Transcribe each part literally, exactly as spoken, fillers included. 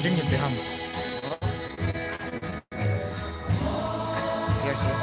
Aling ite ham. Siya, siya.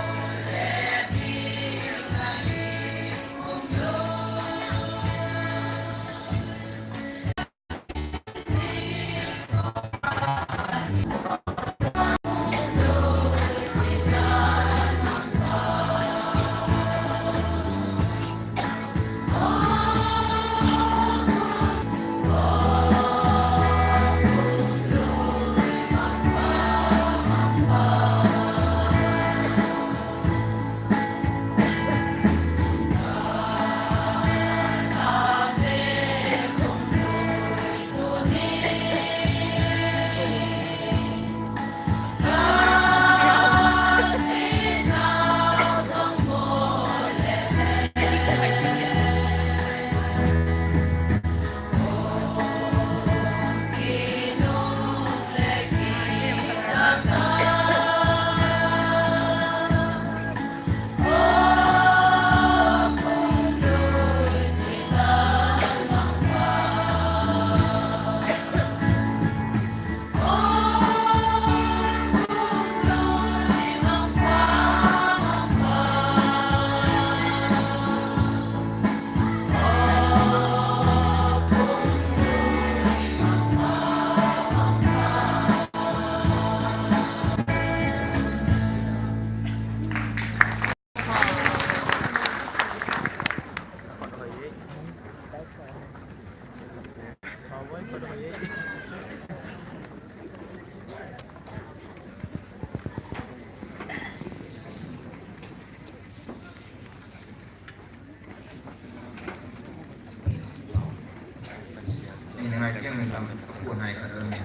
Ni ngai tiang ni lam ka pu nai ka dam ni.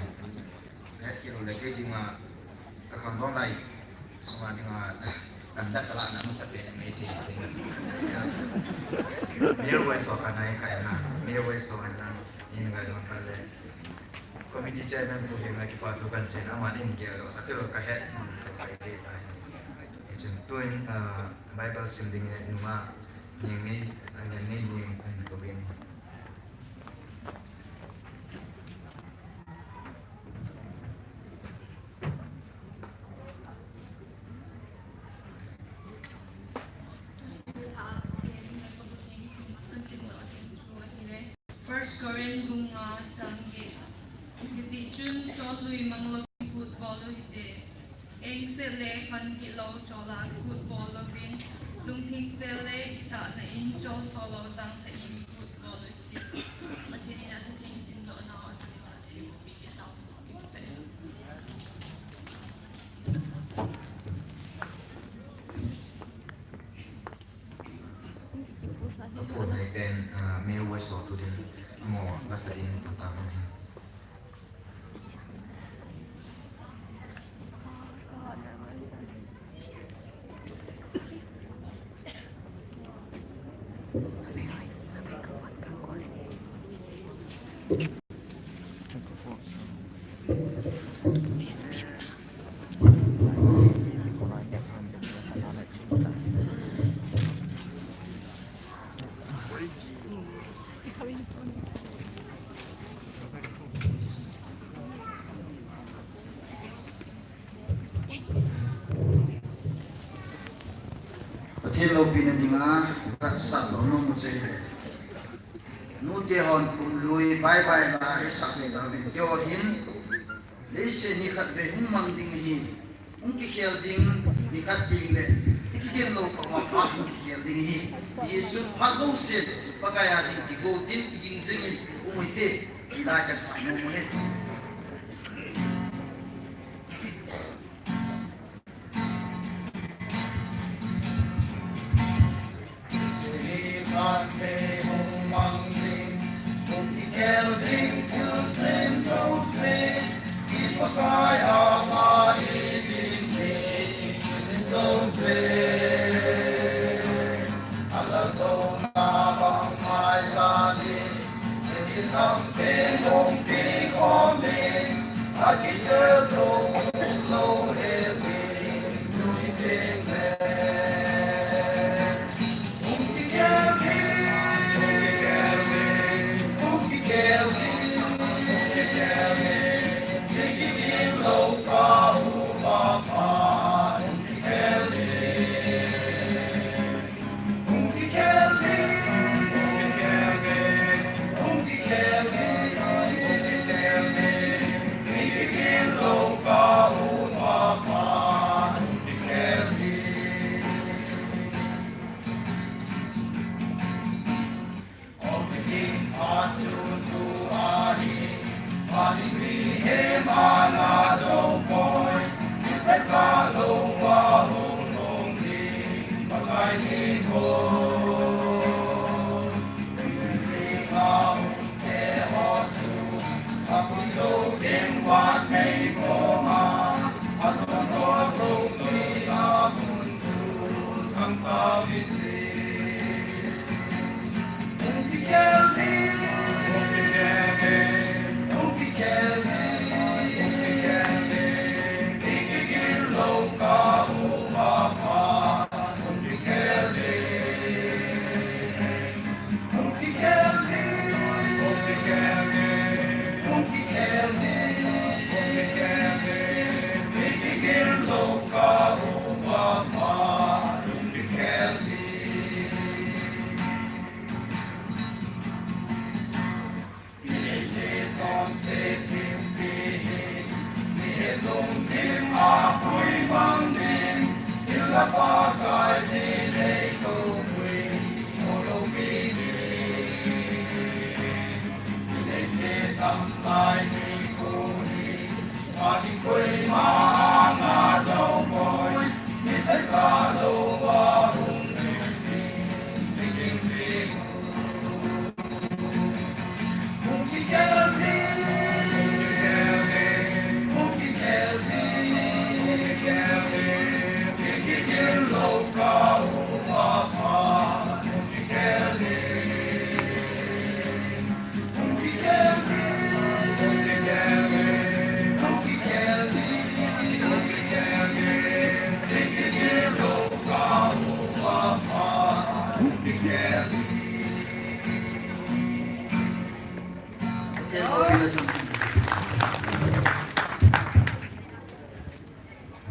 Sa het kilo le kei dinga ka khang dong lai. Sunga dinga kan dak ka la na masa pe mai ti. Male voice so ka nai ka na. Male voice so ka na. Ni ngai dong ka le. Committee chairman pu hi ngai kipa thu kan sen ama din ge lo sa ti lo ka het. Ka pai de ta. Chun tuin, ah, Bible sim ding in nunga, ning ni, ah, ning ni, ning, ning ko bin. First Corinth bung nga chang get. Hiti chun cholui manglo in kut bol u hite. Engse le khan kilo chola kut bol louvin, lungthim se le kitahna in chol solo chang tha in kut bol u hite. Pathen in athutheng simdoh nau a thei ho pi ke tau. Apo nai ten, ah, male voice so tu din, amo, basa din, tu ta mo hin. Pathen loupina dinga, ka sat lou nom u chu ahi. Nute hon kum lui bye bye la isah le tauvin, keiho hin, leiset nikhat vei hung mang ding ahi, hung kikhel ding nikhat ding le, i kigel lou phat uva phat hung kikhel ding ahi. Hichun phat jouse, Pakai a ding kigo tin, kiging jing in, um u hite, ti la kan sah nom u ahi.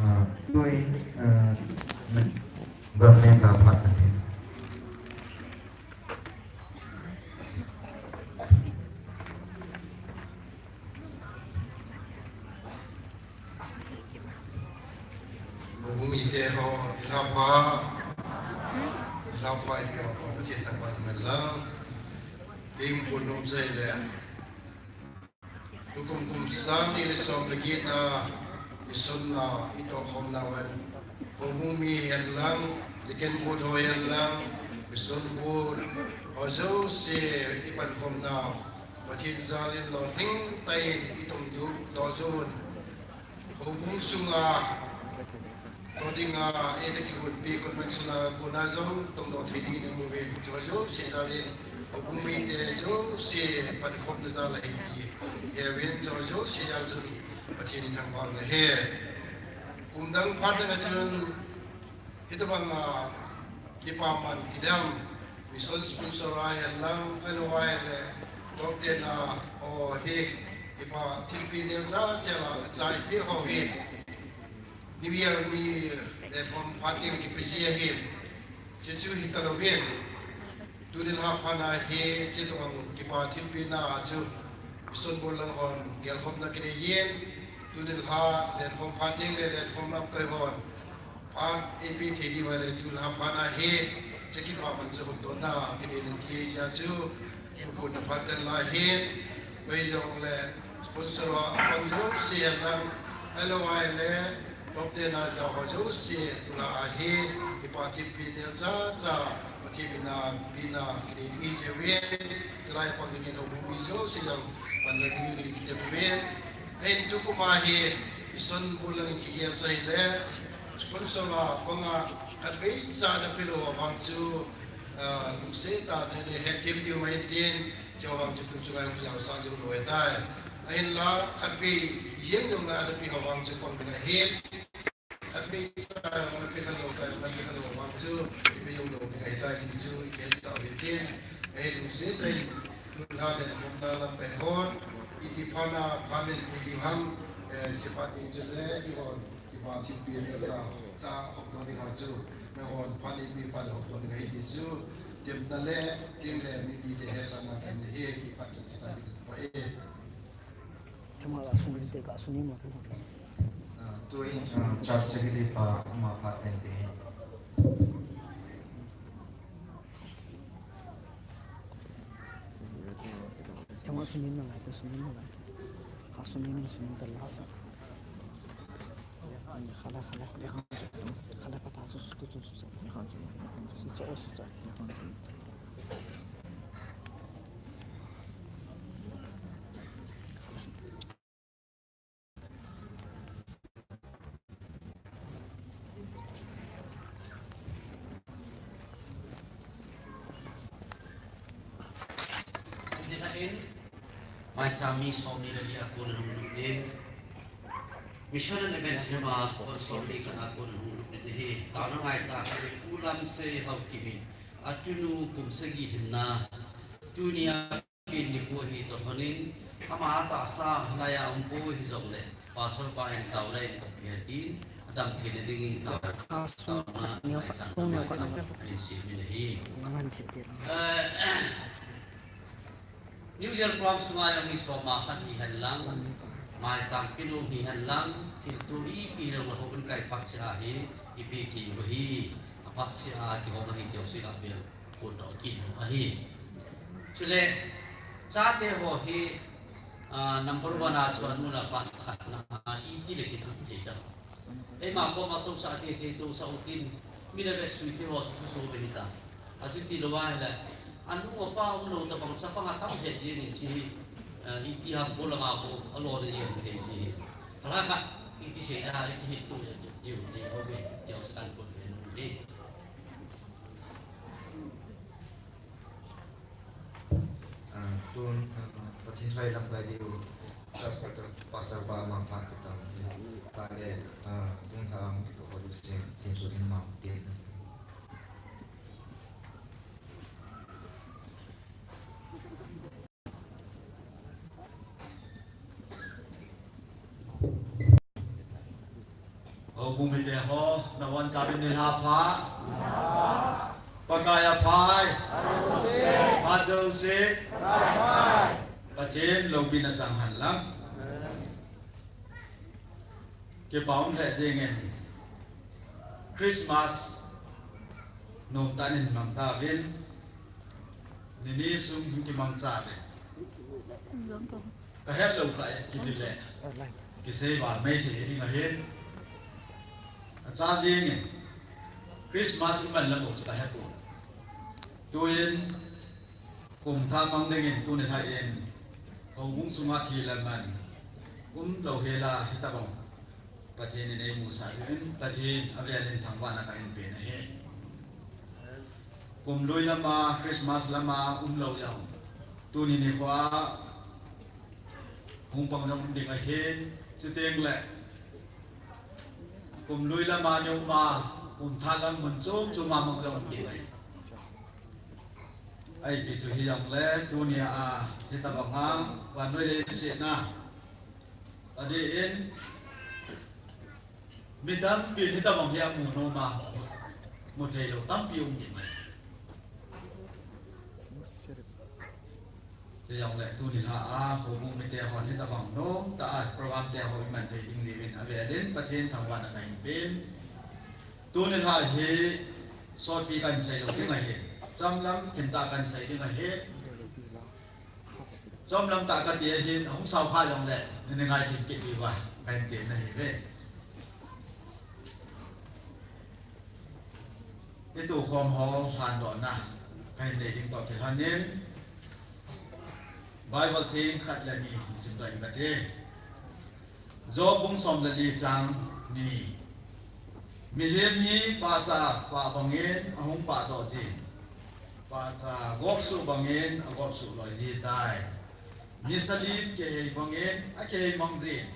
Ah, tui, ah, government a phat na thei. Houbung mite ho, thilha pha, thilha pha ipi ho, Pathen thangvah in lang. Kum kum nom chai le. Tukum kum sang ni le som le get na, mission na, i tohkhomna van. Houbung mi hen lang, deacon board ho hen lang, mission board ho jouse i pankhomna, Pathen jal in lolhing tah in i tungdoh doh jun. Houbung sunga, to dinga, eina kihoupi convention a kona jong tungdoh thei ding in i mu uve, chuho jouse jal in, houbung mite jouse pankhomna jal ahi ti. He uvin chuho jouse jal chun, Pathen i thangvah u ahi. Kum dang phat na chun, Hitobang a kipaman kidang, mission sponsor a hen lang, ahilou a ahile, top ten a, o hi, kipa thilpeh neocha cha la, chai peh ho hi. New Year ni le pom phat in kipe ji ahi. Chuchu hita louvin. Tuni lha phat na hi, chutobang kipa thilpeh na chu, mission board lang hon, gelkhomna kinei in, tuni lha, lenkhom phat teng le, lenkhom lamkai hon, phat eipeh thei diu ahile, tuni lha phat na hi, chu kipaman chu hung tona, kinei le ti ahi jeh chun, kipa na phat kan la hi, koi jong le, sponsor a pang jouse lang, ahilou a ahile, top ten a ja ho jouse, tuni lha a hi, kipa thilpeh neocha cha, Pathen mina, mina, kinei mi jeh uve, chulai pang dingin houbung mi jouse jong, panna dingin kitem uve. Ahin tukum a hi, mission board lang in kigel chu ahile, sponsor a panga, khatvei cha na pelou vang chu, ah, lungset tah in hetthem diu mai tin, Chu vang chu tu chunga jao sa jong lou ahitai. Ahinla khatvei jeng jong na adapi ho vang chu pang ding ahi. Khatvei sa na pe kha lou sa na pe kha lou vang chu pe jong lou ding ahitai ti chu i khen sa u hitin. Ahin lungset in tu la le hom na lam pe hon. Iti pha na pha min pe diu ham. Eh, chepa ti chu le i hon. Kipa thimpi le cha, cha hop doh ding a chu, nahon phat ipi phat hop doh ding ahi ti chu, temna le, teng le, mipi te hesatna kan hi, kipa chu kita ding pa e. Thema la sunin te ka sunin mo thema. Ah, tu in, ah, church secretary pa, ama pa ten pe. Thema sunin na lai, tu sunin na lai. Ha sunin, sunin ta la sa. Khala, khala. Khala pata su, su, su, su, su. Su cha, su cha. Tuni kha in, maicham mi som ni le li a kon hung lut in, Mission and Event Cinema sponsor mi khat a kon hung lut in ahi. Taona ngaicha khat in Pu Lamsei Haokip in, a tunu kum sagi lhinna, tunia pen nikho hi toh lhon in, ama tahsa laiya um poi hijongle, Pastor pa in taona in kop hi tin, adam theina dingin tao, taona ngaicha khat in sem in ahi. Eh, New Year program sunga jong mi soma khat hihen lang, maicham pinu hihen lang, thilto ipi jong la hou in kai phat seh ahi, ipi thil ho hi, aphat seh a kihou ahi tiu sila vel, kun dong kit u ahi. Chule, chate ho hi, ah, number one a chu anu le apa khatna a iti le kithum thei ta. Eima koma tousah thei thei tousah u tin, mi le vetsui thei ho chu so be hita. Achuti lou ahile, anu apa umlou tabang chapang atam he jing in chi, eh, iti ham bol anga bol, alo le jing thei ji. Hala khat, iti sei da, iti hin tu, tiu, tiu, tiu, ho be, tiu sa kan bol be nu ni. Ah, tun, ah, Pathen thu lamkai diu, Pastor, Pastor pa ma pa kita, ta le, ah, tun ha ang ko ko sin, tin su din ma, tin. O, bumite ho, nabonchauvin nilhah pha. Pakai aphai. Phat jouse. Pathen loupina chang hen lang. Kipa um lheh jengin. Christmas nomtah in hin mang tauvin. Nini sung hin kimangcha uvin. Ka hetlou kah e, kiti le. Kisei val mai thei ding ahin. Acha jengin. Christmas iman lam u chu ka hepon. Tuin, kum thah mang dingin tuni lhah in, houbung sunga thi le man umlou hel a hitabang Pathen in eimusah uvin, Pathen avel in thangvahna kahin pen ahi. Kum lui lama, Christmas lama umlou jong, tuni nikho a hung pang jong um ding ahin, chuteng le kum lui lama ni um a, kum thah lam mun chom chom a mang jong um ding ahi. Ipi chu hijongle, tunia hitabang a vannoi leiset a, adeh in, mi tampin hitabang hi amu nom a, mu theilou tampi um ding ahi. Hijongle, tuni lhah a, houbung mite hon hitabang nomtah a program te ho iman thei ding jeh in, avel in Pathen thangvahna kahin pen. Tuni lhah hi sotpi kahin seilou ding ahi. Chomlam thimtah kahin sei ding ahi. Chomlam tah kati ahin, ahung sao kha jongle, neingai thim kit diuva kahin tem nahiuve. Itukhom ho lhandohna kahin nei ding toh kilhon in, Bible theng khat le ni hin simdoh inge kati. Job bung som le li chang ni. Mihem hi pahcha pah bangin ahung pahdoh jin. Pacha gopsuh bangin agopsuh loi ji tai. Nisa lim kihei bangin akihei mang jin.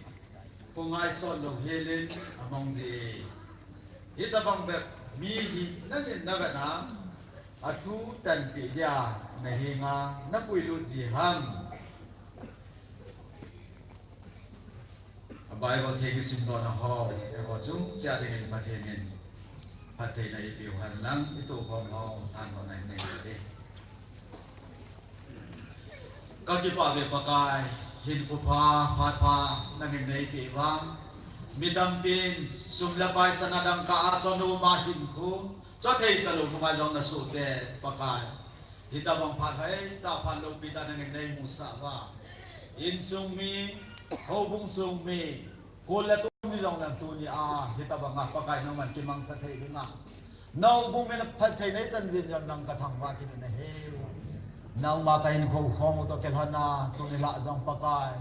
Khongai sot lou helin amang ji. Hitabang bep mi hi nangin navet a, athu tanpeh dia nahenga napuilut ji ham? A Bible thei kisim lona ho, eiho chungchang dingin Pathen in phattheina eipeh u hen lang, itoh khom ho, thanhona inei u hite. Kakipah e Pakai, hinkho pha, phat pha, nangin neipeh uva. Mi tampin, sum le pai sana dangka a chon uma hinkho, chothei talou nunga jong nasoh te, Pakai. Hitabang phat hoitah phat loupi tah nangin neimusah uva. Insung mi, houbung sung mi, kol le tum mi jong nang tuni a, hitabang a Pakai nangman kimangcha thei dinga. Nahoubung mi na phattheina ichan jin jong nang kathangvah kit in ahi. Nangma kahinkho khom u toh kilhon a, tuni lah jong Pakai.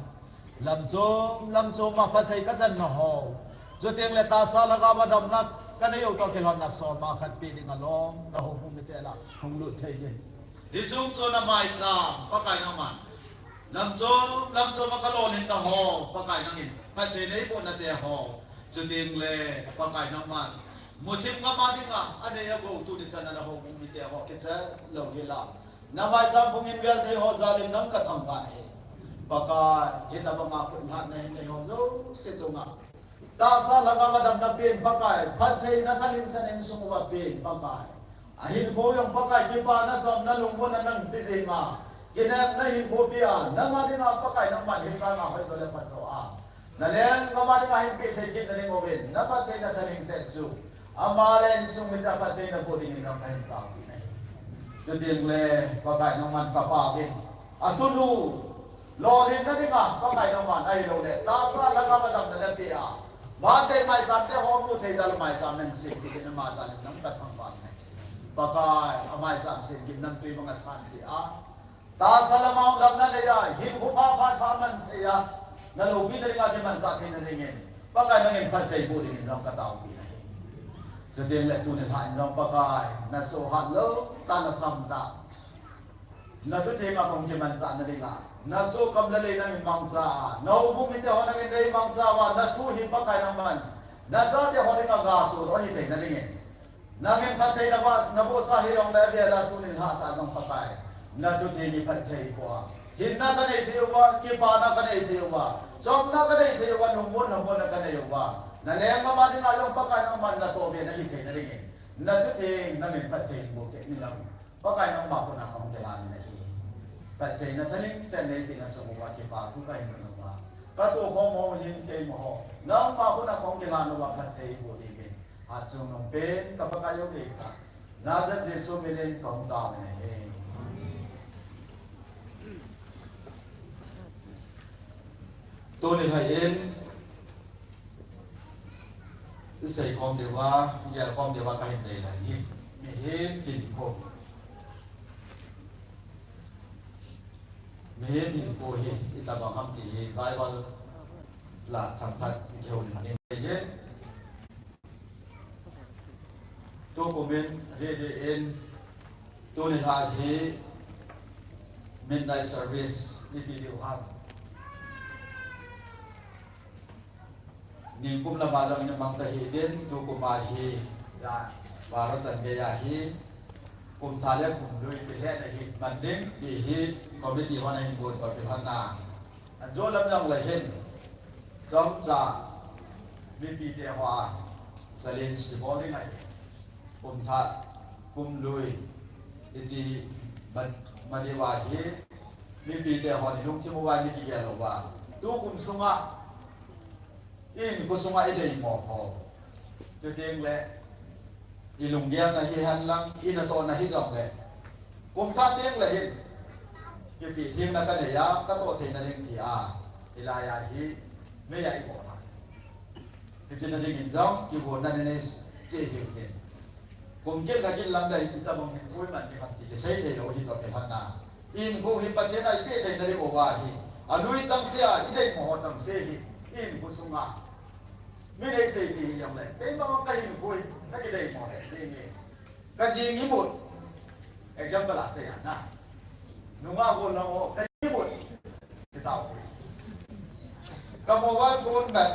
Lamchom, lamchom a phatthei kachanna ho. Chuteng le tahsa lhagao a damna kanei u toh kilhon a soma khat pe ding alom, nahoubung mite lah hung lut thei in. Hiche chungchon a maicham, Pakai nangman. Lamchom, lamchom a kalolhin na ho, Pakai nangin. Phatthei neiboh nate ho. Chuteng le, Pakai nangman. Muthim ngam a dinga, anei agou tuni chan a nahoubung mite ho, kicha lou hi la. Na maicham phung in vel thei ho jal in nang kathangvah e. Pakai, hitabang a khut lhatna hin nei ho jouse chunga. Tahsa lhagao a damna pen Pakai, phattheina thalhingsetna insung uva pen Pakai. Ahinkho jong Pakai kipana chomna lungmonna nang pe jing a. Kinepna hinkho pe a, nangma dinga Pakai nangman hisanga hoijo le phatjo a. Na lenggam a dinga hin peh thei kit nading uvin, na phattheina thalhingset chu. Ama le insung mite a phattheina boh dingin nang kahin taopeh nahi. Chuteng le Pakai nangman kapao vin. Atunu, lolhinna dinga Pakai nangman ahilou le, tahsa lhagao a damna napeh a. Vante maicham te ho mu thei jal a maicham nasem kit in ama jal in nang kathangvah nahi. Pakai, amaicham sem kit in namtui banga sanpeh a. Tahsa lama hung damna nei a, hinkho pha phat pha man thei a, naloupina dinga kimanchah theina dingin, Pakai nangin phatthei boh dingin jong kataopeh nahi. Chuteng le tuni lhah in jong Pakai, nasoh hat lou tah, nasam tah. Nathu thenga kahung kimanchah na dinga, nasoh kam le lei nangin mangcha a, nahoubung mite ho nangin neimangcha uva, nathu hi Pakai nangman, nachate ho dinga gasoh lou hithei na dingin. Nangin phattheina va, nabohsa hijongle avel a tuni lhah tah jong Pakai. Nathu theng hi phatthei boh a. Hinna kanei thei uva, kipana kanei thei uva. Chomna kanei thei uva, lungmonna, monna kanei uva. Na lenggam a dinga jong Pakai nangman natoh be nahi thei na dingin. Nathu theng nangin phatthei boh kit in lang. Pakai nangma khut a kahung kilhan in ahi. Phattheina thalhingset neipeh na chung uva kipa thu kahin mun uva. Katoh khom ho hin keima ho. Nangma khut a kahung kilhan uva phatthei boh dingin. Hatchungnung pen ka Pakai u le ka Nazareth Jesu min in kahung tao in ahi. Tuni lhah in, isei khom diuva, igel khom diuva kahin dei dan hi. Mihem hinkho. Mihem hinkho hi, itobang ham ti hi, Bible lah themkhat ikihoulim ding ahi. Tukum in, ready in, tuni lhah hi midnight service iti diu ham. Nikum lama jong in mang tahih in, tukum a hi, ja, baro chan gei a hi, kum thah le kum lui kilhehna hi man ding, ti hi committee hon ahin gon toh kilhon a. Ajo lam jong le hin, chomcha, mipite hoa, challenge kibol ding ahi. Kum thah, kum lui, hiche ma, ma diuva hi, mipite hon ilungthim uva, ikigel uva. Tukum sunga, ihinkho sunga ideimo ho. Chuteng le, ilunggelna hihen lang, inatohna hijongle. Kum thah teng le hin, kipe thengna kanei a, katoh theina ding tia, hilai a hi, mei a ibol a. Hiche na dingin jong, kigonna nei nei cheh hiu tin. Kum kit le kit lam le itobang hinkho iman ding ham ti kisei thei lou hi toh kilhon a. Hinkho hi Pathen a ipeh theina diu ahi. Alui chengse a, ideimo ho chengse hi. Hinkho sunga. Min eiseipeh hijongle. Keima kahinkho hi, kakideimo le, jing hi. Kajing imut. Example a sei a na. Nungah gol lang ho, ka hi bol. Ti tau. Ka mobile phone bat.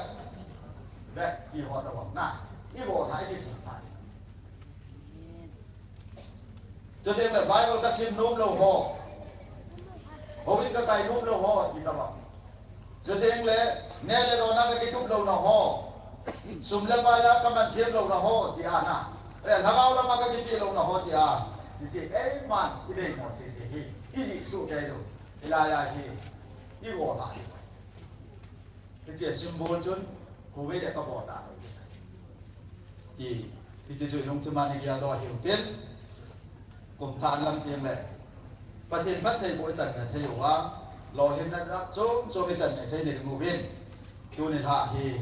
Bat ti ho ta bang na. I bol ha, i kisim ha. Chuteng le Bible ka sim nom lou ho. Houin ka kai nom lou ho, ti ta bang. Chuteng le, neh le nona ka kitup louna ho. Sum le pai a ka man them louna ho, ti a na. Eh, lhagao lama ka kipe louna ho, ti a. Hiche, eiman, i deimo sese hi. I jih soh kei lou. Hilai a hi. I bol ha hi. Hiche symbol chun, khovei le ka bol ta lou. Ti, hiche chu i lungthim a i geldoh hiu tin. Kum thah lam teng le. Pathen phattheiboh i channa thei uva. Lolhinna chom chom i channa thei ni ding uvin. Tuni lha hi.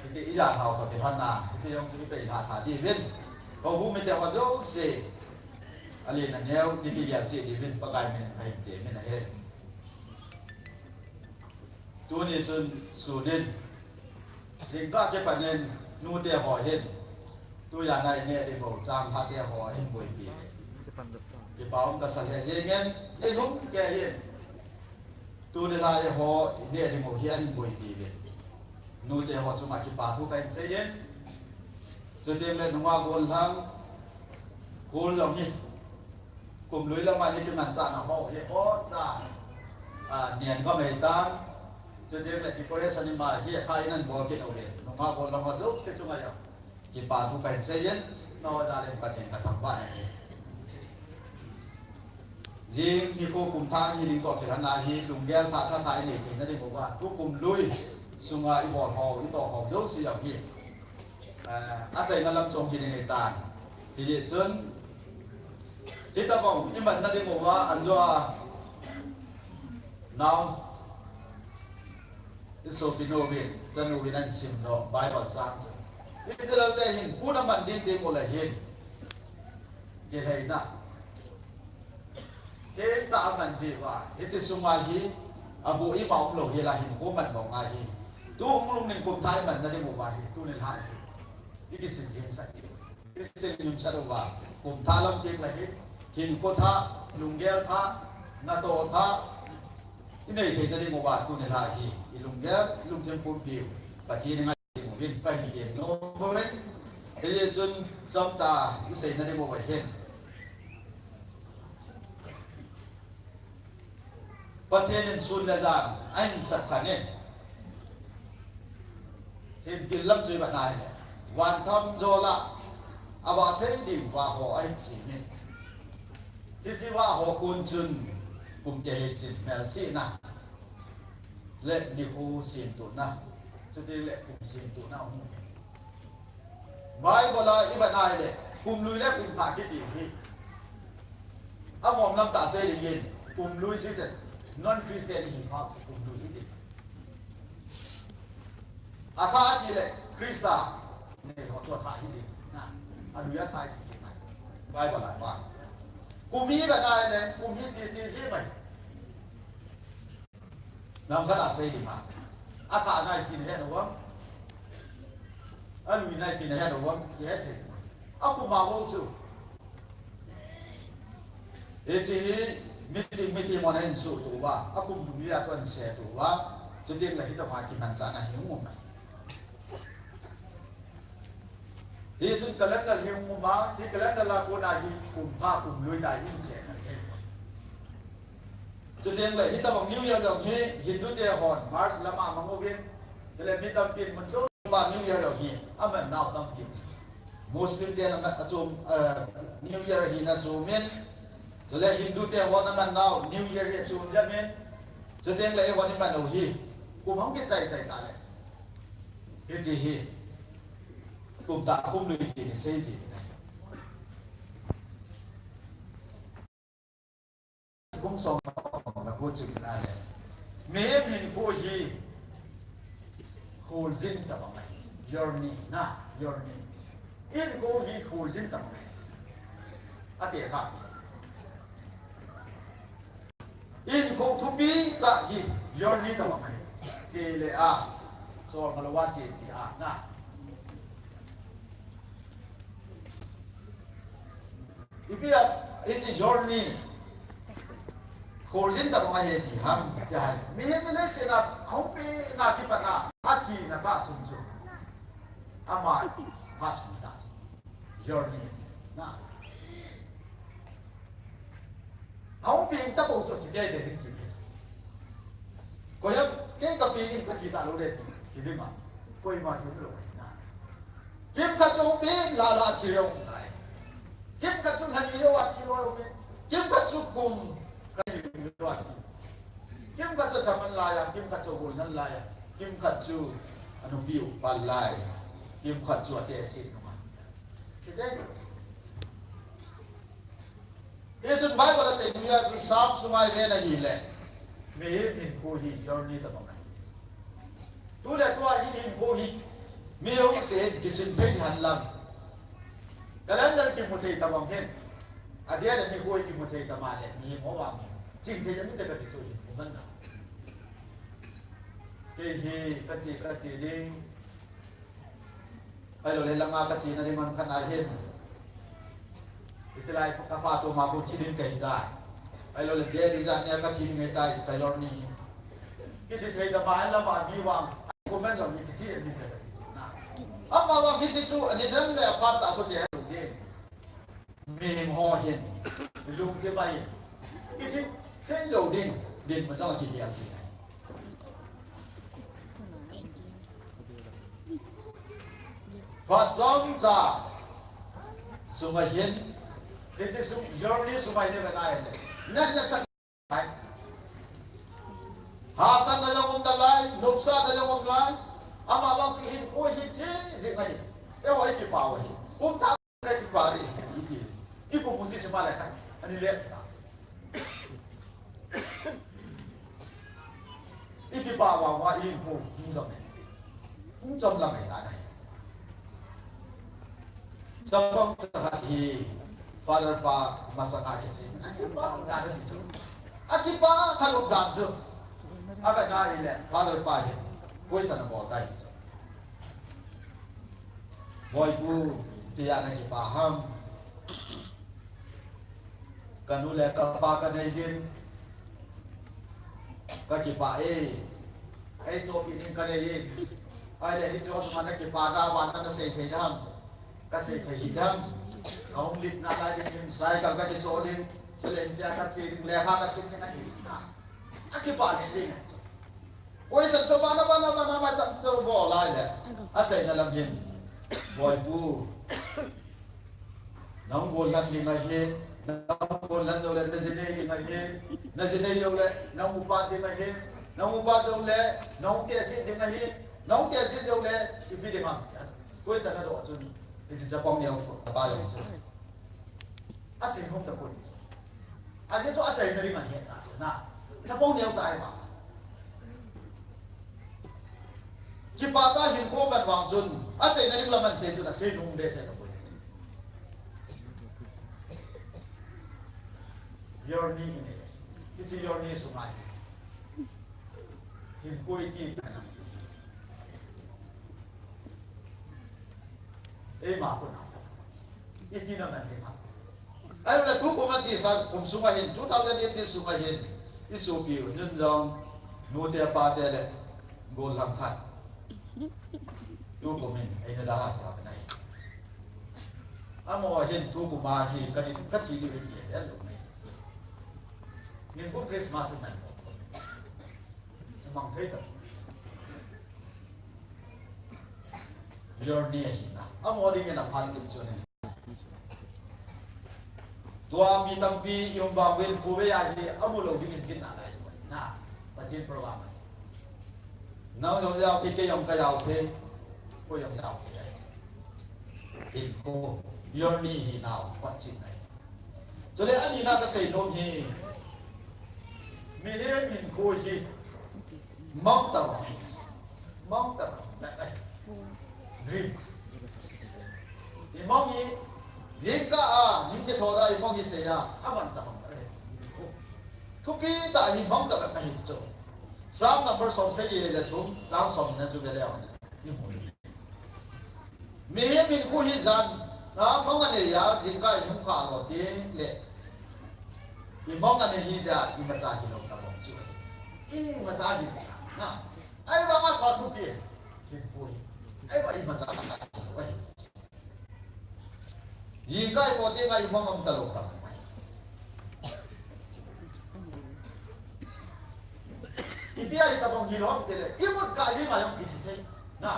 Hiche i jan hao toh kilhon a. Hiche jong chu i pei lha tha diuvin. Houbung mite ho jouse. Alen aneo, ni kigel cheh diuvin. Pakai min in ka hin ti min ahi. Tuni chun sun in, jingkah kipat in nute ho hin, tujan a i neh ding u changphate ho hin boipi. Kipa um kasa lheh jeng in, i lhung kei in. Tuni lha eiho i neh ding u hi ahin boipi in. Nute ho chunga kipa thu kahin sei in. Chuteng le nungah gollhang, gollhang hi. Kum lui lama ni kimanchahna ho, hi ho cha, a, nian ka mei tan. Chuteng le decoration ima hi a tha in an bol kit uvin. Nungah gollhang ho jouse chunga jong. Kipa thu kahin sei in, nangho jal in Pathen ka thangvah nahi. Jing nikho kum thah hi ding toh kilhon a hi, lunggel thah thah thah i nei theina ding uva. Tukum lui sunga i bol ho, i toh ho jouse jong hi. Eh, achaina lam chom hi ding ahitan. Hijeh chun, hitabang, i manna ding uva, anjo a, nao, i sopinu uvin, chanu uvin ahin simdoh, Bible chang chu. Israel te hinkho aman ding teng uleh hin. Kilhaina. Thengtah a man jiuva, hiche sunga hi, abu ima umlou hi la hinkho man bou ngai hi. Tu hung lhung ning kum thah i manna ding uva hi, tuni lha hi. I kisin himsah hi. I kisin himsah uva, kum thah lam teng le hi, hinkho thah, lunggel thah, natoh thah, i nei theina ding uva, tuni lha hi, i lunggel, i lungthim pumpi u, Pathen i ngai ding uvin, kahin tem nom uvin. Hijeh chun, chomcha, i seina ding uva hin. Pathen in sun le jan ahin sap khan in, semtil lam chu i vet na hile, van thang jol a, avah thei ding vah ho ahin sem in. Hiche vah ho kon chun kum kihei chin melchihna le nikho semtohna, chuteng le kum semtohna ahung um in. Bible a i vet na hile, kum lui le kum thah kiti hi. Amom lam tah sei ding in, kum lui chite, non-Christian hi phat chu kum lui hi chi. Athah ati le, Christa, nei ho chu athah hi chi. Na, alui athah hi ti ngai. Bible a pa. Kum hi vet na hile, kum hi chi chi chi mai. Lamkhat a sei ding a. Athah nai pi nahet uvem. Alui nai pi nahet uvem. Kihe thei. Akum a bou chu. Hiche hi miching mithi mona in suhtuh uva. Akum dungjui a chu ahin setuh uva. Chuteng le hitobang a kimanchahna hi hung um e. Hichun calendar hi hung um a, hiche calendar a kona hi kum thah kum lui tah in sehna thei. Chuteng le hitobang New Year jong hi Hindu te hon March lama amang uvin, chule mi tampin mun chom a New Year jong hi amannau tampi. Muslim ten ama-, achom, eh, New Year hi ana chom in, chule Hindu te hon amannau New Year hi achom jep in, chuteng le eihon iman u hi kum hung kichai chai ta le. Hiche hi. Kum thah kum lui ti ni sei ji ni. Kum som na ko chu ni la le. Mihem hinkho hi kholjin tabang ahi. Journey na, journey. Hinkho hi kholjin tabang ahi. Ate ka. Hinkho thupi tah hi, journey tabang ahi. Che le a, chol ngal uva che che a, na. Ipi a, hiche journey kholjin tabang ahi ti ham, ti ham. Mihem leiset a, ahung pen a kipat a, athina kah sung chu. Ama phat sung tah chu. Journey ti. Na. Ahung pen tapou chu athi teitei ding ti. Koiham, kei kapen in kathi talou le ti, ti ding a. Koima kium lou ahi na. Kimkhat chu pen la la thi lou lai. Kimkhat chu lhani lou a thi lou ahi. Kimkhat chu kum khat lou a thi. Kimkhat chu chaman lai a, kimkhat chu golhang lai a. Kimkhat chu anupi u pal lai. Kimkhat chu atehse nung a. Thi teitei. Hichun Bible a seiding a chu Psalm sunga ivet ahile, mihem hinkho hi journey tabang ahi. Tule tua hi hinkho hi, mi jouse kisim thei hen lang. Calendar kimu thei tabang hin. Adeh le hinkho hi kimu thei tabang le, mihem ho vang hi. Ching thei jeng inte kati chu hinkho man na. Kei hi kache, kache ding. Ahilou le langa kachena ding man khat ahin. Hiche lai kapa toma khu thi ding kahi tai. Ahilou le Delhi jat nia kathi ding ahi tai, ka journey hi. Kithi thei tabang hen lang a mi vang. Comment jong mi kiche mi kati na. Ama vang kiche chu ani dan le aphat tah chu ti ahi. Mihem ho hin, lungthim a hin, ithi thei lou ding, dinmun jong kigel thei. Phat chomcha sunga hin, hiche sung, journey sunga hin ivet a ahile, natna sah Hahsatna jong um nalai, nopsahna jong um nalai. Ama vang chu hinkho hi che jing ahi. Eiho hi kipah u ahi. Kum thah kei kipah ding ahi ti. I kum u ti sima le khat. Ani le ta. I kipah vang uva i hinkho hung jom e. Hung chom lang ahi tai. Chapang chakhat hi Father pa masanga kiche. Akipah dan ahi chu. Akipah thanom dan chu. Avet na ahile Father pa hin question abol tai chu. Boipu, ipi a nakipah ham? Kanu le kapa kanei jin. Kakipah e. Eichopi ding kanei e. Ahile hiche sunga nakipah na vang nasei thei dem? Kasei thei hih dem. Kahung lut nalai ding in cycle kakichoh ding. Chule hiche a kache ding, lekha kasim ding ati. Akipah le jing. Question chu bana bana bana mai tah chu bol ahile. Achaina lam hin. Boipu. Nahung gollhang ding ahi, nahung gollhang jouleh, naji nei ding ahi, naji nei jouleh, nahung upat ding ahi, nahung upat jouleh, nahung tehse ding ahi, nahung tehse jouleh, ipi ding ham. Question adoh chun, hiche chapang neo, tapa jong chu. Asei nom tapoi ti chu. Ajeh chu achaina ding ahi ta chu na. Chapang neo cha ahi ma. Kipah tah hinkho man vang chun, achaina ding lam ahin sei chun, asei nom behseh tapoi. Journey in e. Hiche journey sunga hi. Hinkho iti na. Eima khu na. Iti na man ding ham. Ahile tukum a chesa kum sunga hin, two thousand eighteen sunga hin, isopi u nun jong, nute pate le, gollhang khat. Tukum in, eina dalha ta nai. Amaho hin tukum a hi, kati, kati di ri ti, ya lo mai. Nin kum Christmas man. Mang thei ta. Journey ahi na. Amaho ding in aphan tin chu ni. Tua mi tampi i um vang uvin khu ve ahi, amu lou ding in kin na lai. Na, Pathen program. Nang jong jao thei, kei jong kajao thei. Koi jong jao thei. Hinkho, journey hi nau, Pathen ahi. Chule ani na kasei nom hi. Mihem hinkho hi. Mang tabang ahi. Mang tabang ahi. Dream. I mang hi, jingkah a, jing kithou a, i mang hi sei a, aman tabang ahi. Thupi tah hi mang tabang ahi chu. Psalm number som sagi le thum, Psalm som na chu ve le ahi. I mu. Mihem hinkho hi jan, Na, mong anei a, jingkah i hung kha lou teng le. I mong anei hi jeh a, imacha hilou tabang chu ahi. Imacha hilou na. Ahivang a thua thupi. Hinkho hi. Ahivang imacha hilou ahi. Jingkah i kho teng a i mong um talou tabang ahi. Ipi a itabang hilou ham tile, imut kah jing a jong kiti thei. Na.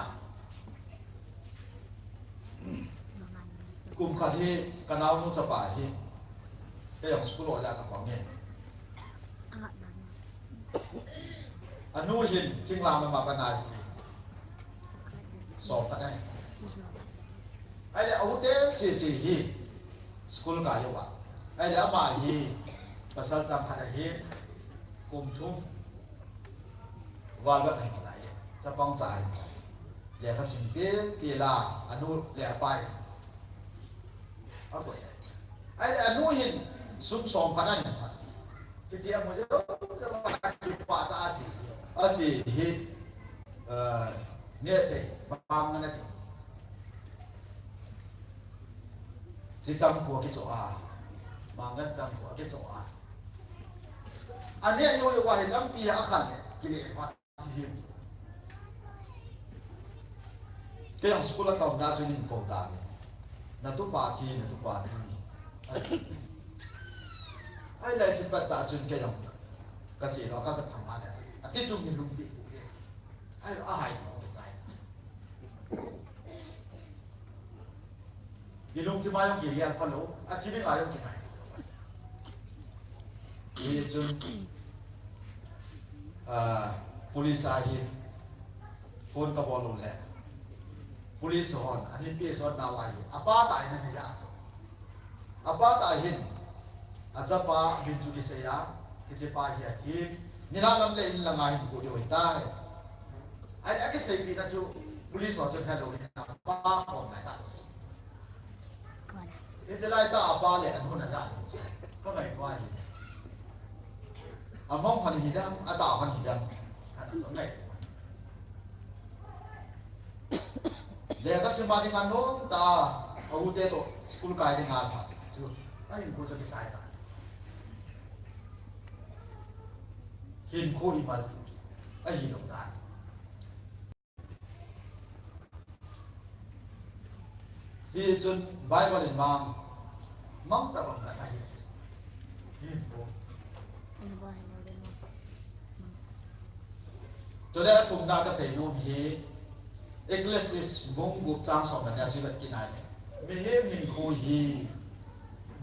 Kum khat hi, ka naonu chapa hi, kei jong school oja ka pang e. Anu hin, thinglam ama bana hi. Som khat ahi. Ahile, a u te sese hi, school kai uva. Ahile, ama hi, pasal chang khat ahi, kum thum. Val vat ahi nalai e. Chapang cha ahi nalai. Lekha sim til til a, anu le apa in. Akoi ahi. Ahile anu hin sum som khat ahin that. Hiche amu jong jong a kipah tah a ache. Ache hi, eh, neh thei, bang neh thei. Sicham khu akichoh a, Mangan cham khu akichoh a. Aneh nyu nyu a hi lampi a akhan le, kile phat. Kei jong school a kaumna chu nin kou ta le. Natupa thi, natupa thi. Ahile, ahile, hiche pat a chun kei jong ka che lou, ka, ka tham a le. Ati chung hi lungpi pu e. Ahile, ahai lou, ka chai ta. I lungthim a jong kigel pha lou, athi ding a jong kingai. Hichun, ah, police a hi phone ka bol u le. Police hon, ani pi son na wa hi. Apa tai na ni ja chu. Apa tai hin. Achapa min chu kisei a, hiche pa hi athi. Nilhah lam le inlang a hin pu diu ahitai. Ai, akiseipi na chu, police ho chu hello ni apa kon lai ta chu. Hiche lai ta apa le anu na ja. Ka ngai koi. Among han hi dam, ata han hi dam. Kan chu ngai. Lekha sim a ding anom ta, a u te toh school kai ding asa. Chu, ahin ko sa kichai ta. Hinkho imal, ahilou dan. Hichun Bible in mang, mang tabang dan ahi. Hinkho. Chule athumna kasei nom hi, Ecclesiastes bung gup chang som le ni a chu ivet kit nai le. Mihem hinkho hi,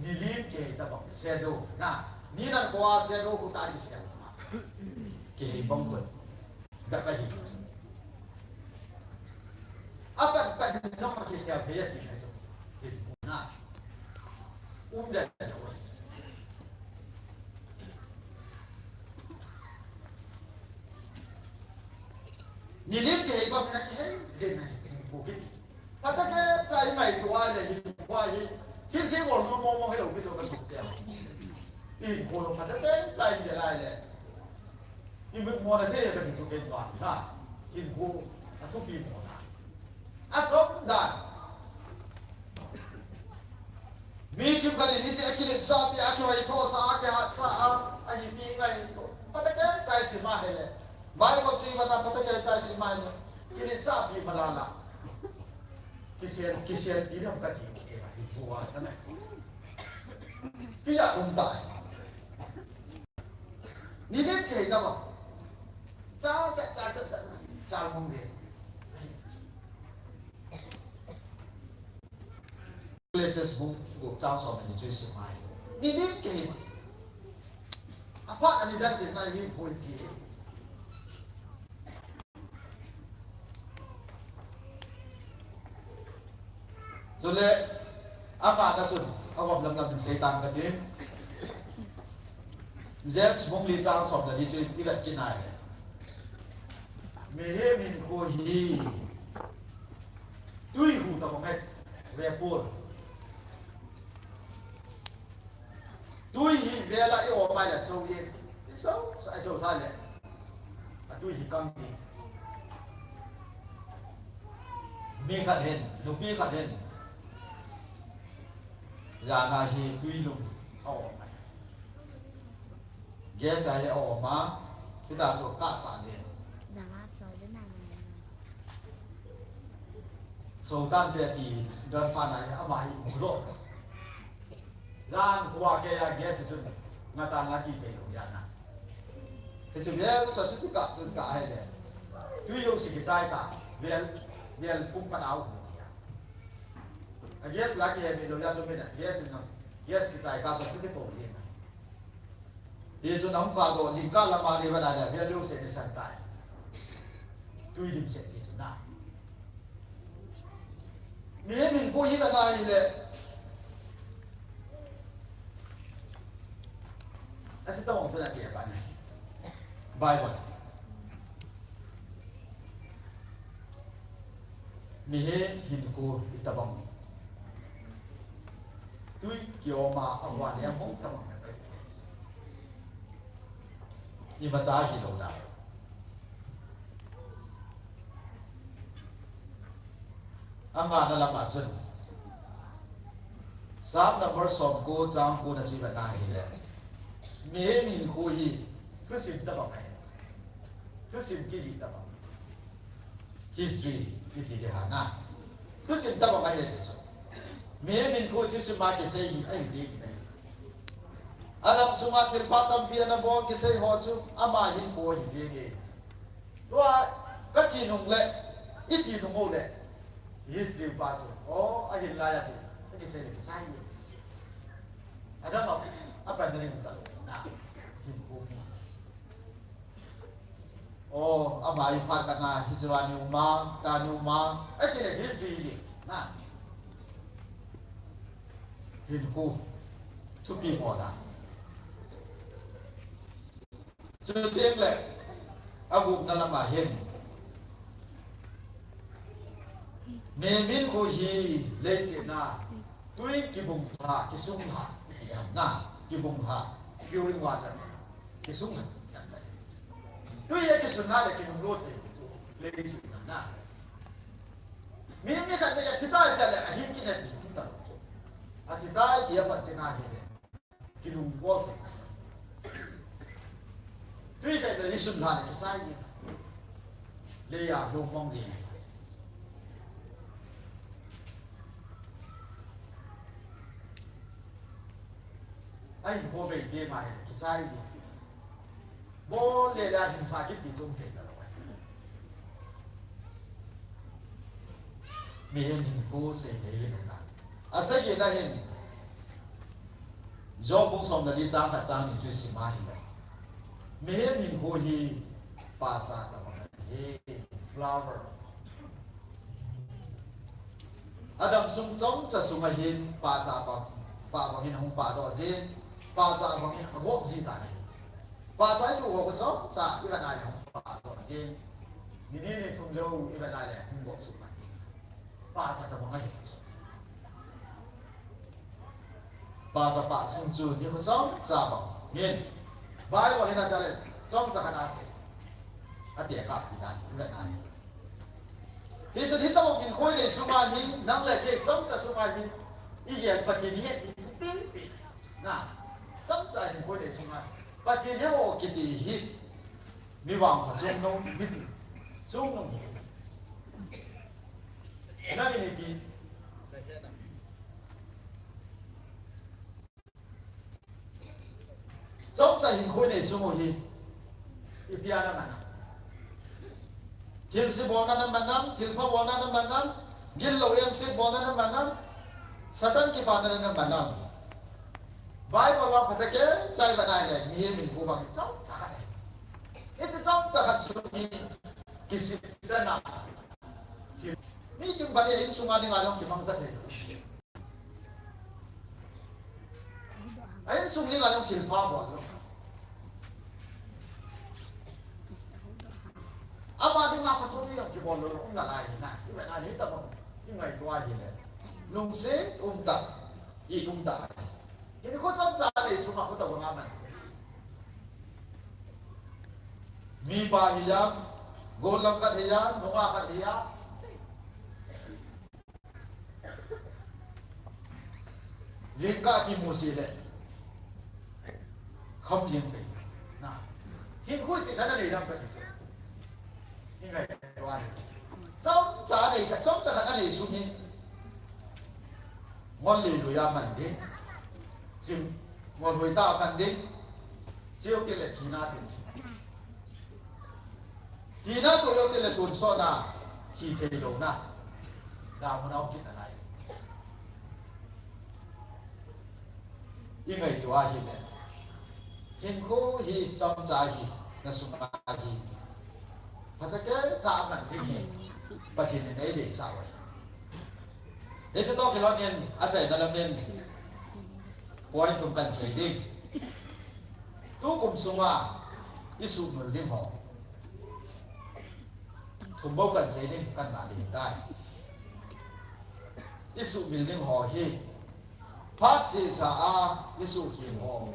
nilim kihei tabang shadow na, ni nan kho a shadow khu ta hi shadow na. Kihei bang khu. Vet ahi. Apat pat jong kikhel thei ati na chu. Hinkho na. Um dan na. Nilim kihei bang na kihei jing na hinkho kiti. Phatah kei chai mai tua le hinkho hi. Thil se bol mo mo mo hello kiti ka suk te. Hinkho lo phatah kei chai be lai le. Imut mo na thei kati chu kei bang na. Hinkho athupi mo na. Achom dan. Mi kimkhat in hiche akilet sa pi a, akihoitho sa a, akihat sa a, ahi pi ngai to. Phatah kei chai sim a hile. Bible chu ivet na phatah kei chai sim a hile. Kilet sa pi malala. Kisel, kisel pi dam kati mo kei ba hi bua ta na. Tia um ta. Nilim kihei tabang. Cha, cha, cha, cha, cha, cha mong je. Ecclesiastes bung gup chang som le ni chu isim mai. Nilim kihei. Aphat ani dan te na hi point ti. Chule, ama ka chun, agom lam lam in sei tang kati. James bung li chang som le ni chu ivet kit nai le. Mihem hinkho hi tui hu tabang e, vapor. Tui hi vel a i om mai le so i, i so sa, i so sa le. Atui hi kang ti. Mi khat hin, nupi khat hin. Jana hi tui lum a om ai. Gas a hi a om a, hita chu kasa jeng. Sotan te ti don fa na hi ama hi mu lo. Jan kua ke ya gas chun ngata ngati thei lo jana. Hichu vel chu chu ka chu ka hai le. Tui yo si kichai ta. Vel, vel pum pa au ya. A gas la kihe mi lo ya chu mi na gas na. Gas kichai ka chu tu te ko hi na. Hichu nam ka do jing ka la ma ni ba na le vel lo se ni san tai. Tui dim se ni chu na. Mihem hinkho hi la ngai le. Asi ta ong tu na ti ba ngai. Bible. Mihem hinkho hi tabang. Tui kioma a wa le mong tabang ka. Imacha hi lo da. Anga na lama chun. Psalm number som ko chang ko na chi ba na hi le. Mihem hinkho hi thusim tabang ai. Thusim kiji tabang. History kiti ke ha na. Thusim tabang ai ti so. Mihem hinkho thusim ma kisei hi ai ji ni. Alam sunga thil pha tampi ana bol kisei ho chu ama hinkho hi ji ni. Tua, ka thi nung le, i thi nung le, history pa chu, o, a hin lai a thi, ka kisei le kisai. Adam a, a pan ring ta lo, na, hinkho mi. O, ama i pa ka na, hi chu a ni uma, ta ni uma, a thi le history, na. Hinkho, thupi mo na. Chuteng le, a gupna lama hin. Mihem hinkho hi leiset na, tui kibung lha, kisung lha, ti ham na, kibung lha, pure water, kisung lha, tui a kisun na le kinung lo thei, leiset na na. Mi, mi khat le a thi tai cha le, a hin kin a thi, ta. A thi tai ti a pa chi na hi le. Kilung bol thei. Tui kai le isun lha le kisai ji. Le ya lo mong ji. Ai, ko ve te mai kisai ji. Bol le la hin sa kiti chung thei ta lo. Mihem hinkho sei thei hi na. A sagi na hin. Job bung som le li chang khat chang ni chu sim a hi le. Mihem hinkho hi pacha tabang hi, flower. Adam sung chomcha sunga hin pacha pa, pa bang hin hung pa doh jin, pacha bang hin agop ji ta hi. Pacha i tu ho ko chomcha i va nai hung pa doh jin. Ni ni ni thum jou i va nai le hung gop su pa. Pacha tabang ahi. Pacha pa sung chu ni ko chomcha bang. Min. Bible hin a chale chomcha khat a sei. A te ka pi dan i va nai. Hichun hitabang hinkho nei sunga hi, nang le kei chomcha sunga hi, i gel Pathen hi het ding thupi pi. Na, chomcha hinkho nei sunga, Pathen he o kiti hi, mi vangpha chungnung, mi chungnung hi. Na mi ni pi. Chomcha hinkho nei sung u hi. Ipi a na man am. Thilse bolna na man am, thilpha bolna na man am, gilou engse bolna na man am, Satan kipana na man am. Bible vang phatah a kichai va nai le, mihem hinkho vang chomcha khat. Hiche chomcha khat chu hi kisih na. Mi kim khat in sunga dinga jong kimangcha thei. A insung dinga jong thilpha bol lou. Ama dinga khosung ni jong kibol lou, um nalai na. I vet a ni tabang. I ngaito a hi le. Lungset um ta. I um ta. Hinkho chomcha nei sunga khu tabang a man. Mipa hi jam, gollhang khat hi jam, nungah khat hi jam. Jingkah kimu sih le. Kham jing pei. Na. Hinkho chesa nanei dam kati chu. Ingai tua hi. Chomcha nei kha, chomcha khat anei sung hi. Ngol le lu ya man ding. Chim, ngol hoi ta man ding. Chiu kile thina tu. Thina tu yo kile tun so na. Thi thei lo na. Da mu nau kit na lai. Ingai tua hi le. Hinkho hi chomcha hi, na sunga hi. Phatah kei cha man ding hi. Pathen in eidei sa uve. Hiche toh kilhon in, achaina lam in. Point thum kan sei ding. Tukum sunga, isuhmil ding ho. Thum bou kan sei ding, kan na ding tai. Isuhmil ding ho hi. Phat chesa a isuhkhel ho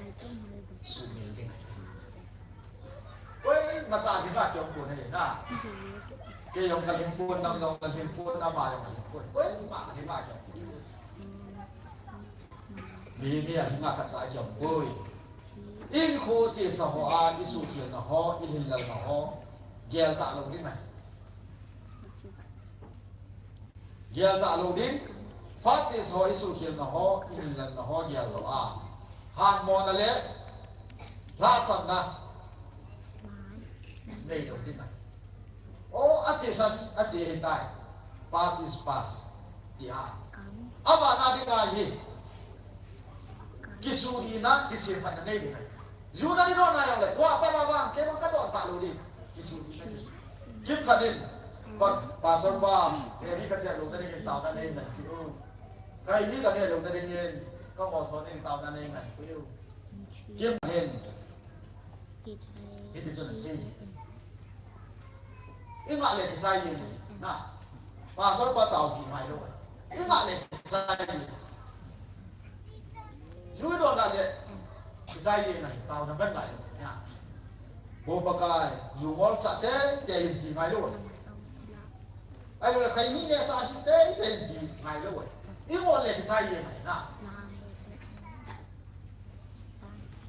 suhmil ding ahi. Koima cha lhing a kium pon ahi na. Kei jong kalhing pon, nang jong nalhing pon, ama jong alhing pon. Koima lhing a kium pon. Mi, mi alhing a khat cha kium poi. Hinkho chesa ho a isuhkhelna ho, ilhinlelna ho. Gel talou ding ahi. Gel talou ding, phat chesa ho, isuhkhelna ho, ilhinlelna ho gel lou a. Hanmona le lhahsamna neilou ding ahi. O, achesa, ache ahitai. Past is past. Tia. Abana ding ahi. Kisuhilna, kisemphatna nei ding ahi. Juda ni dona jong le, tua pa la vang, kei vang kadon talou ding. Kisuhilna, kisuh. Kimkhat in, pa, Pastor pa, eh, ni kache lou na ding in taona nei man peh u. Kaini kane lou na ding in, kangol thon in taona nei man peh u. Kimkhat in, hiti chun asei. Ingah le kichai jeng ahi, na. Pastor pa taopi ngai lou ahi. Ingah le kichai jeng. Ju dona le kichai jeng ahi, taona ban ngai lou ahi, na. Vo Pakai, ju ngol sah teitei in ti ngai lou ahi. Ahilou le kaini neh sah hih teitei in ti ngai lou ahi. Ingol le kichai jeng ahi, na.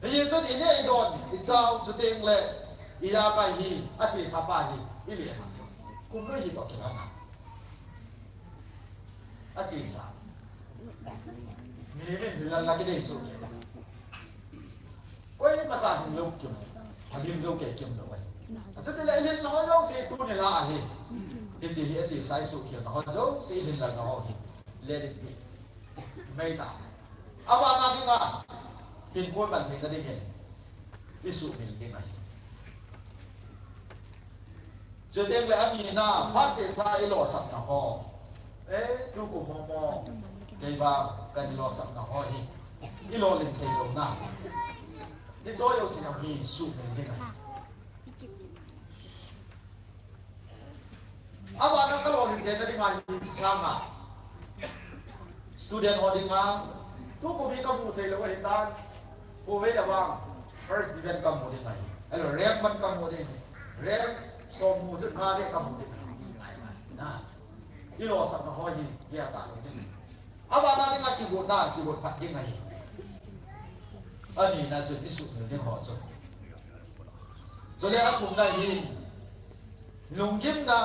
Hijeh chun ineh idon, ichao, chuteng le ijakai hi, achesa pa hi, ile ha. Kum lui hi toh kilhon a. Achesa. Mi, mi, hilhel la kidei soh kei. Koima cha lhing lou kim. Alhing jou kei kim lou ahi. Achutile ilhinna ho jouse tuni la ahi. Hiche hi achesa isuhkhelna ho jouse, ilhinlelna ho hi. Let it be. Mei ta. Abana dinga, hinkho man theina dingin, isuhmil ding ahi. Chuteng le anina, phat chesa ilosapna ho. Eh, tukum momo, kei vang, kailosapna ho hi. Ilolhin thei louna. Hiche jouse hi suhmil ding ahi. Abana kalolhin theina dinga hi sanga. Student ho dinga. Tukum hi kamu thei lou ahitan. Khovei a vang. First division kamu ding ahi. Ahilou, rank man kamu ding. Rank som mu chu nga le kamu ding ahi. Na. Ilosapna ho hi, gel talou ding ahi. Abana dinga kigotna, kigot phat ding ahi. Anina chun isuhmil ding ho chu. Chule athumna hin, lunggimna,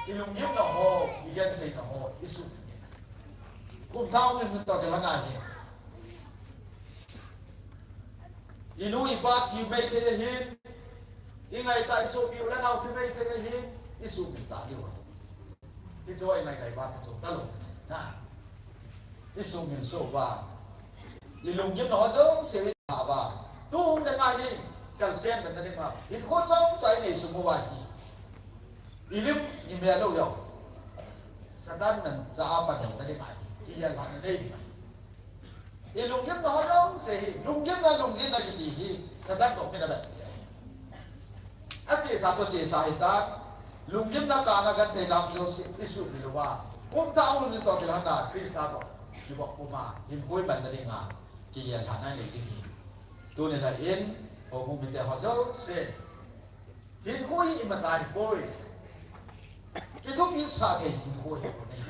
ilunggimna ho, igentheina ho, isuhmil ding ahi. Kumthah um in toh kilhon ahi. Inu ipa thi maithei ahin, ingaitah isopi u le nao thi maithei ahin, isuhmil ta diu ahi. Hiche ho ingai ngai uva kachom talou. Na. Isuhmil soh uva. Ilunggimna ho jouse ina uva. Tu hung le ngai hi. Kalsen ben na ding uva. Hinkho chomcha inei sung uva hi. Ilim imel lou jong. Satan manchah a pan lou na ding ahi. Kigel lhahna nei ding ahi. Ilunggimna ho jouse hi, lunggimna, lunggimna kiti hi, Satan toh mina vet. Achesa toh chesa ahitan, lunggimna kana gentheina jouse isuhmil uva. Kumthah um in toh kilhon a, Christa toh kivop puma, hinkho imanna dinga, kigel lhahna nei ding ahi. Tuni laiyin, houbung mite ho jouse. Hinkho hi imacha ahipoi. Kithupi sah thei hinkho hi pon ahi.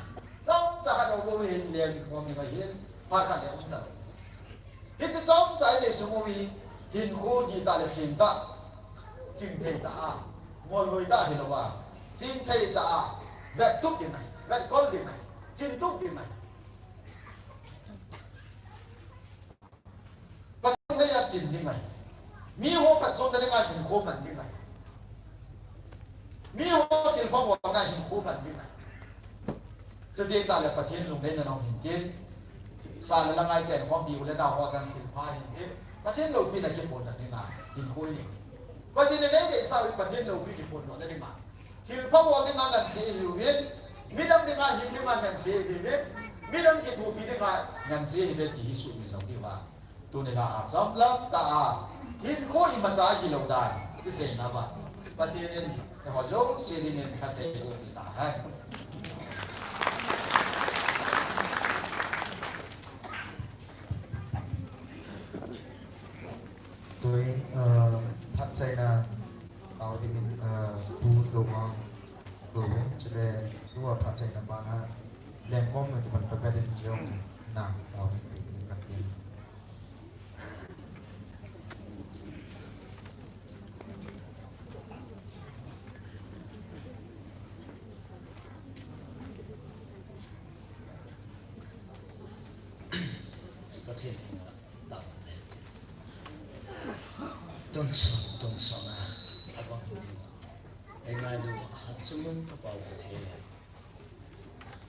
Chomcha khat ho bou hin lengkhom ding ahin. Phat khat le um talou. Hiche chomcha i neisung u hi, hinkho dih tah le theng tah, chingthei tah a, ngolhoi tah hilou a, chingthei tah a, vettup ding ahi, vetkol ding ahi, chintup ding ahi. Pathen lungdei a chin ding ahi. Miho phatchomna dinga hinkho man ding ahi. Miho thilpha bolna hinkho man ding ahi. Chuti tah le Pathen lungdeina nong hin tin. Sa le la ngaichen khompi u le nao ho dang thilpha hin tin. Pathen loupina kiphonna dinga hinkho i nei. Pathen in eidei sau hi Pathen loupi kiphondohna dinga. Thilpha bol dinga ngansi ihiuvin, midang dinga hing dinga ngansi ihiuvin, midang kithopi dinga ngansi ihiuve ti hi sumil lou diu a. Tuni la a chomlam tah a, hinkho imacha hilou dan, isei nauva. Pathen in, eiho jouse dingin phatthei eiboh tahen. Tun, ah, phatchaina, ah, dingin, ah, Pu Lhomang, Pu Veng, chule, tua phatchaina bana, lengkhom me kuban pabedin jong, na, ah, dingin, ah, Pathen henga tao le. Tonsot, tonsot na abang ding. Ei ngailu hatchungnung Ka Pau Pathen.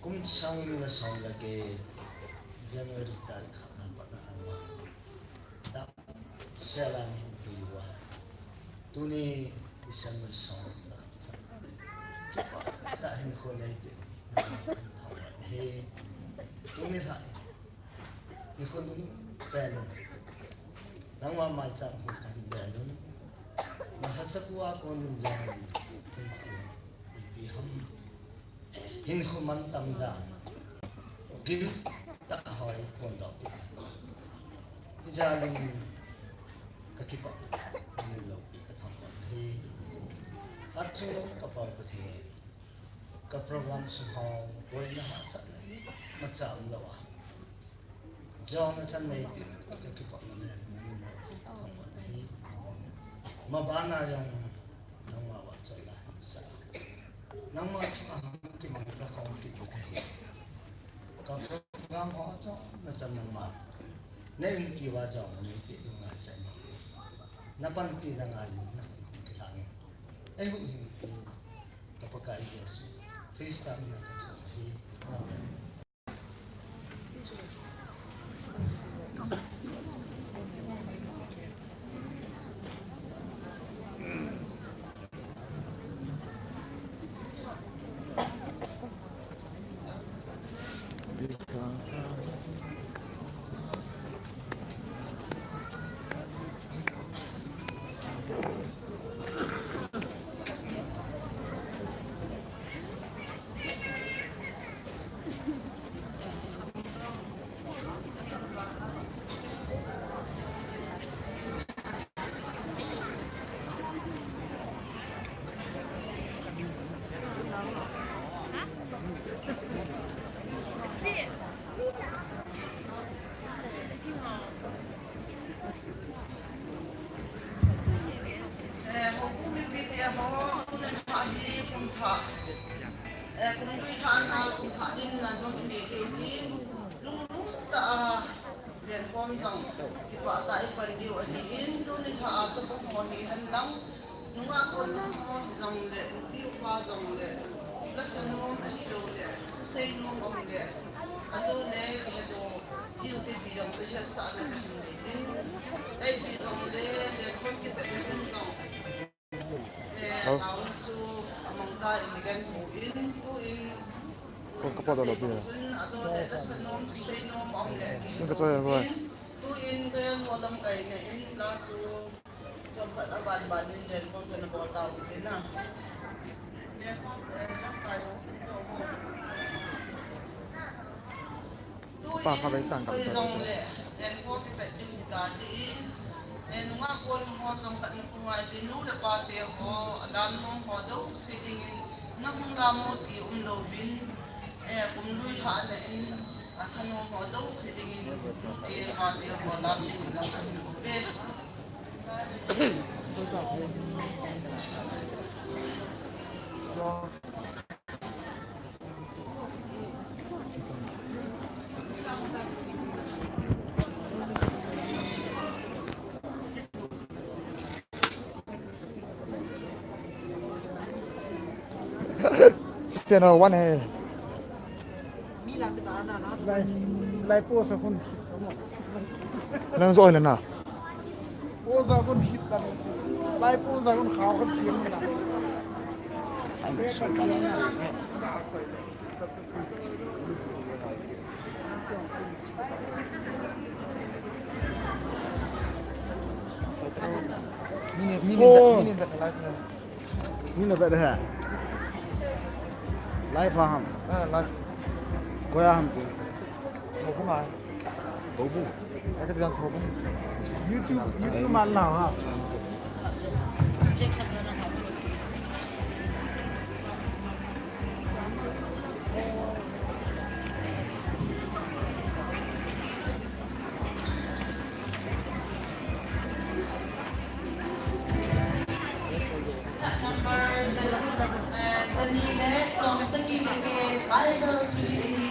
Kum sang ni le som le get January tarik khat na pat na ama. Tah sela ni piwa. Tuni December som le khat. Tah hinkho neipeh. He. Tuni la. Ni khun um pen un. Nangma maicham khu kahin bel un. Na lhacha kua kon in jong in. Ipi ham. Hinkho mantam dan. Gil tah hoi kon doh pi. Hijal in kakipah. Kahin loupi kathangvah hi. Hatchungnung Ka Pau Pathen. Ka program sung ho, boina hahsatna imacha umlou a. Jona chan neipeh, kakipah na men, na min ho, thangvah na hi. Mabana jong, nangma vahchoi la hinsa. Nangma chunga kimangcha khom kit ding kahi. Ka program ho jona chan nangma. Nei umpi uva jong, neipeh ding ngaicha. Na panpina ngai, na kilhang. Eihuhhingpu, ka Pakai Jesu Christa mina kathum ahi. Amen. Eh, houbung mipite ho, tuni lha hi kum thah. Eh, kum lui lha na, kum thah dim na jong i nei keu hi. Lunglut tah a, lenkhom jong, kipah tah a i pan diu ahin, tuni lha a chapang ho hihen lang, nungah kon ho hijongle, nupi upa jongle, lasa nom ahiloule, thusei nom umle, ajole, kihedoh jiu te ti jong chu hetsahna kahin nei in, ipi jongle, lenkhom kipet na ding jong. Eh, taona chu amang tan i genpoi, tuin, Ko ka pa da lo pi. Chun, ajole, lasa nom, thusei nom umle, kihedoh in, tuin, ka lamkai na in, la chu, chomkhat aban ban in, lenkhom kana bol tau tin a. Pa kha bai tang kam cha. Tuin, koi jongle, lenkhom kipet ding hita tin, eh, nungah kon ho chomkhat na khongai tin, nu le pa te ho, adam nom ho jouse dingin, na hung dam mo ti umlouvin, eh, kum lui lha na in, Athanu ho jouse dingin, nute, hate ho lam dingin lang kahin bol e. Cristiano one hai. Lai, lai pose a kon. Nang jo le na. Pose a kon khit ta ni. Lai pose a kon khao kon khit ta. Mini, mini, oh. Mini, mini, mini. Mini vet hai. Live ham. Ah, live. Koi a ham tu? Houbung a. Houbung. Acha dan Houbung. YouTube, YouTube man la ha. Number, eh, jani le chomsagi le ke Bible thuli le hi.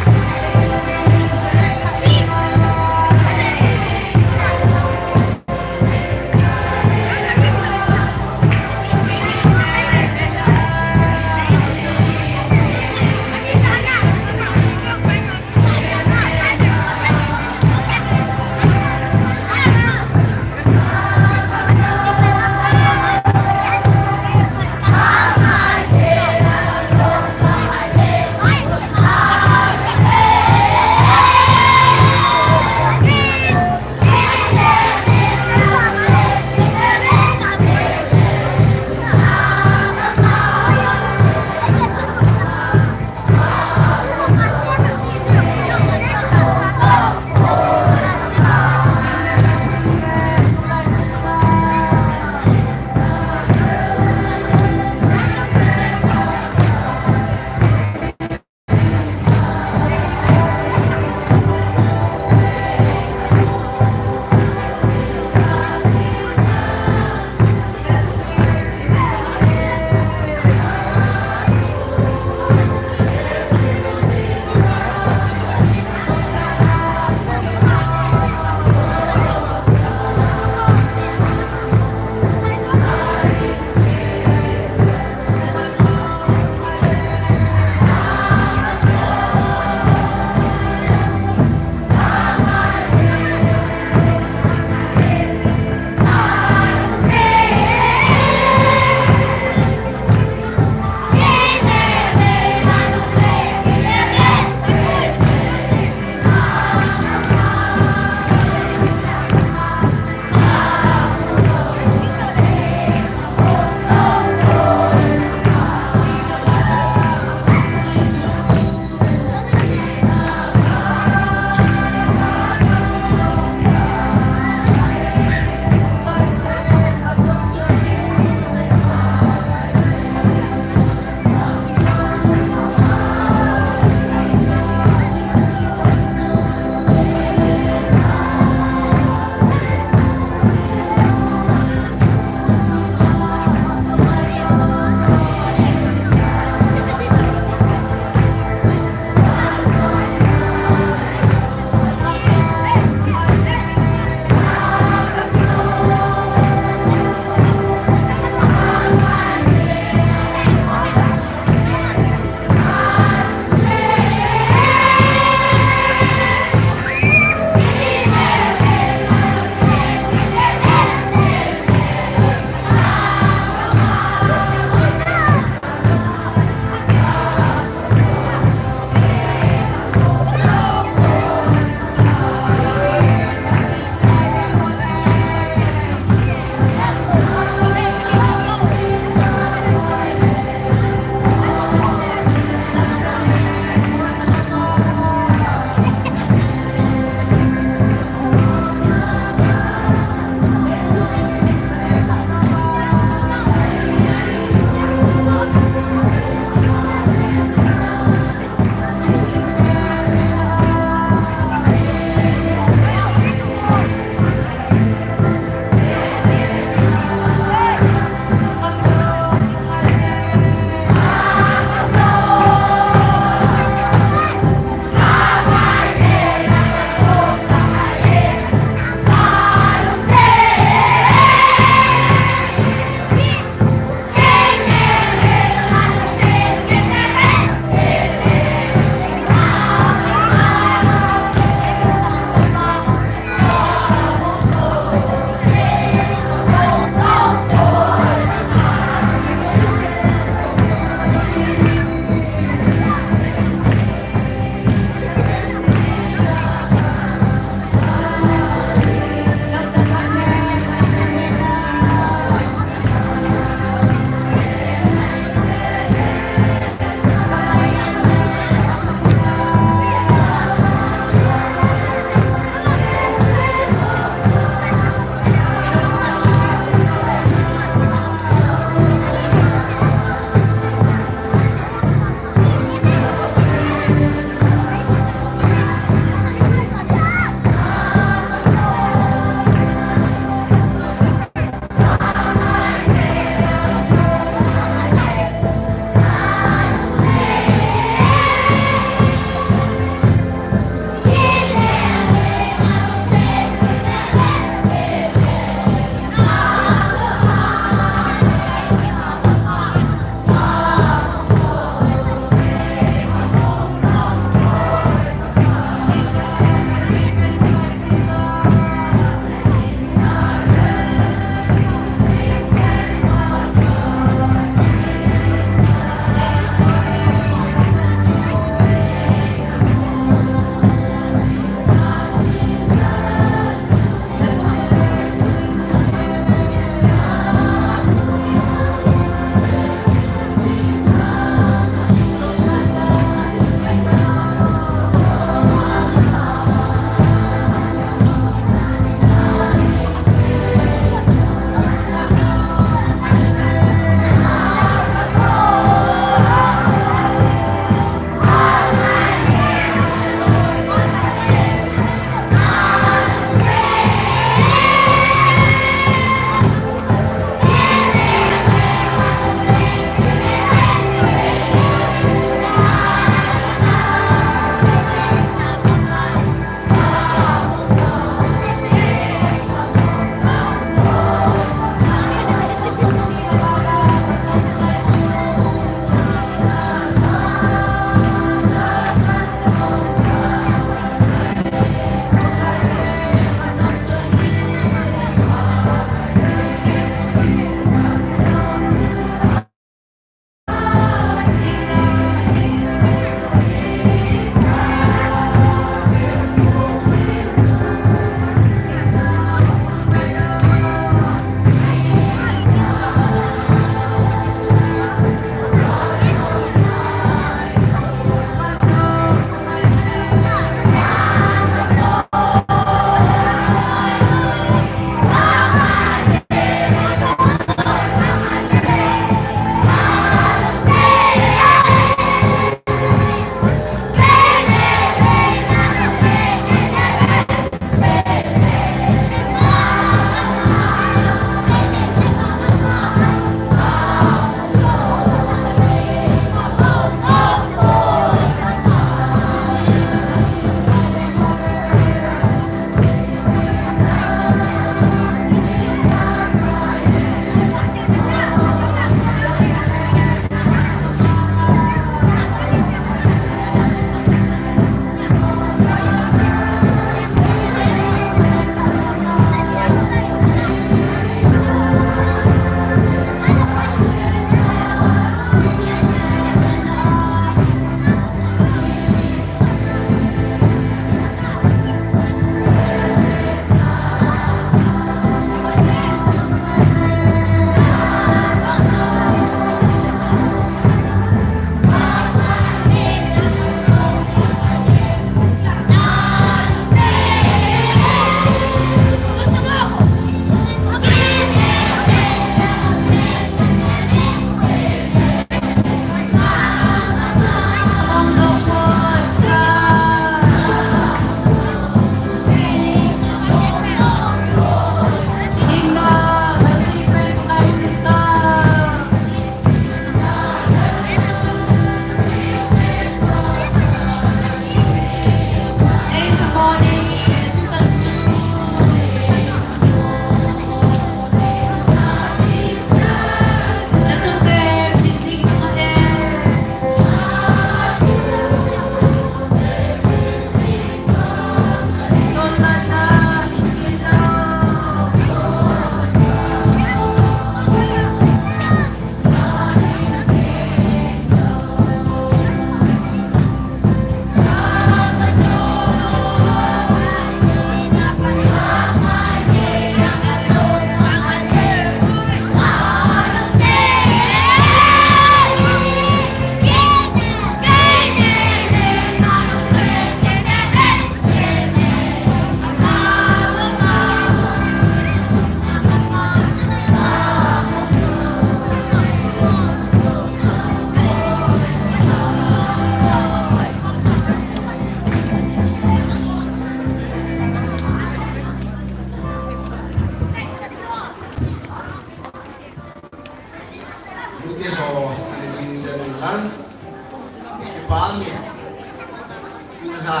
ha,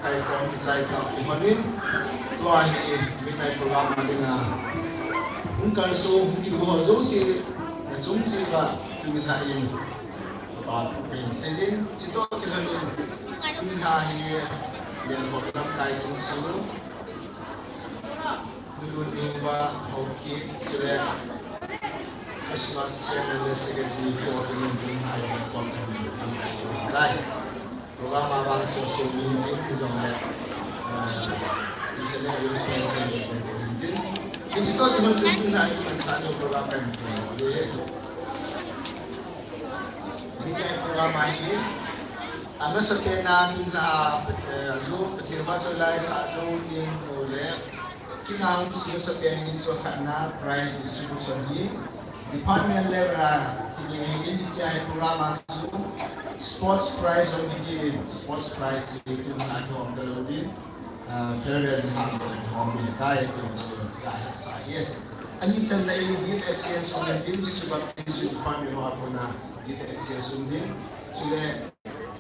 kaikhom kichai tau ti honin, tua hi midnight program a dinga hung kalsong, hung kigo ho jouse, nachung cheh uva, tuni lha in, kipathu kahin seiyin, chutoh kilhonin, tuni lha hi, Lengkhom lamkai ding chu, Nulun Ningba, Haokip, chule Christmas Chairman le Secretary, Coordinator, Lengkhom lamkai ding tai. Program a vang so so min tin, hijongle, ah, internet use pen pen pen pen tin. Hiche toh kilhon chun tuni a kimanchah nau program pen pen le. Midnight program ahi. Amasapen a tuni a, eh, ajo, Pathen vahchoi la isah jou ding ho le. Kinang chu amasapen in chu khatna prize distribution hi. Department level a, kini hi in hiche a hi program a chu sports prize jong hi, sports prize hi tuni a kihom talou ding, ah, farewell dinga jong kihom ding ahitai ti chu kahin seiye. Ani channa in gift exchange jong hi in, chuchu Baptist Department ho a kona gift exchange jong ding. Chule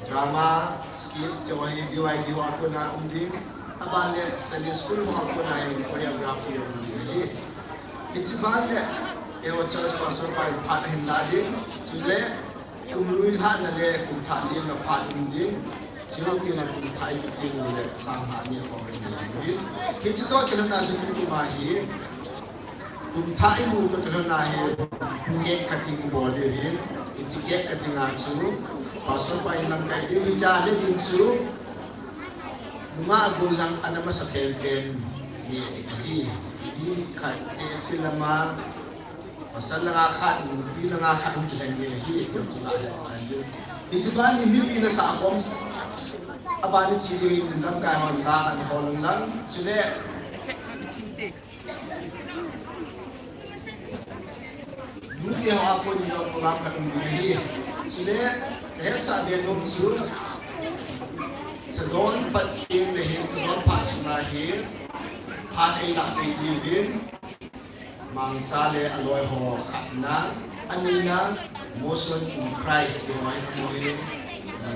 drama, skits, chu hi B Y D ho a kona um ding. Aban le Sunday School ho a kona hi choreography um ding ahi. Hiche ban le, eiho church pastor pa in phat ahin la ding. Chule, kum lui lhahna le kum thah limna phat um ding. Chule kum thah imu teng le, sang lhah ni ho um ding ahi. Hiche toh kilhon a chu tukum a hi, kum thah imu toh kilhon a hi, cake cutting ibol diu ahin. Hiche cake cutting a chu, pastor pa in lamkai diu, hiche a le ding chu, nungah gollhang ana masapen pen ni ahi. Mi khat, tehse lama, pasal langa khat, nupi langa khat hung kilhen ding ahi, ti chu kahin seiye. Hiche ban in mipi nasah a kom, aban in che ding in lamkai hon la, ana hol un lang. Chule, nute ho a kon in jong program khat um ding ahi. Chule, hetsah be nom chu, chadon pat teng le hin, chadon phat sunga hin, phat eilah peh diuvin, Mangcha le aloi ho khatna, anina, Motion in Christ ti ho ahin, amaho hin,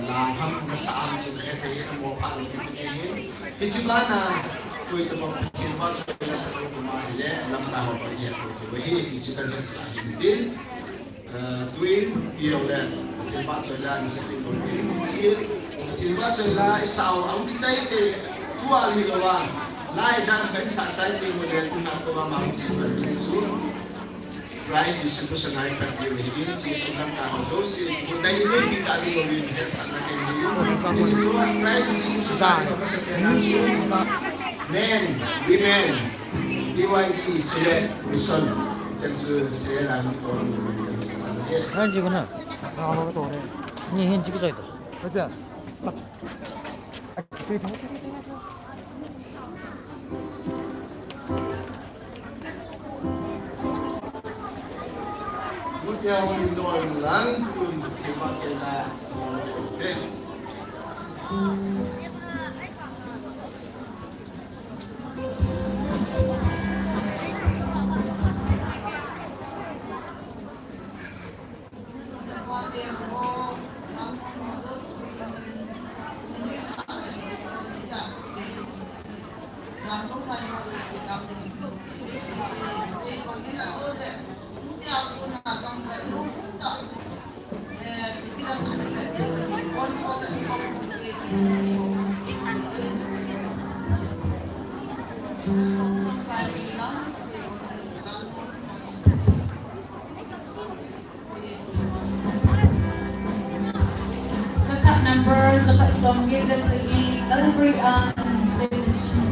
lam ham, nasa ham, chu kahet ahin, amaho phat lou kit ahin. Hiche bana, koi tabang Pathen vahchoi la isah lou puma hile, lamkai ho toh ihet lou diu ahi, hiche kahin seiyin tin. Eh, tuin, ijongle, Pathen vahchoi la isah lou tin, hiche, Pathen vahchoi la isah u, ahung kichai chai, tua hilou a, lai jan kahin sah chai teng ule, tuna program a hung chai ding chu. Prize distribution a ipat diu ahin, hiche chu lamkai ho jouse, kum dai ni ni pi ta ding uvin, hetsahna kahin nei in. Hiche chu prize distribution a ipat diu ahin. Men, women, B Y D, chule, mission. Chan chu, chule, la ni ko ni, hetsahna ahi. Hanji ko na. Ni hanji ko chai to. Acha. Number, Jakat Song, give us the Calvary and Signature.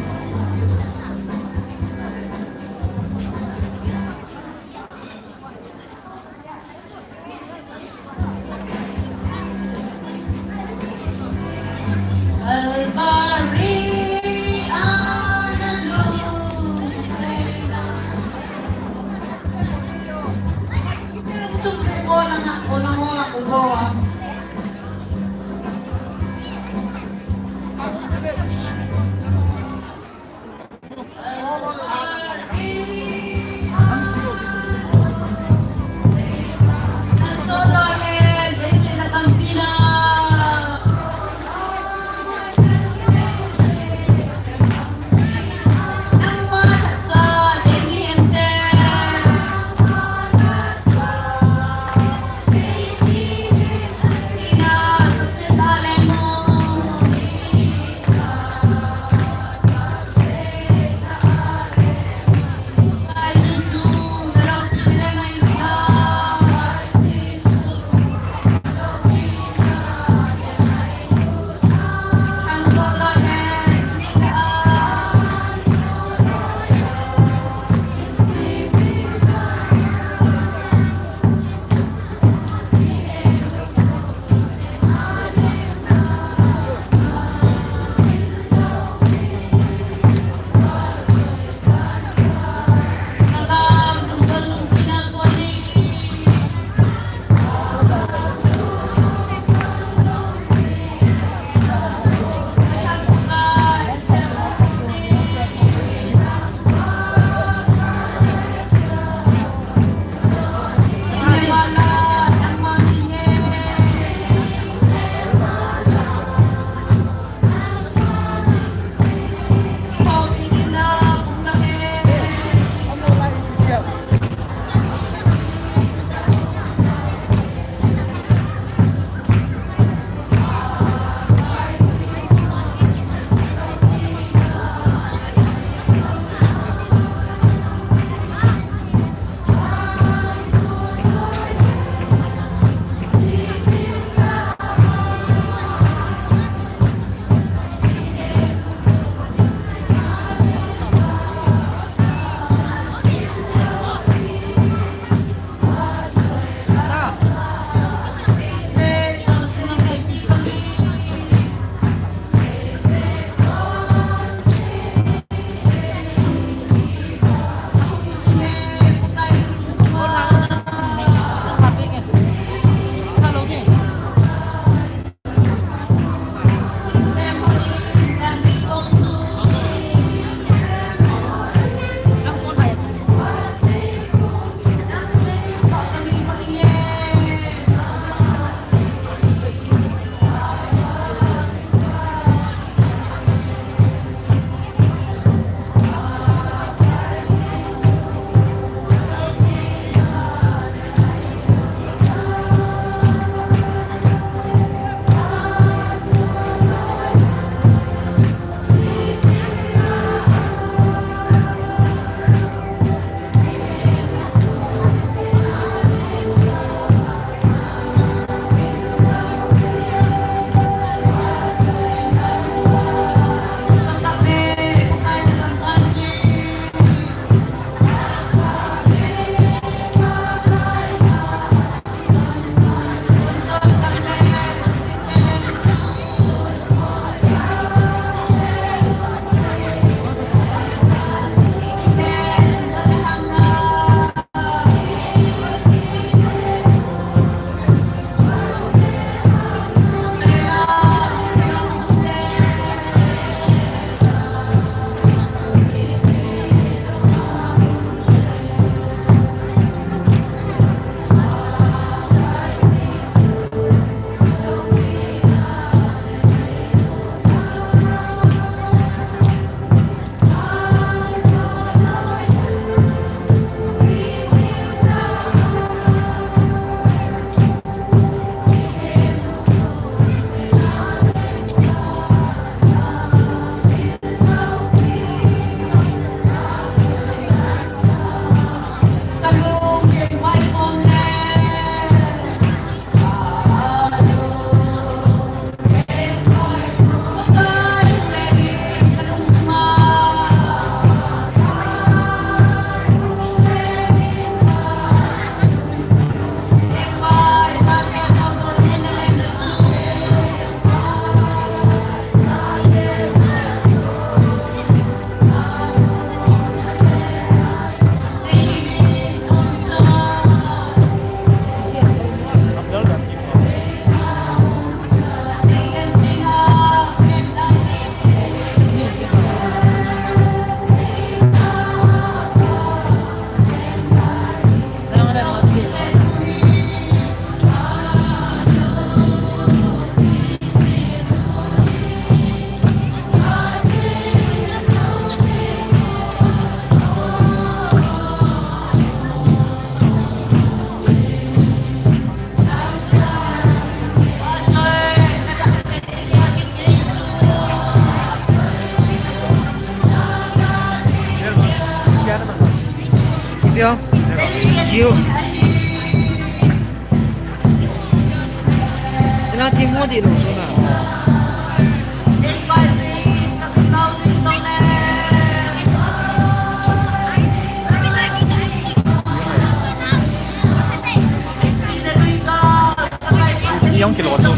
Jio. Tina thi mo di lo so na. Yang kilo tu.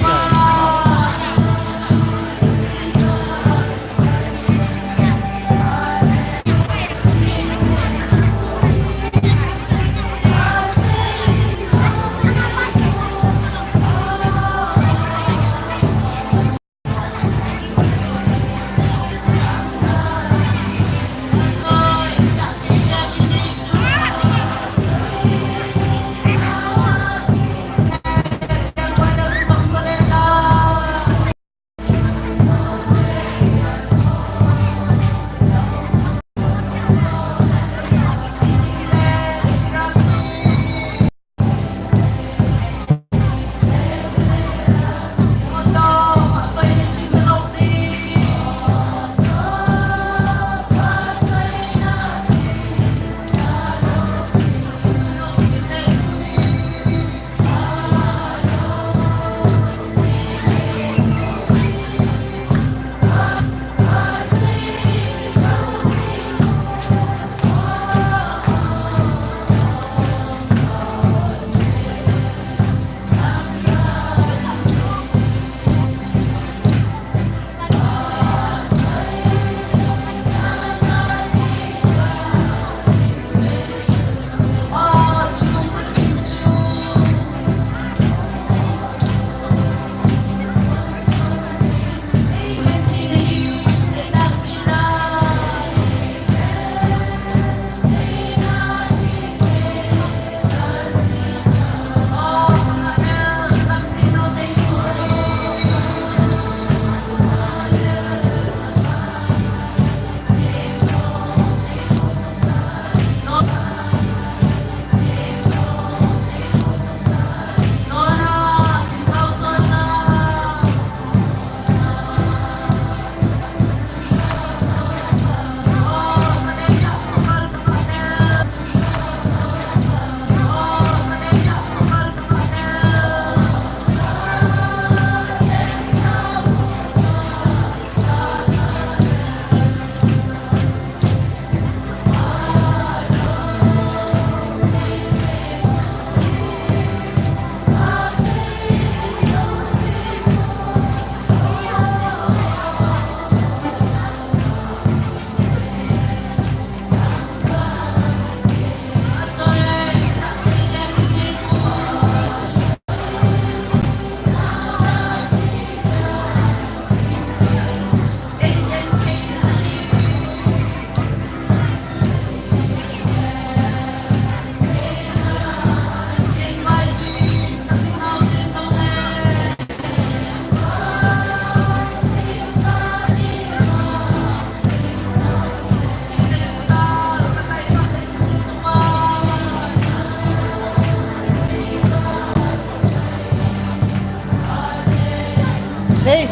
Sei,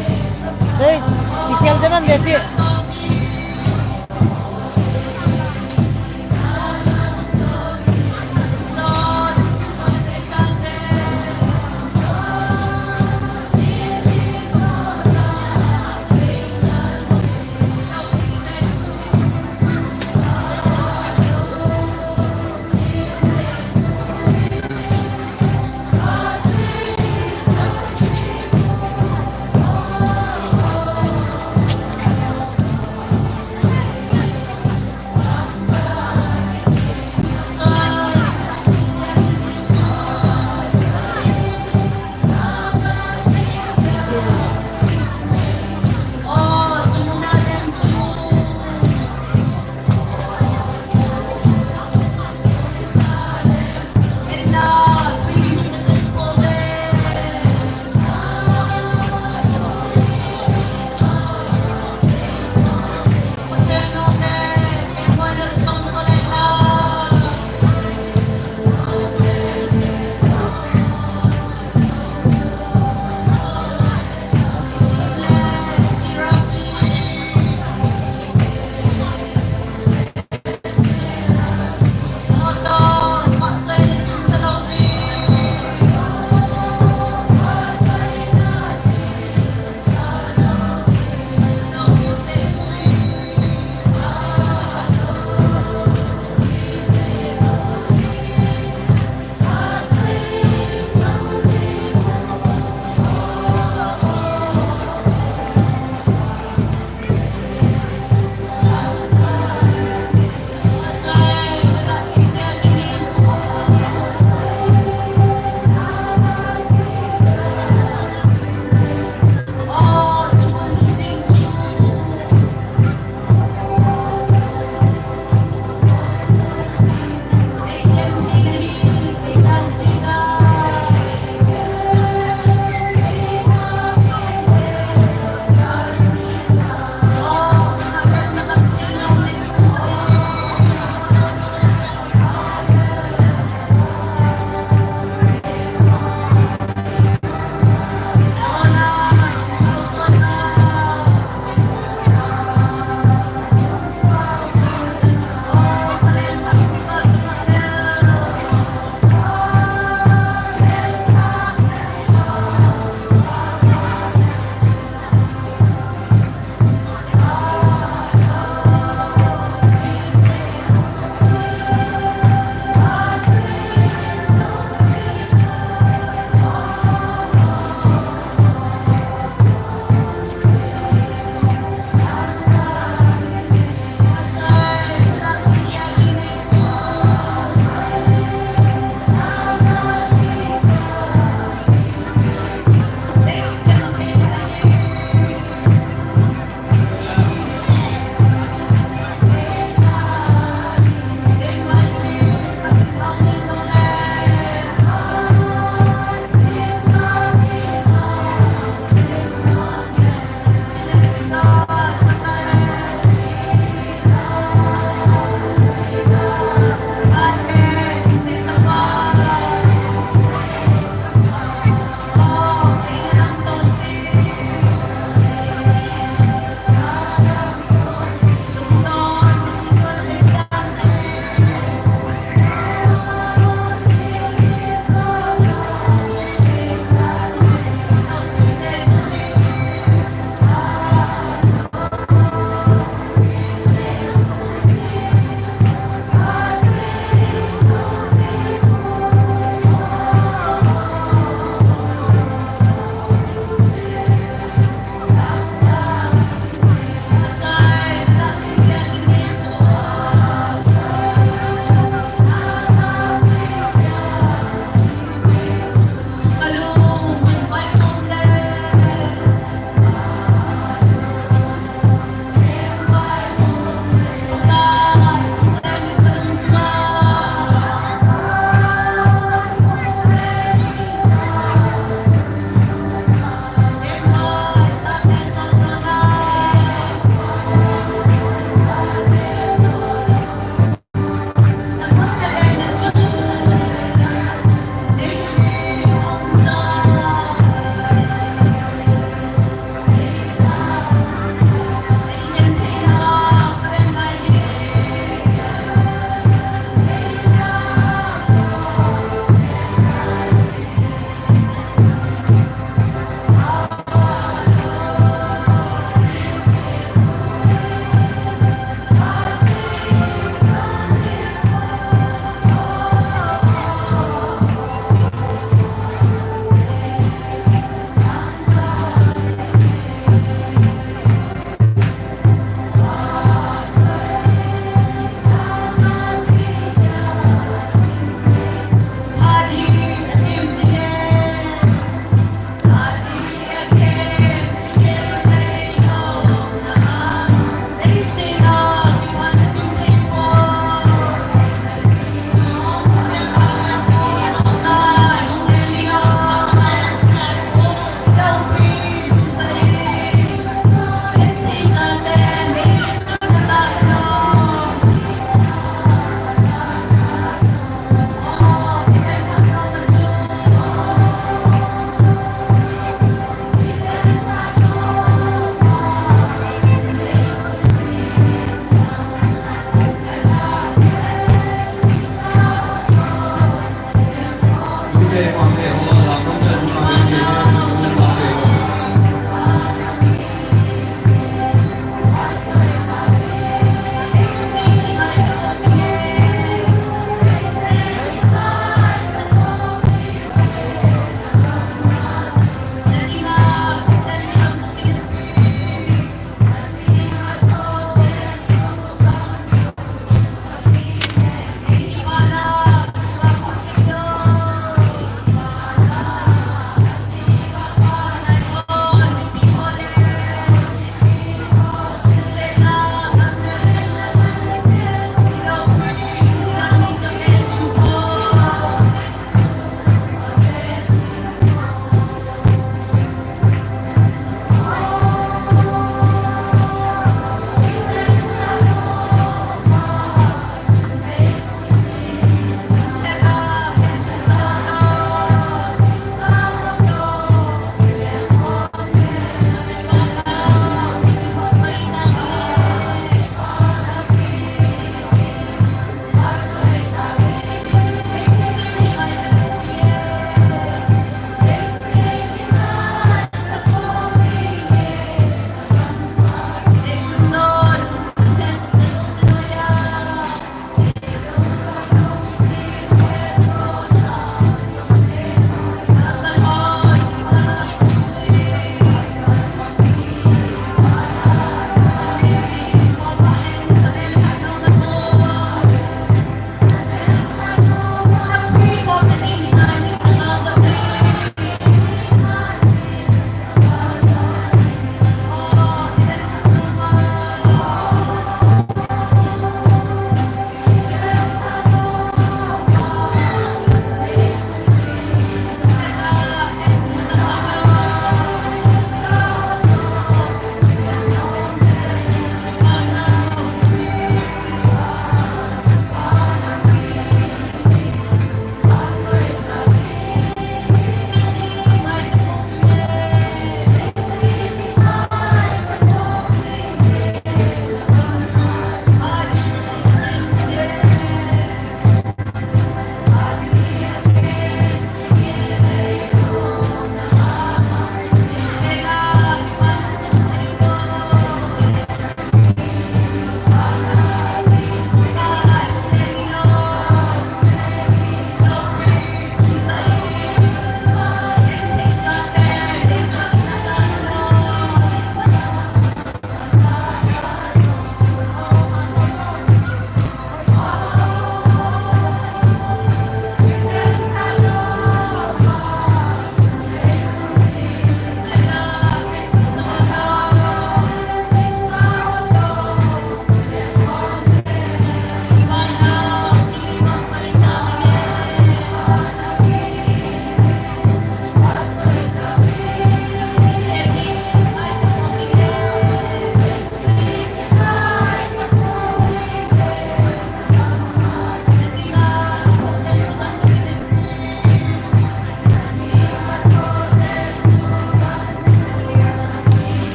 sei, i khel jana beti.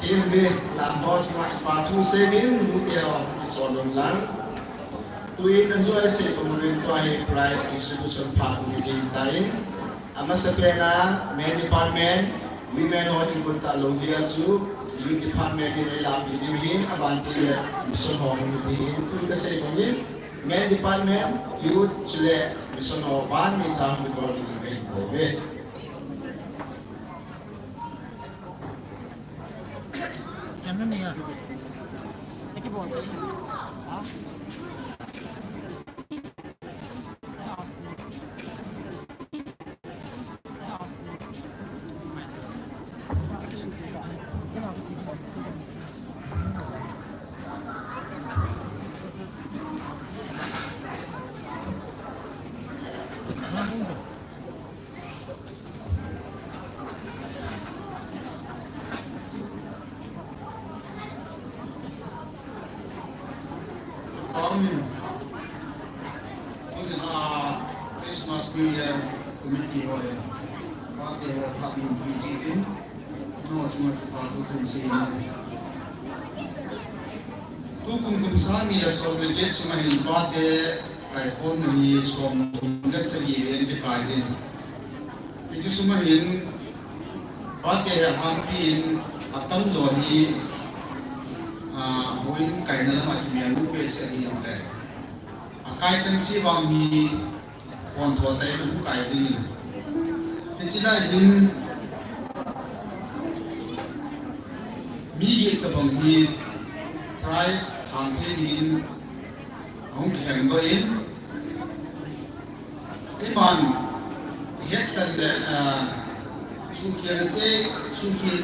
Team B, lam ho chunga pa thu seuvin, nute ho, so lom lang. Tuin anjua sei pum rin tua hi prize distribution phat ni ding tai. Amasapen a, men department, women ho kigon talou jeh a chu, youth department in eilampi diu ahin, aban tile mission ho ni ding ahin, tun kasei bangin, men department, youth, chule mission ho ban ni chang mi tor ni ding ahin bouve. Amen. Tuni a Christmas New Year Committee ho, pate ho phabep in P G in, no chunga kipa thu kahin sei e. Tukum kum sang ni le som le get sunga hin pate kaikhomna hi som thum le sagi len kikai jin. Hiche sunga hin pate hi ahangpi in atamjo hi, ah, houin kaina lama kimelmu behseh ahi jongle, akai chengse vang hi pontho tah in ahung kai jingin. Hiche lai hin mi get tobang hi prize sang thei dingin ahung kihengdoh in, eiman het chan le, ah, suhkhel nate, suhkhel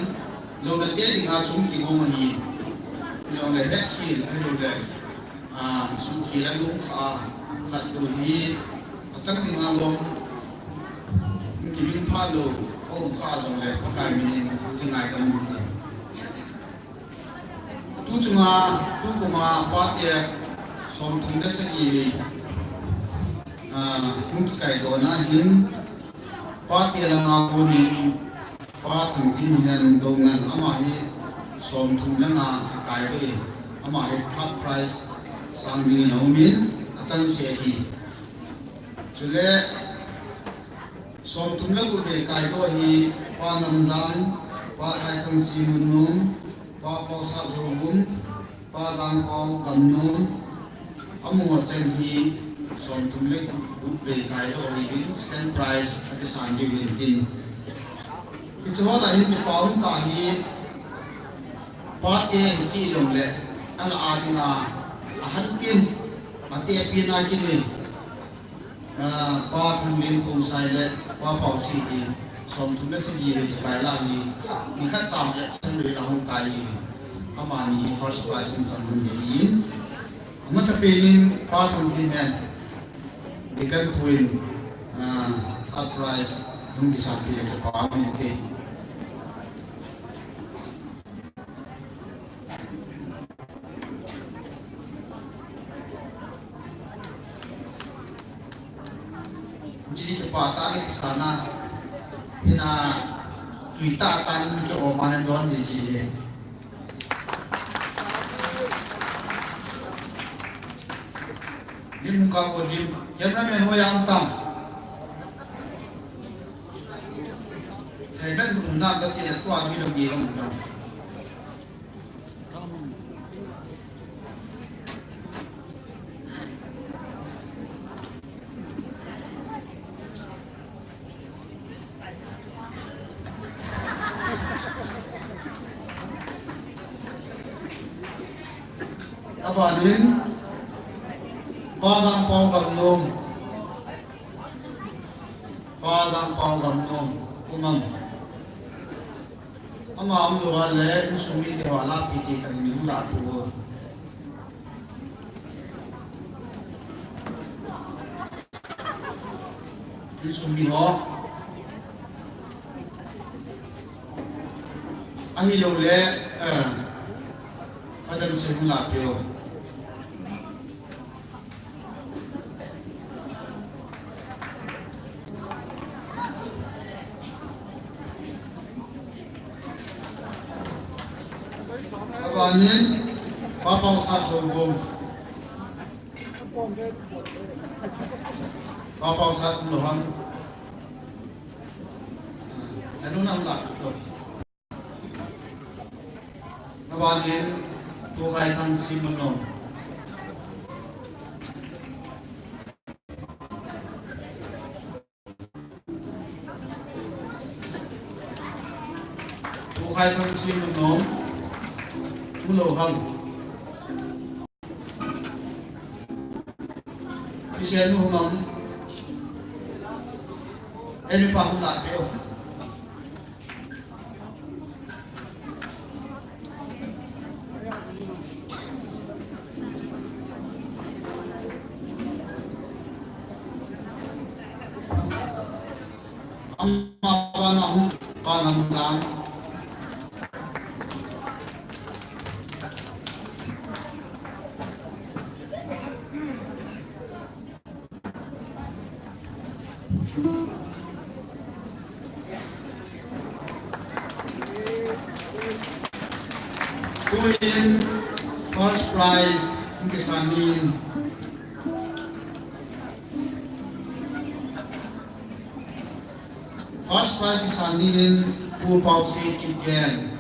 lou nate dinga chu kigong ahi. Jongle hetkhel ahilou le, ah, suhkhel a lungkha khat lou hi achang dinga lom kimin pha lou, aum kha jongle Pakai minin kingaidam un. Tu chunga, tukum a pate som thum le sagi vei, ah, hung kikaidohna hin, pate langa konin, Pa Thangtinhen Doungel, ama hi som thum le nga akaidoh e, ama hi third prize sang dingin aumin, achengse ahi. Chule, som thum le gup vei kaidoh hi, Pa Namjan, Pa Thaithangsi Munnom, Pa Paosah Lhouvum, Pa Jangpao Gamnom, amaho cheng hi som thum le gup vei kaidoh ahiuvin, second prize akisan diu ahin tin. Hiche ho lah hin kipa um tah hi, pate hiche jongle, alah a dinga, ahanpin, atepi na kini. Ah, Pa Thanglem Khongsai le Pa Paosi hi som thum le sagi vei kikai lah hi, nikhat cham absent vei la hung kai hi. Amani first prize hung chang hung hi in. Amasapen in Pa Thangtinhen, Deacon pu in, ah, third prize hung kisanpi le kipa um inte. Hiche kipa tah le kisana, hina tui tah chan kiom a nadon jiji e. Lim hung kap o lim, cameraman ho jong tam. Thei ben hung nam kati le tua jui dam gi lam tam. Abanin, Pa Jangpao Gamnom. Pa Jangpao Gamnom. Kumang. Ama umlou a le, insung mite ho alahpi thei khat in hung lahpeh o. Insung mi ho. Ahilou le, eh, Madam Singh hung lahpeh o. Panin, Papa Usat Longvung. Papa Usat Lohang. Anu nang lah tu. Nabanin, Pu Khai Thang Simunom. Pu Khai Thang Simunom, Pu Lohang. Pi Sianu Ngam, Eni Pa Hula Peo. Ama bana hung bana musang. Tuin first prize, Kisani. First prize kisan ni in Pu Pausei Kipgen.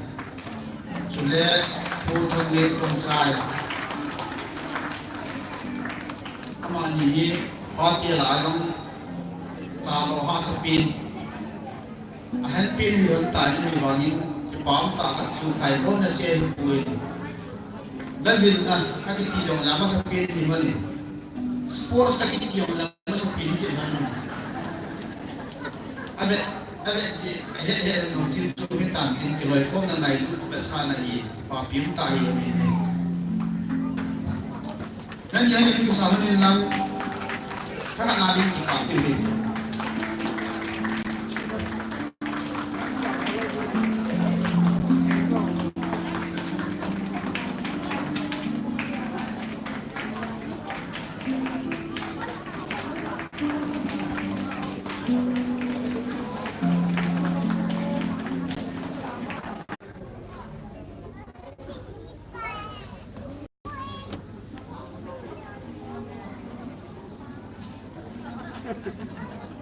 Chule Pu Thanglen Khonsai. Amani hi party la jong salo ha sapin. Ahenpen hi hon tani hi vangin kipah tah khat chu kailou na se hi pui. Na jilna, ka kiti jong la masapen hi mani. Sports ka kiti jong la masapen hi mani. Ave, ave ji, he, he, no tin chu mi tan tin kiloikhomna ngailut vetsahna hi, papi um tahi, amen. Nangni hi kisa mani lang, ka na ding kipah pi hi.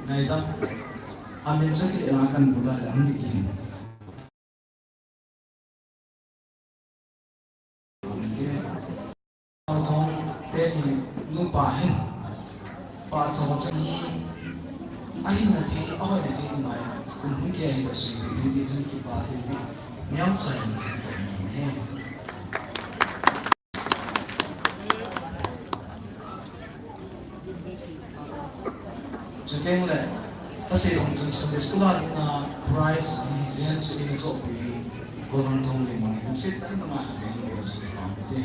Ngaidam. Amen sa kile la kan bula le ang di kin. Thong te nupa hin. Pa chawa chani. Ahin na thei, ahoina thei ni mai. Kum hun ke ahin da sui, hin ti thun kipa thei ni. Niam chai ni. Chuteng le, kasei bang chun Sunday school a dinga prize li jen chu ina chohpeh hi, gollhang Thanglen mang hi, kum set tan dang a khat ding, gollhang chu ding mang te.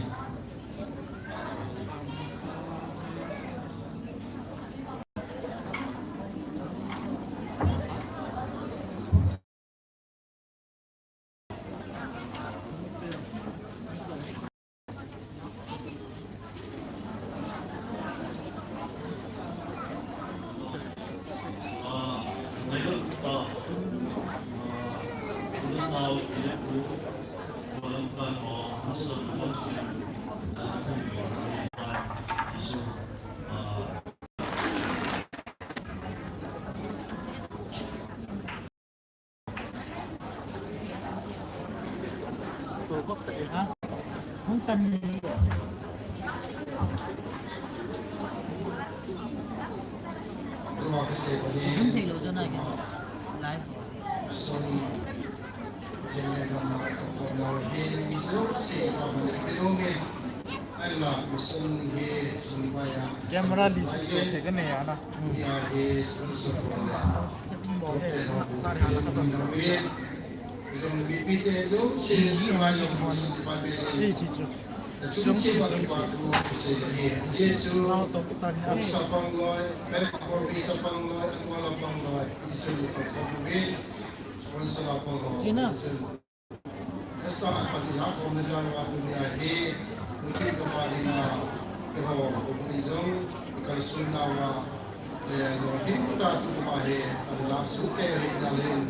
Camera li su te te ka ne ya na. Ei, chi chu. Chung chi ba ki ba tu se le hi. Ye chu. Sapang loi, Merkor bi sapang loi, Kuala pang loi. Ni se ni ko ko ni. Sponsor a pang loi. Esta a pati la khom na jan wa dunia hi, mutin ka pa ding a, te ho, ko ko ni jong, ka sun na wa, eh, no hin ta tu ma he, a la su ke he na len,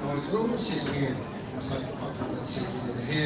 no jo se jong he, masa ka pa tu na se ki le he.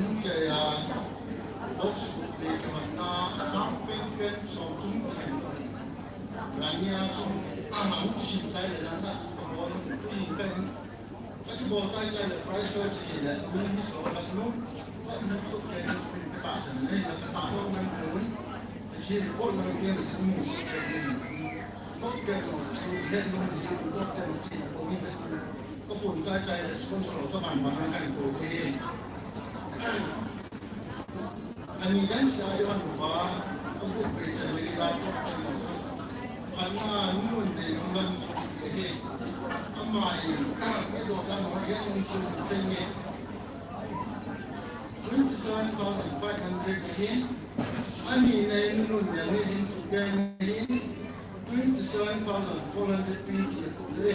hung kei a, box pe ke wan na, sang pen pen som chung pen pen. Lani a sum, a hung kisim chai le lang na, bol hung tui pen. Ka kibol chai chai le price so kiti le, nung hi so la nung, ka nung so ke nung so ka ta san nei, ka ta lo nang kun. Ka chi report nang ke nung so ke ni. Report ke nung so he nung so report ke nung chi ko ni ka tu. Ka pun chai chai le sponsor lo sa ban ban nang kan ko ke. Ani dan sa yo han va, abu pe chan ni la ko ko chu. Hana nun de nun lan so ke he. Ama in, e do dan ho ye nun chu se ni. Twenty seven thousand five hundred ahin. Ani nei nun nun ya ni hin tu ke ni hin. Twenty seven thousand four hundred twenty atu de.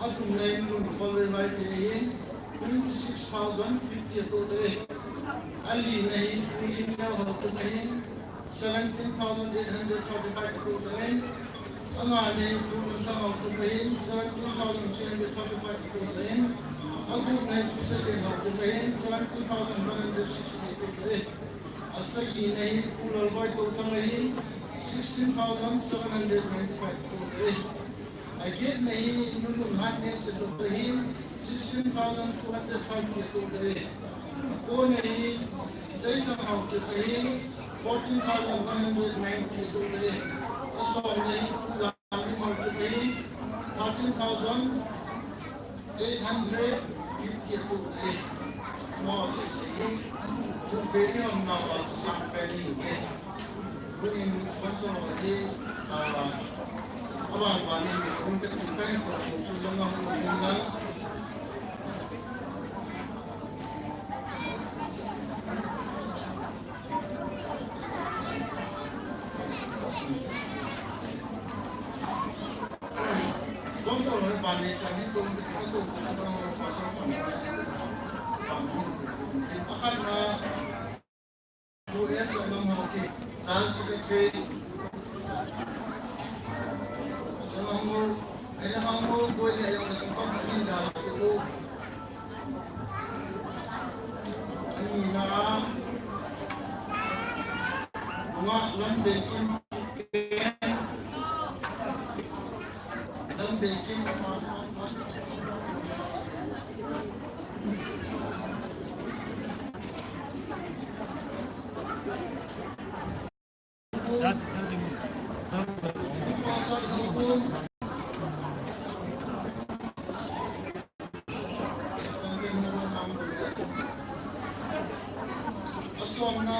Atum nei nun khol le vai te hin. Twenty six thousand fifty atu de. Ali nei tu in ya ho tu nei. Seventeen thousand eight hundred thirty-five atu de. Anga nei tu in ta ho tu nei. Seventeen thousand three hundred thirty-five atu de. Agu nei tu se de ho tu nei. Seventeen thousand one hundred sixty atu de. Asagi nei Pu Lalboi Touthang ahin, sixteen thousand seven hundred ninety-five atu de. Aget nei Nulun Hatneng Setup ahin, sixteen thousand two hundred thirty atu de. Ako nei Seithang Haokip ahin, fourteen thousand one hundred ninety atu de. Asom nei Pu Lamlim Haokip ahin, thirteen thousand eight hundred fifty atu de. Mo sisi, tu very ham na wa tu sang pe ni ke. Tu in sponsor wa he, ah, aban ba ni, tu ke tu kai ko tu lang hung hung lang. U S Lamhauki, Charles Secretary. Lamhangol, Lamhangol, Boile, Lamhangol, Anina, Bunga Lamdeikim, Lamdeikim, Asomna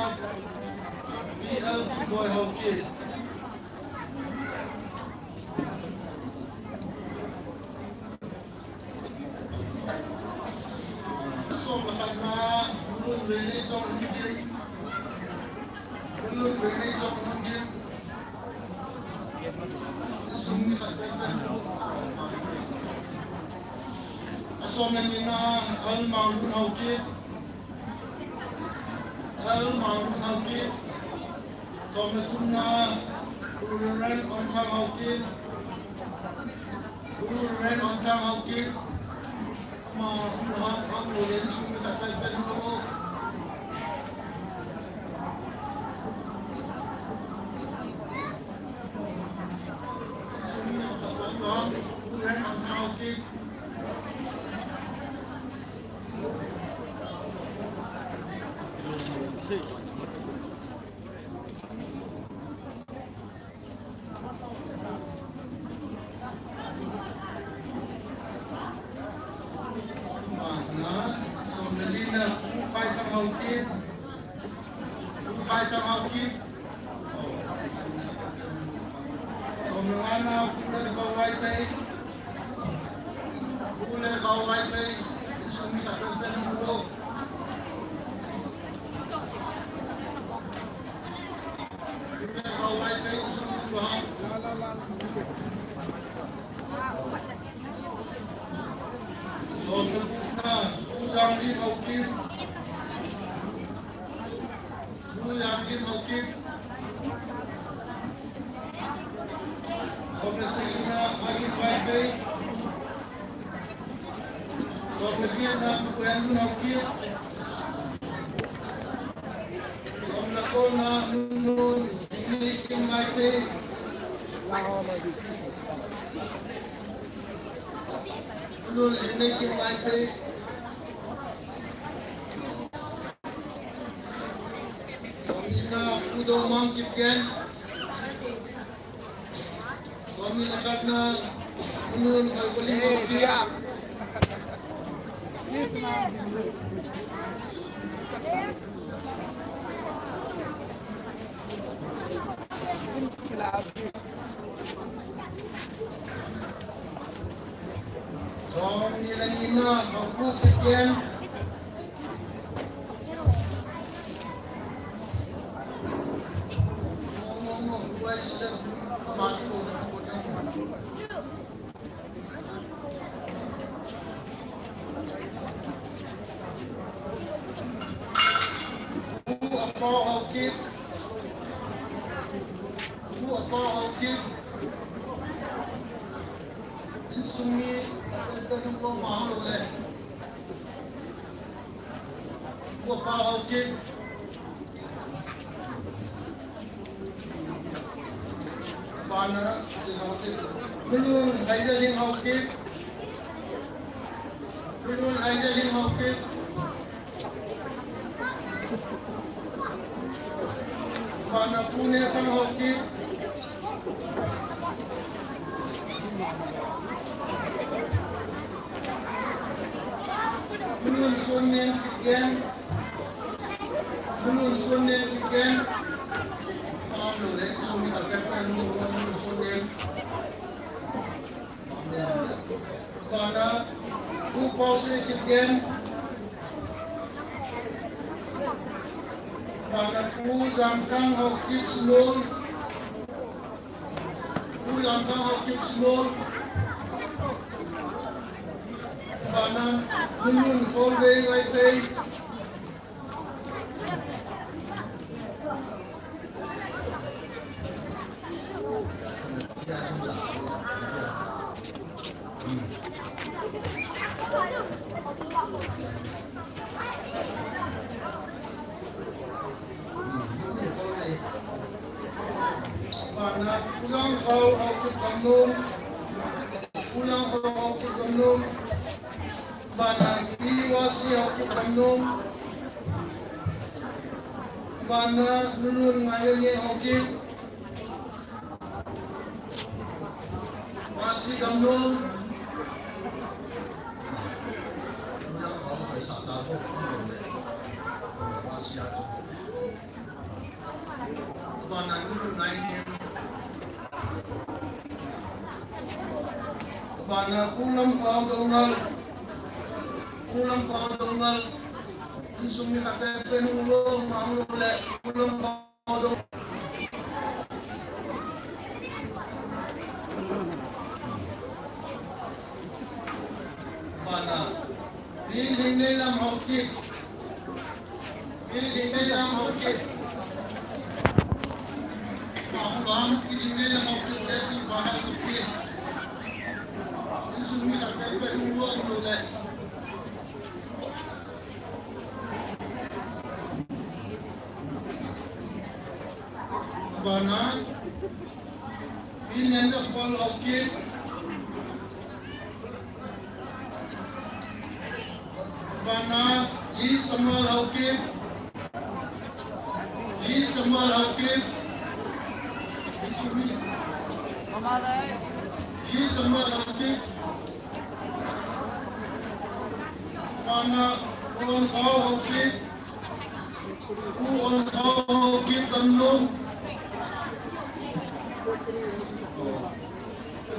P L Kimboi Haokip. Som le khatna, Lun Vene Chong Hungin. Lun Vene Chong Hungin. Sum ni khat pen pen. Asom le nina, Alma Lun Haokip. Alma Lun Haokip. Som le thumna, Pu Ren Onthang Haokip. Pu Ren Onthang Haokip. Ma, ma, ma, Pu Ren sum ni khat pen pen ho. Sum ni khat pen pen ho. Pu Ren Onthang Haokip. Tang Haokip. Som le nga na Pu Lerkhao Vaiphei. Pu Lerkhao Vaiphei. Insung mi khat pen pen hung lou. Pu Lerkhao Vaiphei insung mi hung lou. Som le gup na Pu Janglim Haokip. Pu Janglim Haokip. Som le sagi na Agim Vaiphei. Som le get na Pu Henlun Haokip. Som le ko na Nunun Ineikim Vaiphei. Nunun Ineikim Vaiphei. Som ni na Pu Domang Kipgen. Som ni le khat na Nunun Ngalkoli Haokip. Som ni le ni na Pu Kipgen. Pu Apao Haokip. Pu Apao Haokip. Insung mi, pen pen hung lou mang lou le. Pu Apao Haokip. Bana, Nunun Haijalhing Haokip. Nunun Haijalhing Haokip. Bana Pu Netang Haokip. Nunun Sonnem Kipgen. Nunun Sonnem Kipgen. Mang lou le, Sonnem Kipgen, Nunun Sonnem. Bana, Pu Paose Kipgen. Bana, Pu Jamkang Haokip Sinol. Pu Jamkang Haokip Sinol. Bana, Nunun Kholvei Vaiphei. Bana, Pu Langkhao Haokip Gamnom. Pu Langkhao Haokip Gamnom. Bana, Pi Wasi Haokip Gamnom. Bana, Nunun Ngaiyangen Haokip. Wasi Gamnom. Bana, Nunun Ngaiyangen. Bana, Pu Lamkhao Doungel. Pu Lamkhao Doungel. Insung mi khat pen pen hung lou mang lou le, Pu Lamkhao Doungel. Bana, Pi Lingneilam Haokip. Pi Lingneilam Haokip. Mahulam, Pi Lingneilam Haokip, Pi Bahal Suki. Insung mi khat pen pen hung lou mang lou le. Bana, Pi Liangakhol Haokip. Bana, G Samuel Haokip. G Samuel Haokip. G Samuel Haokip. Bana, Pu Langkhao Haokip. U Onkhao Haokip Gamnom.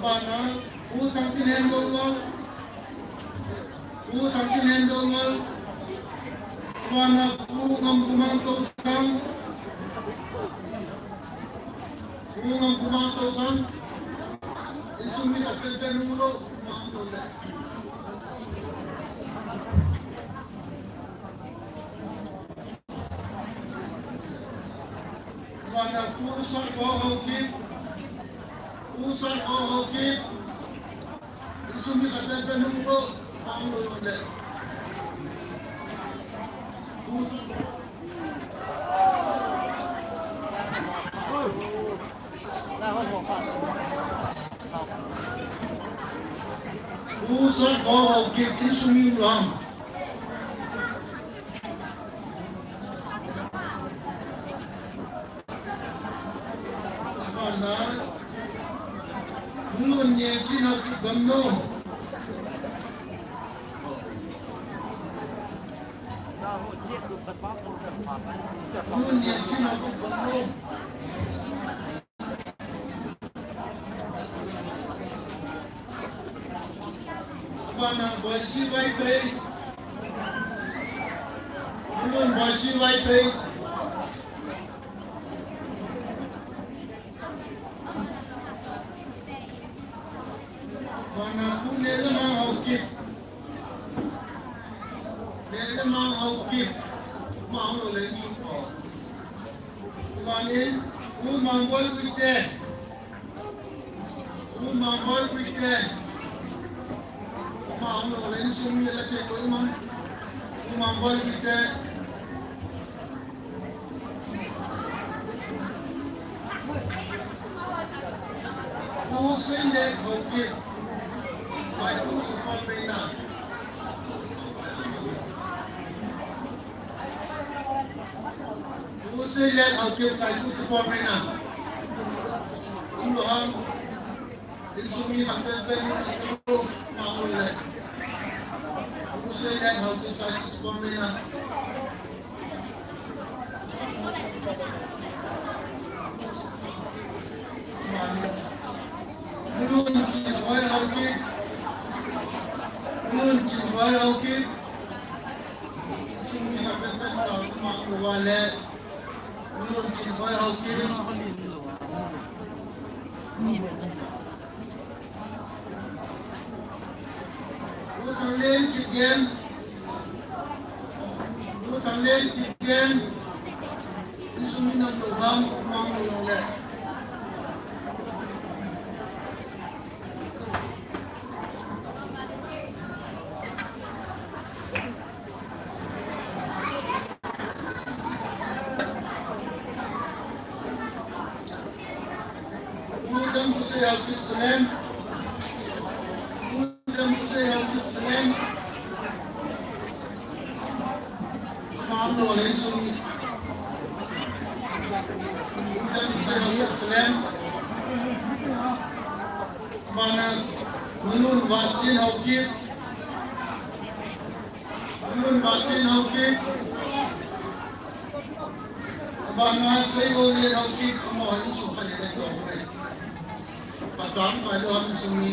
Bana, U Thangtinlen Doungel. U Thangtinlen Doungel. Bana, U Ngamkhomang Touthang. U Ngamkhomang Touthang. Insung mi khat penpen hung lou, mang lou le. Bana, U Satkhao Haokip. U Satkhao Haokip. Insung mi khat penpen hung lou, mang lou le. U Satkhao U Satkhao Haokip insung mi um lam. Bana, U Nunnialchin Haokip Gamnom. U Nunnialchin Haokip Gamnom. Bana, Boisi Vaiphei. U Nun Boisi Vaiphei. Bana, Pu Nehlemang Haokip. Nehlemang Haokip. Mang lou le insung ko. Bana, U Mangboi Guite. U Mangboi Guite. Mang lou le insung mi la te ko mang. U Mangboi Guite. U Seilet Haokip. Saitu Supon Meina. U Seilet Haokip, Saitu Supon Meina. Um lou ham. Insung mi khat penpen, mang lou le. U Seilet Haokip, Saitu Supon Meina. U Nunchinkhoi Haokip. U Nunchinkhoi Haokip. Insung mi khat penpen, mang lou le. U Nunchinkhoi Haokip. U Thanglen Kipgen. U Thanglen Kipgen. Insung mi nam lou ham, mang lou le. U Damkhosei Haokip Salem. U Damkhosei Haokip Salem. Mang lou le insung mi. U Damkhosei Haokip Salem. Bana, U Nunvatchen Haokip. U Nunvatchen Haokip. Bana, Seigollen Haokip, amaho insung khat le tou mai. Pacham kai lou ham insung mi.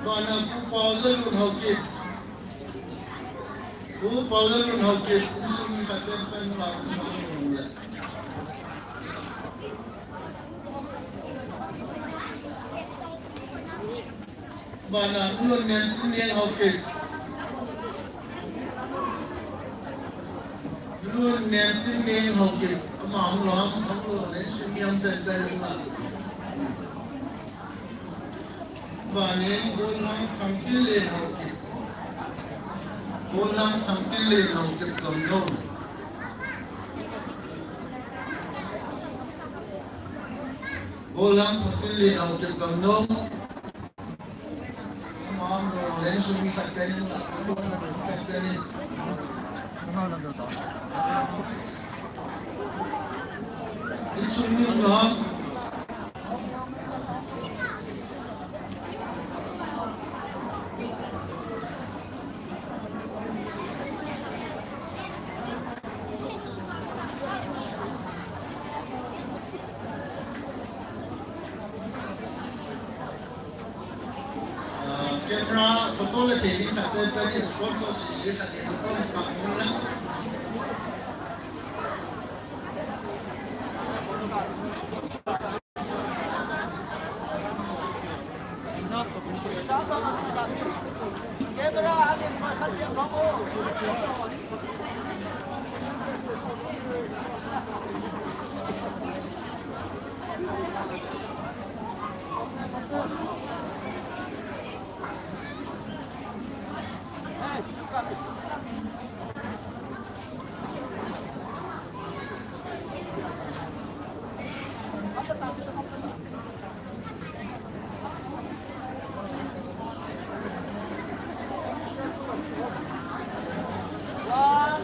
Bana, Pu Paojalun Haokip. Pu Paojalun Haokip, insung mi khat penpen, mang lou le. Bana, U Nunnemtinleng Haokip. U Nunnemtinleng Haokip. Ama hung lou ham, hung lou le, insung mi ham penpen hung lou. Bana, Golhang Thangtinlen Haokip. Golhang Thangtinlen Haokip Gamnom. Golhang Thangtinlen Haokip Gamnom. Mam lo, le insung mi khat pen in, khat pen in. Insung mi um lou ham. Photo le thei ding khat pen pen in sponsor sese khat in photo in pang un lang.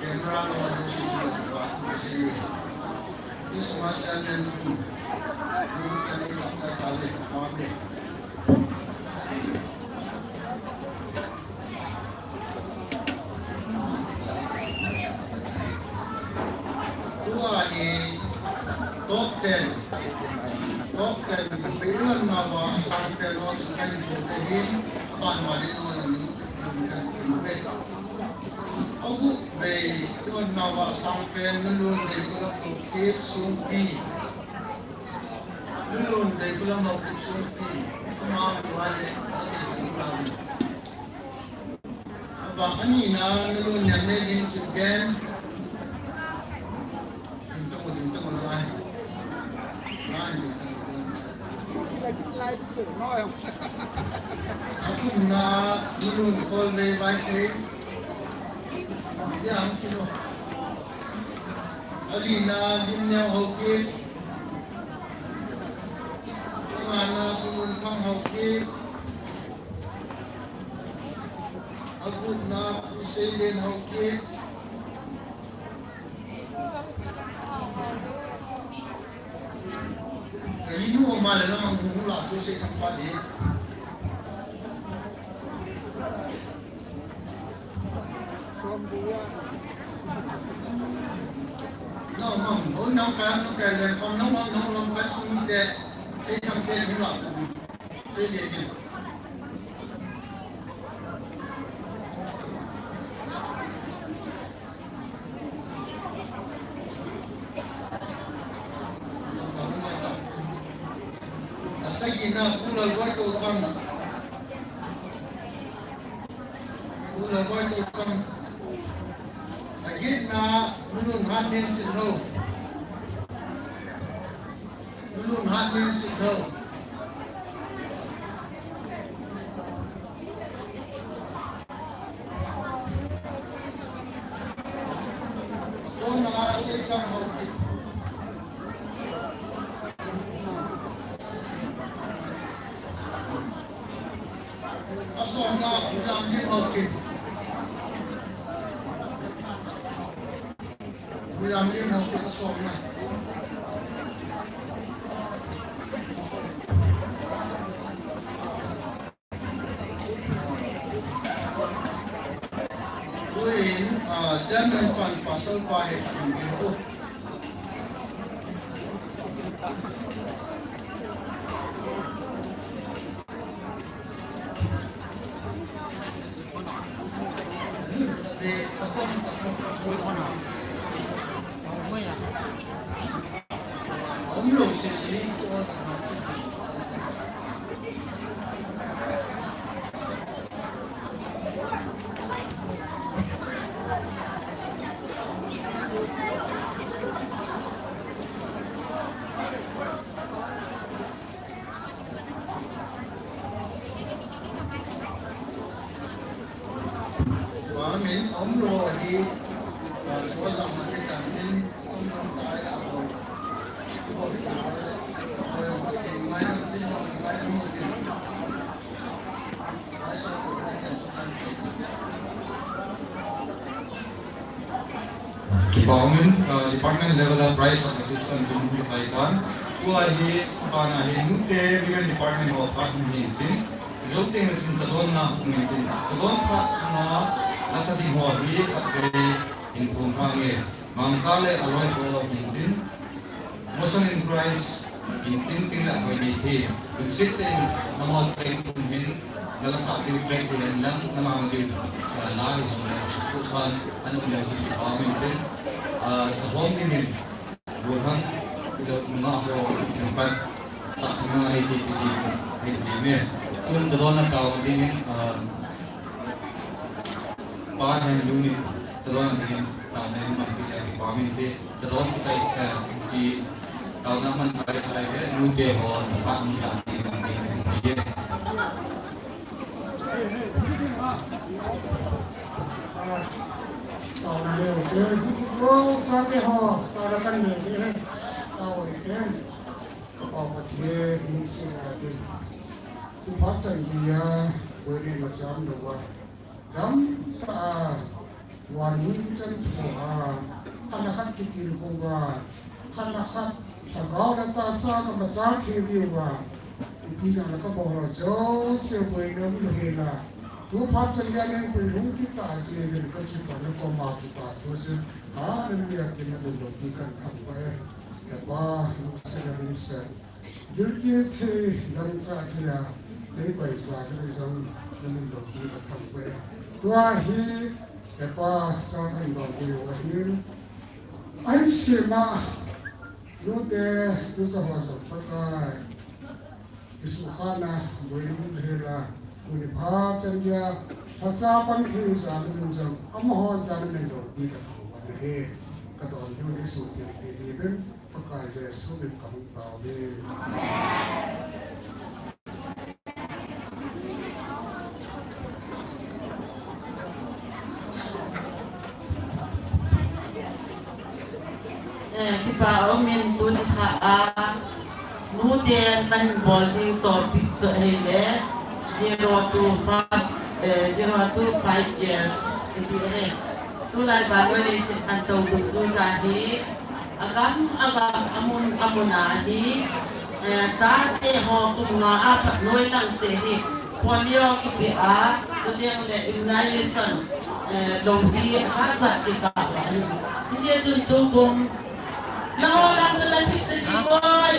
Camera lo ajo si chula tu ba tu kasi. Christmas channel tu. Ni kani tak sa tali. Amen. Tua hi top ten, top ten vei lhon nauva asang pen ho chu kahin pu te hin, aban vale lhon ni, ni kan kin ve. Agup vei lhon nauva asang pen Nulun Deikulam Haokip Songpi. Nulun Deikulam Haokip Songpi. Ama vale, ati kan pu. Abang anina Nulun Niamneidin Kipgen. Dim tang u, dim tang u lai. Lai, dim tang u. Athumna Nulun Kholvei Vaiphei. Dia ang kilo. Alina Limneo Haokip. Angana Pu Lunthang Haokip. Agupna Pu Seilian Haokip. Ka inu ama le lang hung la Pu Seithang pa de. No, no, no, no, ka, no, ka, le, no, no, no, no, no, ka sung te, Seithang te hung la. Seilian. Asagina Pu Lalboitouthang. Pu Lalboitouthang. Agetna Nulun Hatnin Sitlhou. Nulun Hatnin Sitlhou. Akona Seithang Haokip. Asomna Pu Lamlim Haokip. Pu Lamlim Haokip asomna. Tuin, ah, chairman pan pasal pa he kan bi ho. Amin, aum lou ahi, ah, tua lam a te kan tin, tum lam tai a ko. Ko pi ko le, ko yo ka tin, mai lam tin, mai lam tin. Kipah umin, ah, department level a prize of association jong kichai tan. Tua hi, bana hi, nute women department ho phat hung hin tin. Jou teng le chun chadonna hung hin tin. Chadon phat sunga, lasa ding ho hi, khatvei hin phongpha nge. Mangcha le aloi ho hin tin. Motion in prize, in tin tin la hoi ni thi. Lungset tah in, nangho cheng thum hin. Nala sah diu track hi hen lang, nala ma diu, ah, la hi jong le, sukhu san, anu le jong kipa min tin, ah, chahom ni min, bu hang, ilo nunga ho, jing fan, chah chang na hi chu pi di, hin di me. Tun jalona tao di min, ah, pa hen lu ni, jalona di min, tao ne man pi le kipa min te, jalon kichai, eh, chi, tao na man chai chai le, nu te ho, pa min ta di min di, di, di. Taona leu te, hiti ko, chate ho, taona kan nei te, taona te, ka Pa Pathen, lungsetna te. Tu phat chan geiya, Boina macham louva. Gamtah a, warning chan thua, khat le khat kitilkhou va, khat le khat lhagao le tahsa a machal thei diuva, ipi jeh a kabol ho jouse Boina um lou hela. Tu phat chan geiya leng Boina hung kitah jeh uvin kakipah na koma kipah thu ahi. Hallelujah, tin na lungpi kan thangvah e. He Pa, lungsetna dimset. Gilkel thei, dangchah thei a, nei paisa kei jong, na min lungpi ka thangvah e. Tua hi, he Pa, chang kan don ding u ahin. Ahin sema, nute, nusa ho jong Pakai. Jesu khana, Boina um lou hela, tuni phat chan geiya, phacha pan thei jeh a na min jong, amaho jeh a na min lungpi ka thangvah e. Ka don ding u Jesu thengpi diuvin. Pakai Jesu min kahung tao uve. Eh, kipa um in tuni kha a, nute kan bol ding topic chu ahile, zero to five, eh, zero to five years, kiti ahi. Tulai vannoi leiset kan tou ding chu ahi. Agam, agam, amun, amun a hi, eh, chate ho kum nga a phat noi lang se hi, polio kipe a, chuteng le immunization, eh, lou hi, ajat jat kikah uva ahi. Hijeh chun tukum, nangho lang chu la thip ta ding boi.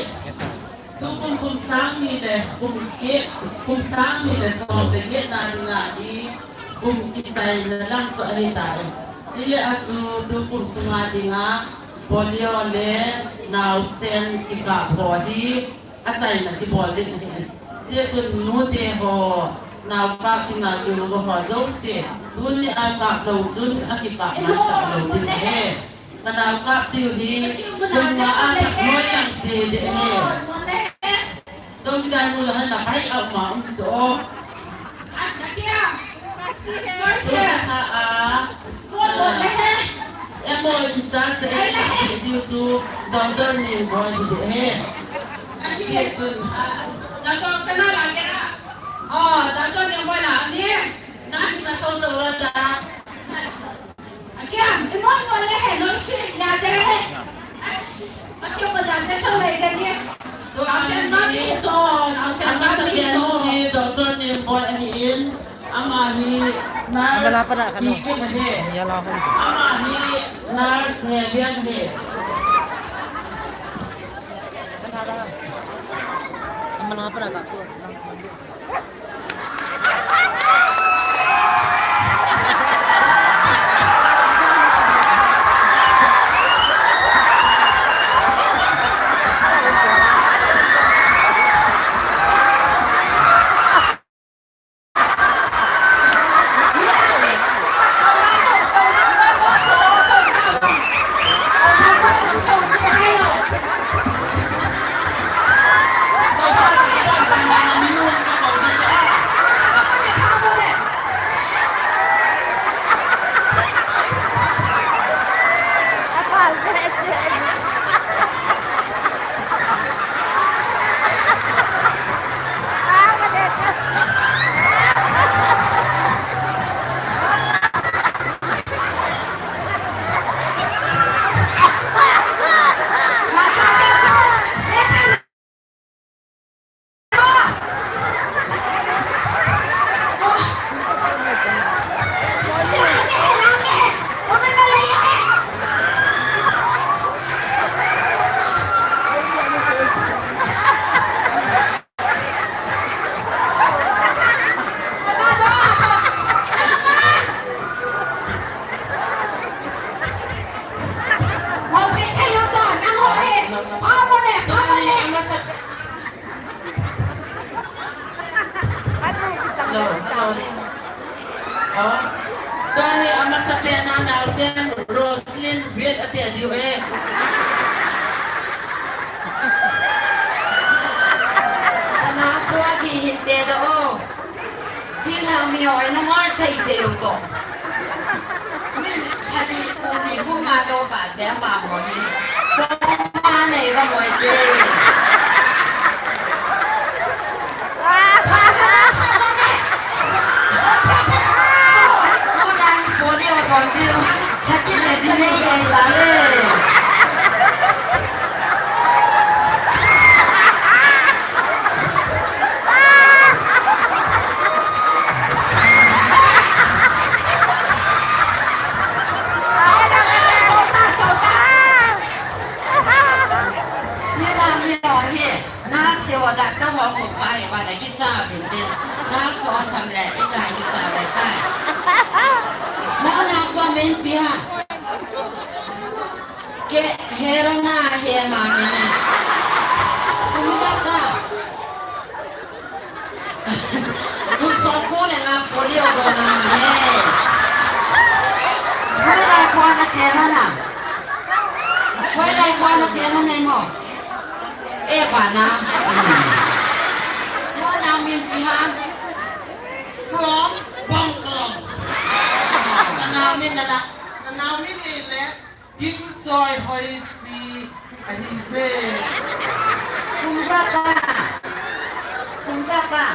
Tukum kum sang ni le, kum get, kum sang ni le som le get na dinga hi, kum kichaina lang chu ahi tai. Hijeh a chu tukum sunga dinga, polio le naosen kikap ho hi achaina kibol ding ahi. Hijeh chun nute ho, nao kap dinga kigong ho jouse, tuni a kap lou chun akikap man talou ding ahi. Ka nao kap diu hi, kum nga a phat noi lang se ding ahi. Chowkidar nu lang hai la kai au ma um cho. Chukha a, emo in sa se diu chu Doctor Ningboi hi ding ahi. Ahi chun. Doctor kana la ke. Oh, Doctor Ningboi la ni. Na na to to la ta. Again, imon mo le he, no si ya de he. As, as yung mo dati sa lay gani. Ausen na ni John, ausen na ni John. Doctor Ningboi ahin, ama hi nurse. Ama hi nurse Hebiang hi. Oh. Tua hi amasapen a naosen Roslyn Wade ati diu e. Ana sua ki hinte da o. Thinglhang mi hoi na ngol sei sei u to. Min khadi ku ni ku ma to ka te ma mo ni. To ma nei ka mo te. Nurse ho doctor ho mu pa hi ba na kicha bin bin. Nurse ho tham le i ka kicha le ta. Na na cho min pi ha. Ke hera na he ma min. Kum ja ta. Kum som ko le nga polio do na he. Hoilai kho na che na na. Hoilai kho na che na nei mo. E ba na. Mo na min pi ha. From Bangkalong. Ka nao min na na. Ka nao min ni le. Kim Choi Hoi Si ahi je. Kum ja ta. Kum ja ta.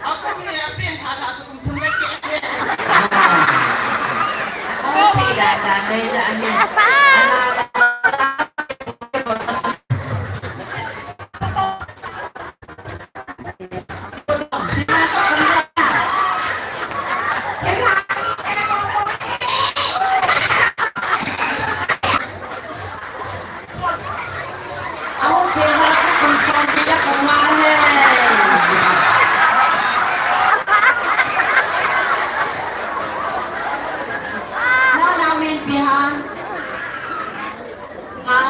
A kum ni a pen tha tha chu kum thum le ke ke. Kum thi da da nei ja hi. Ana la. Ha?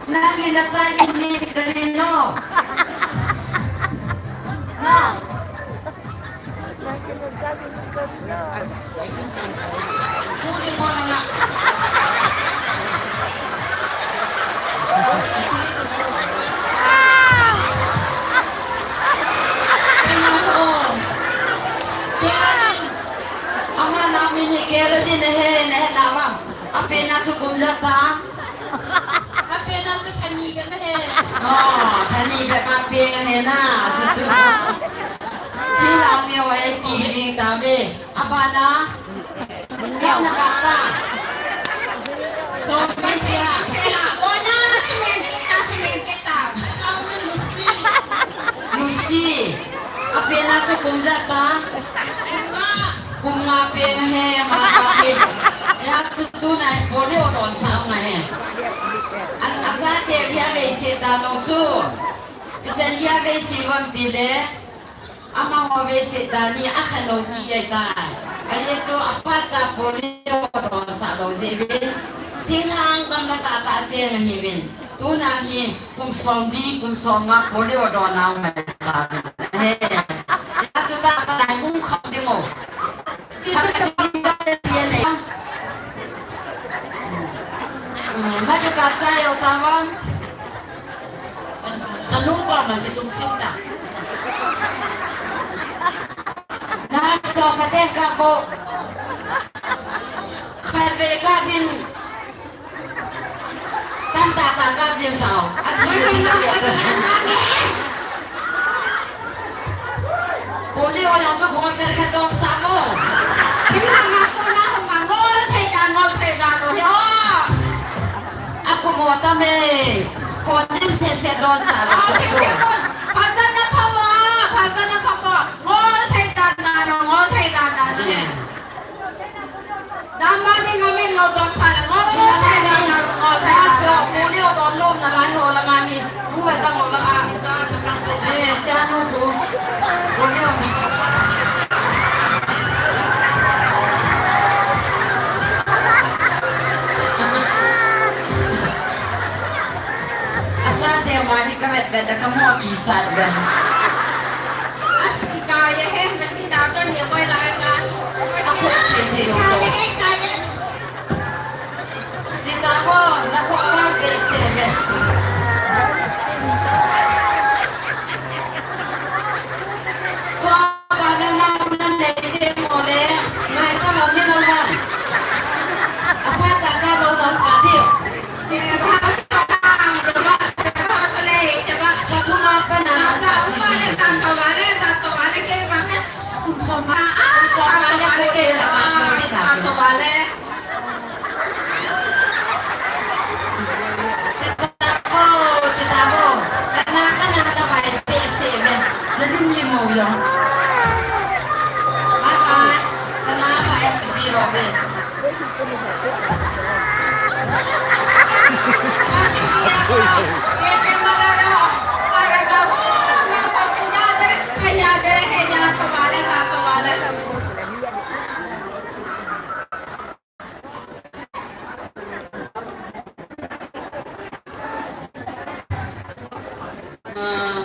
Nang hi na chai in ni ka ni no. No. Pu ni mo na na. Ina ko. Kera ni. Ama na min hi Kera ni na he, na he na ma. Ape na su kum ja ta. Ape na chu khani be ma he. Oh, khani be ma pe nga he na, chu chu. Thinglhang mi hoi ti ling ta ve. Abana. Yes na ka ta. Don mi pia. Sila. Bona sinin, ta sinin kita. Kau ni Lucy. Lucy. Ape na chu kum ja ta. Kum nga. Kum nga pe nga he, ma nga pe. Ya chu tu nai polio don sa nga he. An a chate hia vei se ta no chu. Isen hia vei se vam ti le. Amaho vei se ta ni a kha no ki ye ta. A ye chu a pa cha polio don sa lo je ve. Thinglhang kam na ta ta che nga hi vin. Tu na hi. Kum som li, kum som nga, polio don nau mai ta. He. Ya su ta pa nai kum kham ding o. Kham ding o. Hmm, ma ka ta chai o ta wan. Ka nu pa ma ki tum tin ta. Na so ka te ka ko. Kha ve ka bin. Tan ta ta ka jin sao. A chi ni na ya. Polio yang chu ko ter kha don sa mo. Kim na na ko na ho na ngol thei da ngol thei da lo he o. A ko mo ta me. Ko nim se se don sa lo. Pha ta na pha mo, pha ta na pha mo. Ngol thei da na no, ngol thei da na no he. Dam ba ni ngamin lo dam sa la ngol thei da na ngol thei. Aso, polio don lom na lai ho la nga hi. Mu ba ta ngol la nga. Eh, cha nu ku. Polio ni. Asa te ma ni ka vet vet da ka mo ki sa da. As ki ka ye he. Sitabo, na ko ka ke se ve. Tua ba na na na ne de mo le, ngai ta mo mi no na. Apa cha cha lo lo ka de. Ah,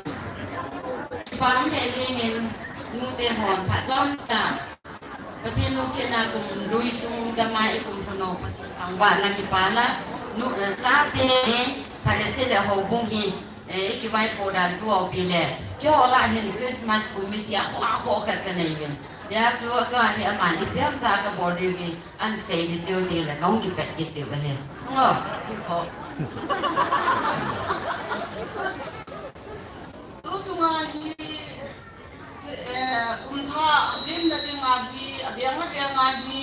kipah um lheh jengin, nute hon phat chomcha Pathen lungsetna kum lui sung gam a i kum lhon u Pathen thangvahna kipana, nu, eh, chate, phat le se le houbung hi, eh, i kivaipoh dan thu ahi le, keiho lah hin Christmas committee a khoh khoh khat kanei uvin. Hijeh chun tua hi aman ipi ham tia kabol diu hi, ahin sei ding cheu ding le, kahung kipet kit diu ahi. Ngo, hi kho. Tu chunga hi, eh, kum thah, limna dinga hi, aveng aveng a hi,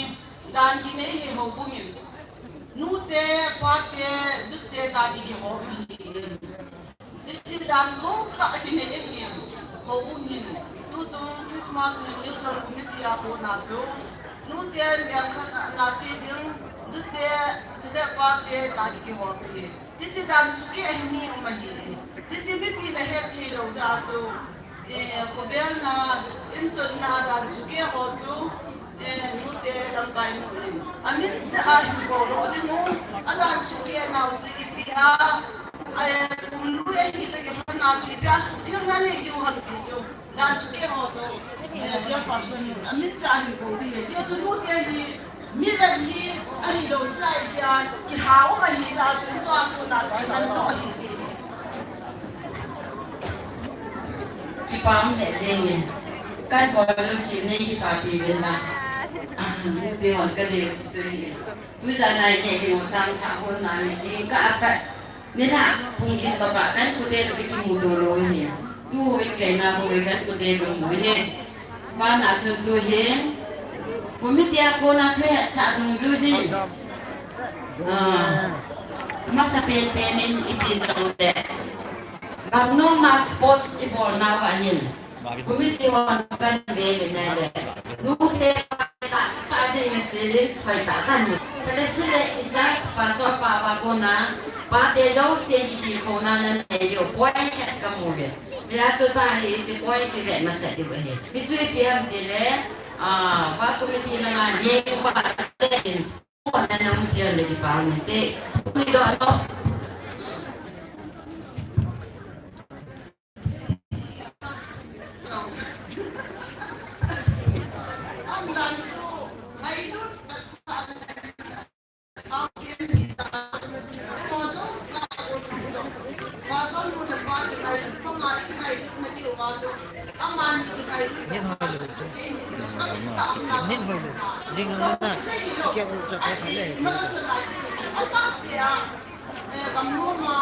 dan kinei hi houbung in. Nute, pate, jute, dan kihom hi. Hiche dan khotah kinei ahi, houbung hin. Tu chung Christmas le New Year committee a kona chu, nute, veng khat a na che ding, jute, chule pate, dan kihom hi. Hiche dan sukeh hi mi um ahi. Hiche mipi na het thei lou jeh a chu, eh, khovel na, inchotna dan sukeh ho chu, eh, nute lamkai nu in. Amin cheh a hin bol lou ding u, adan sukeh nau chu ipi a, eh, kum lui ahi tah khat na chu ipi a suthengna nei diu ham ti chu. Dan sukeh ho chu, eh, chairperson in amin cheh a hin kou ding ahi. Hijeh chun nute hi, mi vet hi, ahilou sai dia, kihou ahi jeh chun, chua kona chu, kiman lou ahi. Kipah um lheh jengin. Kan bol lou sin nei kipah pi uvin lang. Ah, nute hon kadei u chu chu hi. Tujan a i neh ding u chang thah hon na ni jingkah a pat. Nilhah pung gin tobang kan kote toh kimuto lou hi. Tu hovin kei na hovin kan kote toh mu hi. Bana chun tu hi. Committee a kona thuhetsah dungjui jin. Ah. Amasapen pen in ipi jong le. Gamnom a sports ibol nau ahin. Committee hon kan ve ve nai le. Nute tah tah ding in challenge hoitah kan nei. Kale sile i church pastor pa va kona, pate jousen kitilkhouna nanei diu point khat kamu ve. Hijeh chun tua hi hiche point chu vet masat diu ahi. Hichu ipi ham tile, ah, va committee langa neipa le in, kona nang share le kipah inte. Ni do lo. Eh, gamnom a,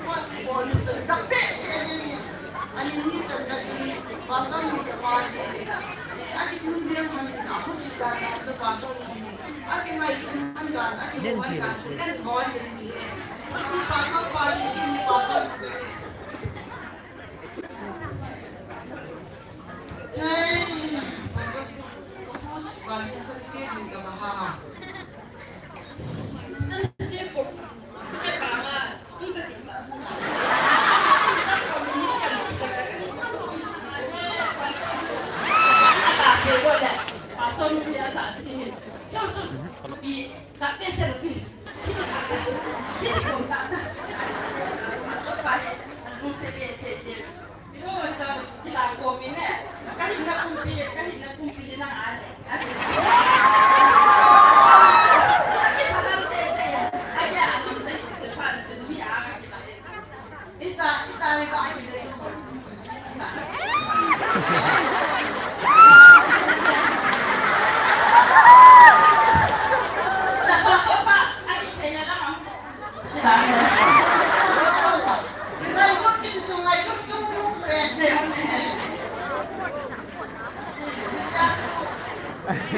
tua si bol ni chun, ka pe se ni, ani ni chan ka chun, pastor ni ka pa ni, eh, aki thun jeng han, a hu si dan na chu pastor ni, aki ngai thun han dan, aki mo han dan, chu kan bol ni ni, eh, chu pastor pa ni, ki ni pastor ni. Hey, pastor, ka hu si pa ni, ka si ni ka ba ha.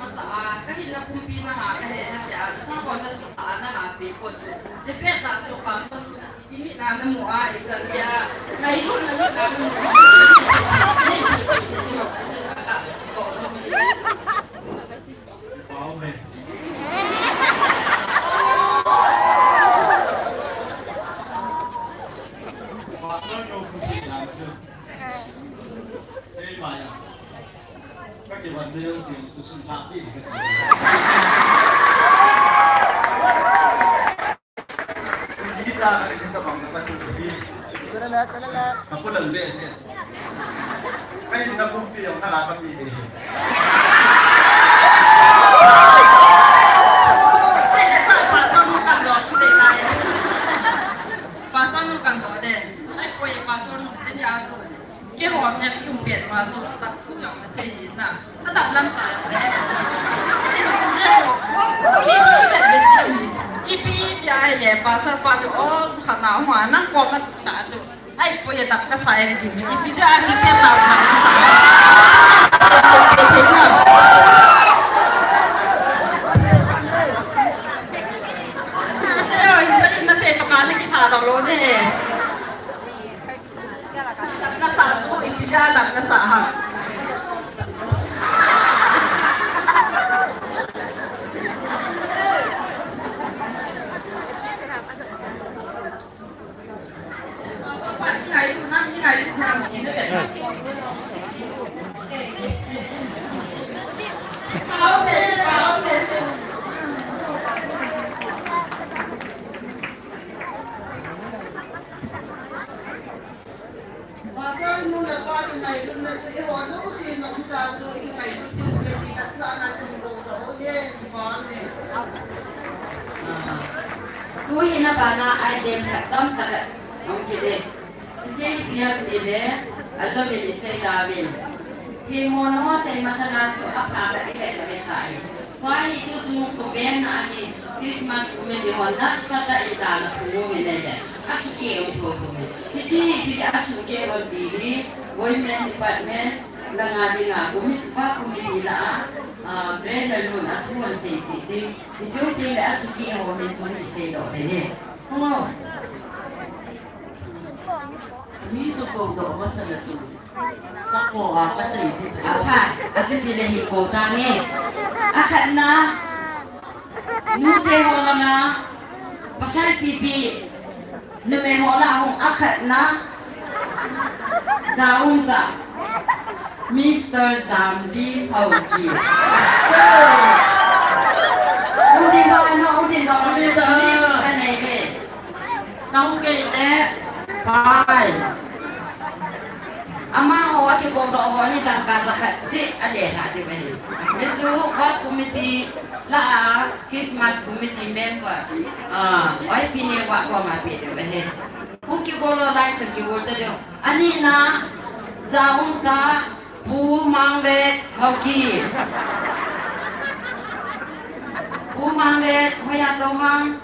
masa a, ka hinna pumpi na ha, ka he na tia, sa ko na su ta na ha, pe ko chu. Che pe ta chu pastor, ki mi na na mu a, i chan tia, ngai ko na mi na na mu a, nei su ki ni ho, ka ko no mi. Pau me. Pastor no ku si na chu. Ei, maya. Ka kivan ding sing chu sun tha pi ka ti. Ji cha ka ni ka bang ka tu pi. Ka pu lang be se. Ka in na pu pi yong na la ka pi de. Pastor nu kan do ki de lai. Pastor nu kan do de. Ai, koi pastor nu tin ya tu. Keiho chun i um pet ma chu, adap thu jong ka sei ni na. Adap lam cha jong le. Ni chu i vet vet chan ni. Ipi tia ahile, pastor pa chu, o, chu khat na hung a, nang kom a chu ta chu. Ai, poi adap ka sa e ti chu. Ipi jeh a chu pet na adap ka sa. Ei, oi, sa na se to ka na ki tha dong lou ne. Adap na sa chu, ipi jeh a adap na sa ham. Pastor nu le pa kingailut na chu, eiho jouse nung ta chu, i kingailut pu le ti khat sa na tung lo ta ho ye, ki pa ne. Tu hi na pa na item khat chomcha khat hung kit e. Sei piak ni le, a jo mi ni sei da min. Themmo na ho sei masa na chu, a pa ka ti le ka le ta e. Tua hi tu chung khoven a hi Christmas committee hon nasatah in dalha phung uvin ahile, asukeh u thotho uvin. Hiche hi, hiche asukeh u ti hi, Women Department langa dinga committee, pa committee lah a, ah, treasurer nun athu asei cheh ding. Hiche u teng le asukeh u min chung isei doh ding ahi. Hung o. Mi tu kong doh masa na tu. Ka ko a ka sei ti. Apha, achuti le hi ko ta nge. Akhatna, nute ho langa, pasal pipi, numei ho lah a hung akhatna, Jaumtah, Mister Jamli Haokip. U ding doh, u ding doh, u ding doh, u ding doh, u ding doh. Nahung kei le, pai. Amaho akikou doh ho hi dangka jakhat cheh alelha diu ahi. Hichu ward committee lah a Christmas committee member. Ah, Y P ne ward koma pe diu ahi. Hung kikou lou lai chun kikou ta diu. Anina, Jaumtah, Pu Manglet Haokip. Pu Manglet, hoiya tou ham?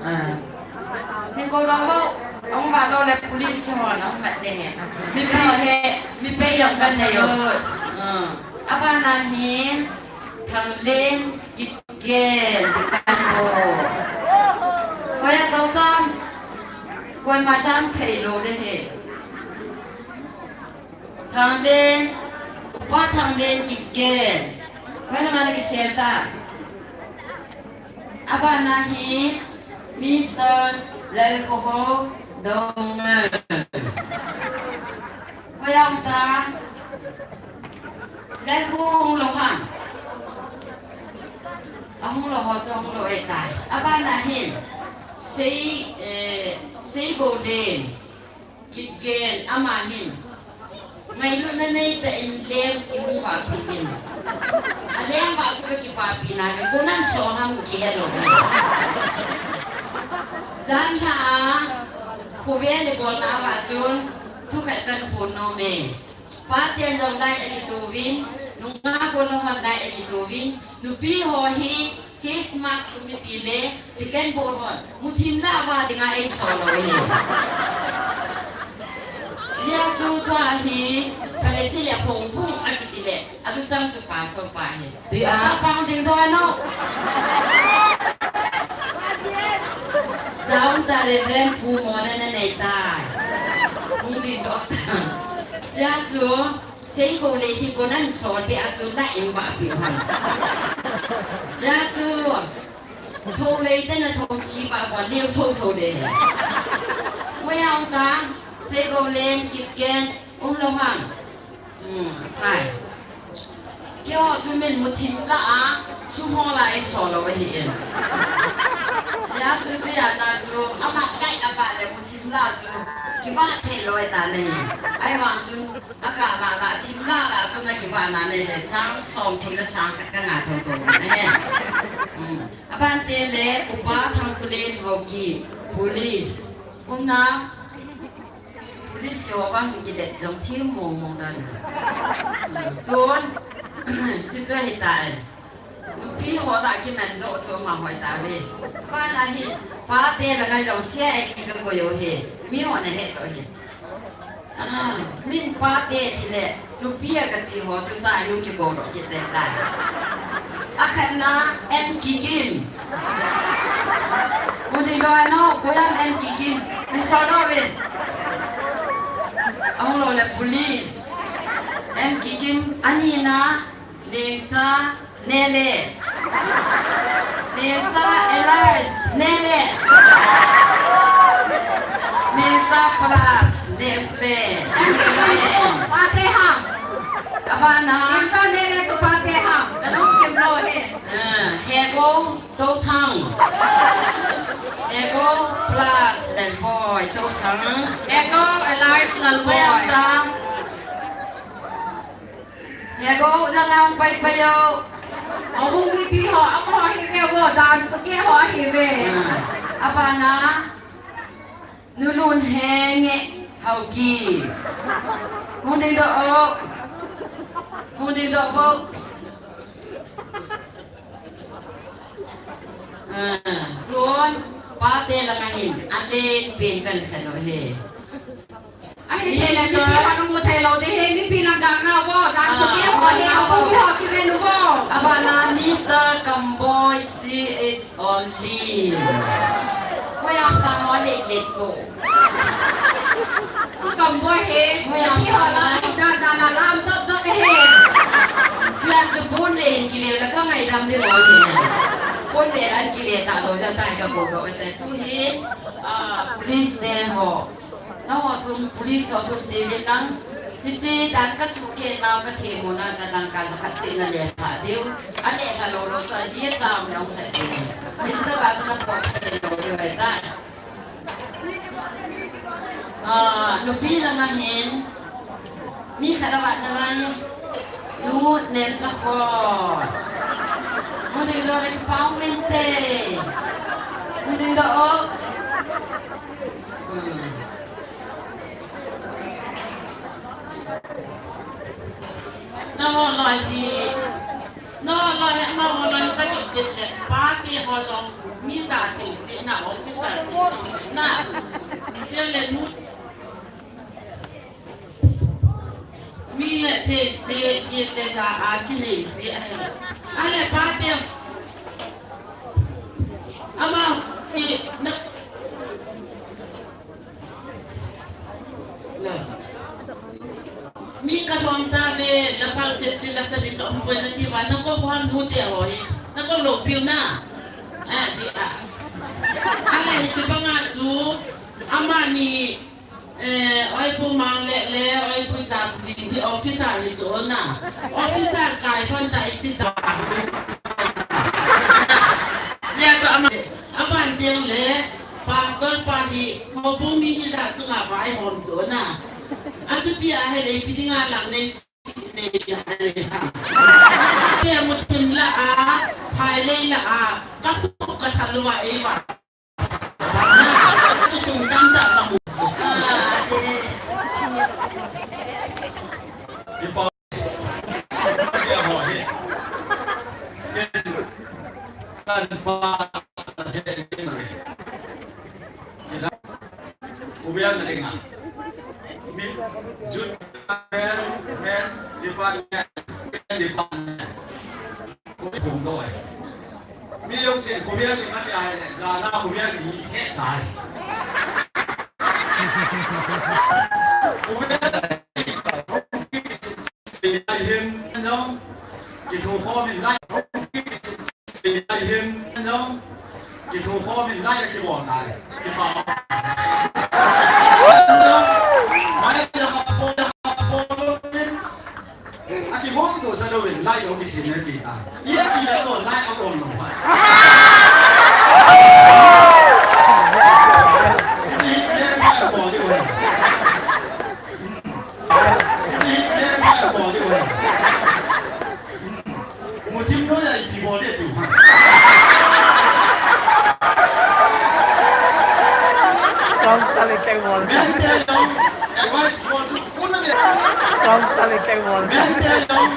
Ah. Hikou lou ho, ahung vah lou le police hon ahung mat ding ahi. Mipi he, mipi jong kan nei u. Ah. Abana hi, Thanglen Kipgen, kan ho. Hoiya tou tam? Koima jam thei lou le he. Thanglen, Upa Thanglen Kipgen. Hoiya na mani kisel ta. Abana hi Mister Lalkhohou Doungel. Hoiya um ta. Lalkhohou hung lou ham? Ahung lou ho chu hung lou e tai. Abana hin Sei, eh, Seigoulen Kipgen, ama hin ngailutna neitah in lem ihung vahpi in. Aleng vah chu kakipapi nai, koi in asol ham kihe lou. Janhi a, khovel ibolna vah chun, thukhat kahin phon nom e. Paten jong light akitouvin, nungah ho jong light akitouvin, nupi ho hi, Christmas umpi le, tiken bo hon, muthim lah a va dinga eisol lou e. Hijeh chun tua hi, Palestine le phong phong akiti le, atu chang chu pastor pa hi. Ti a. Pastor pa hung ding doh nao. Jaum ta Reverend Pu Moden anei tai. Hung ding doh ta. Hijeh chun, Seikhou lei ti koi in asol peh a chu la in vah peh hon. Hijeh chun, thou lei te na thou chi vah vah leu thou thou de. Hoi a um ta, Seikhou lei kit ken, um lou ham. Hmm, hai. Keiho chu min muthim lah a, sum ho la eisol lou ahi in. Hijeh chun tia na chu, ama kai apa le muthim lah chu, kivah thei lou ahi ta nahi. Ahivang chun, Akah lah lah, thim lah lah, chun akivah na nei le, sang som thum le sang khat kangai thou thou na he. Hmm. Abante le, Upa Thangpulen Haokip, police. Umna, police ho vang kilet jong thim mong mong dan. Hmm. Tun, chuchu ahi tai. Nupi ho lah kiman doh chu ama hoi tave. Pa na hi, pate langa jong C I A kikoi u hi. Mi ho na het lou hi. Ah, min pate tile, nupi a kachi ho chu ta, hung kikou doh kit tai. Akhatna, M Kikim. Hung ding doh nao, koi ham M Kikim. Min sol doh uvin. Ahung lou le police. M Kikim, anina, Nengcha Nele. Nengcha Elias Nele. Nengcha Plus Nele. Pate ham. Abana. Nengcha Nele chu pate ham. Nanu kim lo he. Ah, Hego Touthang. Hego Plus Lalboi Touthang. Hego Elias Lalboi. Mayam ta. Hego, nanga pai pai o. Ahung mipi ho, amaho hi ve vo, dance ke ho hi ve. Ah, abana, Nulun Henge, Haokip. Hung ding doh o. Hung ding doh o. Ah, tun, pate langa hin, alen pen kan khan o he. Ahi thei le, mipi ho nung mu thei lou ding he, mipi lang gang nao vo, gang saki ho he, ho he, ho kiven u vo. Abana Mister Kamboi C H only. Koi am Kamboi le le ko. Kamboi he, koi am mipi ho la, Kamboi. Da, da, la, lam, dot, dot, he. Lam chu pon le kile la ka ngaidam ni lo he. Pon le la kile ta lo ja tai ka ko do tai tu he. Ah, police te ho. Nangho thum, police ho thum che uvin lang. Hiche dan kasuhkeh nau kathemmo na, na dangka jakhat cheh nale lha diu. Ale lha lou lou chu aji acha um le hung lha diu. Hiche tobang chu napot thei lou diu ahitai. Ah, nupi langa hin. Mi khat avat nalai. Nu Nemchakhon. Hung ding doh le kipah um inte. Hung ding doh o. Hmm. Nangho loi hi, nangho loi hi, amaho loi hi kadih pet le, pate ho jong mi ja thei cheh na, officer thei cheh na. Tia le nu Mi le thei cheh, mi le ja a kinei cheh ahi. Ale pate. Ama, i, na. Na. Mi kalhom tave, la phal set ti la sa ding ka um poi nati uva, nako phan nu te ho hi. Nako loupiu na. Eh, ti a. Ale hiche banga chu, amani Eh, Oipu Mang le, le, Oipu Jabling, hi officer ni chu na. Officer kai phon ta iti ta. Hijeh chun ama, aban teng le, pastor pa hi, houbung mi hijat chunga vaihom chu na. Achuti ahile, ipi dinga lang nei Ke muthim la a, phai lei la a, ka khup ka thalua ei va. Chu sung tam ta ka mu. Ipa. Ke ho hi. Ke. Kan pa. Kubian na dinga. Mi, jut, men, men, department, men, department. Kubi pung doi. Mi yong sin kubian ni mati ai le, jana kubian ni he sai. Kubian ni, lai hin, jong, kithu khom in lai, lai hin, jong, kithu khom in lai, kibol lai, kipa. Mai la ka po, la ka po, a kihong to sa lo in, lai, o kisin na ji ta. Ye ki la to, lai, o on lo. Isi, ye, mai, o, o. Isi, ye, mai, o, o. Muthim noiya ipi bol ding tiu ham. Kong tali keng bol. Mente jong advice bol chu phone na me. Kong tali keng bol. Mente jong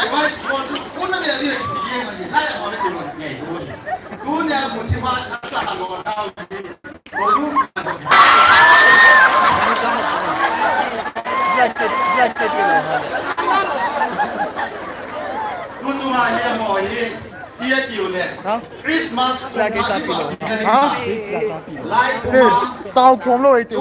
advice bol chu phone na me ni ti ye na ni. Lai bol ni ti bol ni. Tunia muthim a sa bol na. Christmas. Ha? Eh, chao khom lou ei ti.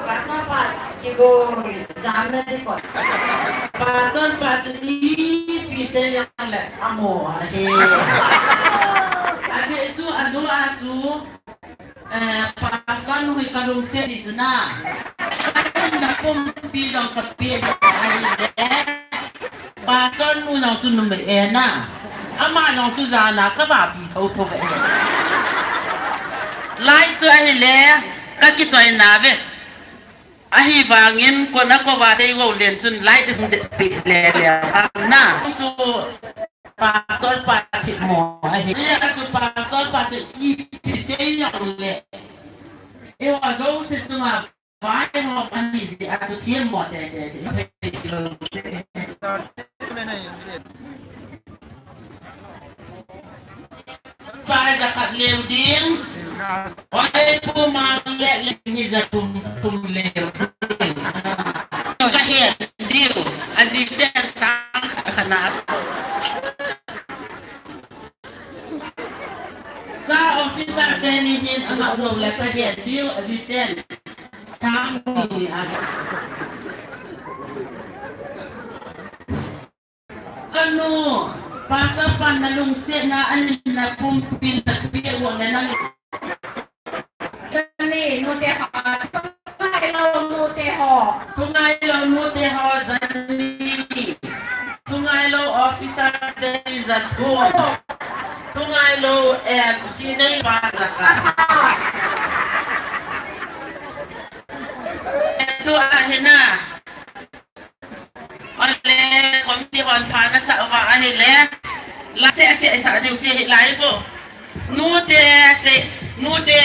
Pastor pa, kigo, jam na di ko. Pastor pa, ni pi se yang le, amo, ahe. Aje, chu, ajo, achu, eh, pastor nu hi kalungset di chu na. Na pumpi jong kape di, ahe. Pastor nu jong chu numei e na. Ama jong chu jana kava pi tho tho ve. Lai chu ahile, ka kichoi na ve. Ahivangin kona kova sei go len chun lai ding de pi le le na. Chu pastor pa thi mo ahi. Ni a chu pastor pa thi ipi sei jong le. E wa jo se chu ma Vai mo ani ji a chu thiam mo te te te. Pai ja khat leu ding. Oi pu mang le le ni ja tum tum leu ding. Ka he diu. Aji te sang kha na. Sa officer te ni hin a ngap lou le ka het diu aji ten. Sang ni a. Kanu, pastor pan na lungset na anin na pumpi na pi wo na nang. Jani, nu te ho, Thungailou nu te ho. Thungailou nu te ho, jani. Thungailou officer te, jathum. Thungailou, em, sinei pa, jakhat. Tu ahina. Ole, committee hon pha nasa uva ahile. La se se sa diu che hi lai vo. Nu te se, nu te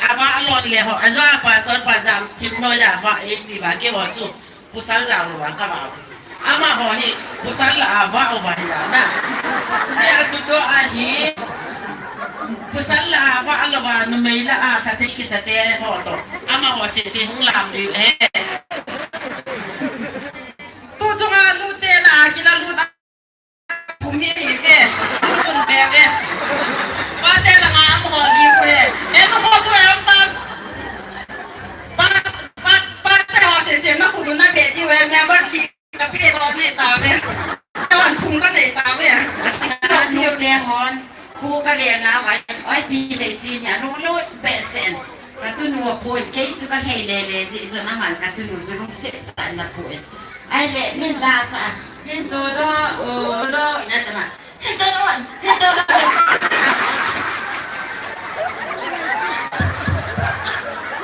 ava lon le ho. Ajo a pastor pa jam thim noiya va e ti va ke ho chu. Pasal ja lo va ka va. Amaho hi pasal la ava uva hi la na. Se a chu to ahi. Pasal la ava lo va numei la a sa te kisa te ho to. Amaho se se hung lam diu e. Tu chunga nu te la kila lu na. Kum hi hi ve. Tu kum ve ve. Pa te la ma mo li ku he. E nu ho tu e pa. Pa, pa, pa te ho se se na ku na be di ve me ba ki ka pe lo ne ta ve. Ta wan kum ka ne ta ve. Nu te hon. Khu ka ve na vai. Oi pi le si nya nu lu be sen. Ka tunu a pon, kei chu ka hei le le, ji chu na man ka tunu chu lungset tah in na pon. Ahile, min la sa, Hinto do, o do, etama. Hinto do, hinto do.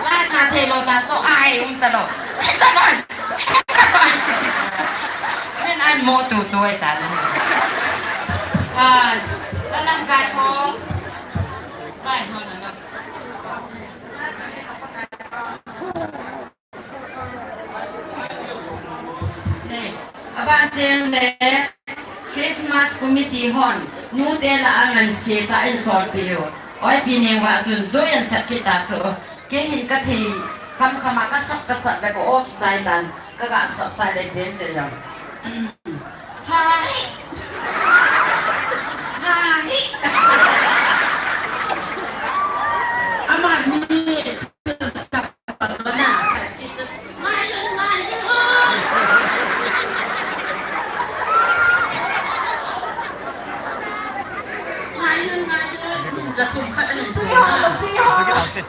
La sa thei lou ta, so ai um ta lou. Hinto do, hinto do. Min an mo tu tu ai ta na. Ai, la lam kai ho. Kai ho na na. Ne, aban teng le Christmas committee hon, nute lah a ngansi tah in solpeh u. Oi, pi neng va chun, joh in sat kit ta chu. Kei hin ka thei kham kham a ka sap ka sap le ka o kichai tan. Ka ga sap sa le ben se jong. Hai. Hai. Ama ni. Ngaiyun, ngaiyun, jathum khat ahin to.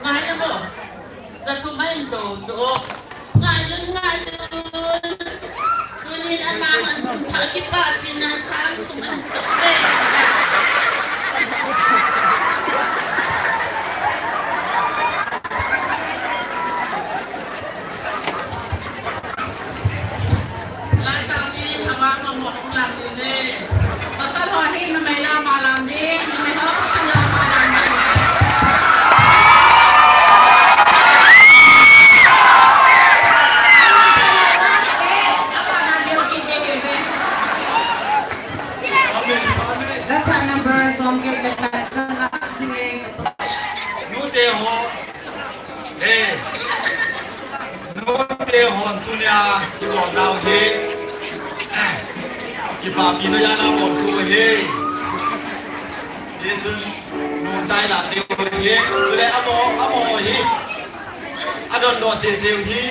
Ngaiyun lo. Jathum ahin to, so. Ngaiyun, ngaiyun. Tunin ama man thum khat kipapina sang thum ahin to. Lamsang ding, ama mong mong lam ding le. Pasal ho hi, numei la ama lam ding, numei ho pasal la ama lam ding. Data number som get le khat ka nga ding e. Nute ho. He. Nute hon tunia ibol nau hi. Kipapina jana bol tu hi. Hichun nuntai la teu hi. Tule amo, amo hi. Adon do se se hi.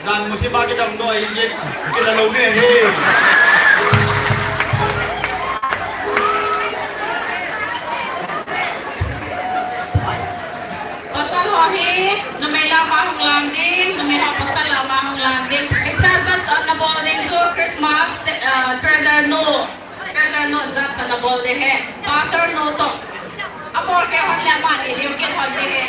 Jan muthi ma kidang noi ye, kila lou ne he. Pasal ho hi, numei la ama hung lam ding, numei ho pasal la ama hung lam ding. It's just on the ball ding to Christmas, uh, treasure no. Treasure no, jat sa na bol de he. Pastor no to. Amo ke hon le ama ni liu ke hon de he.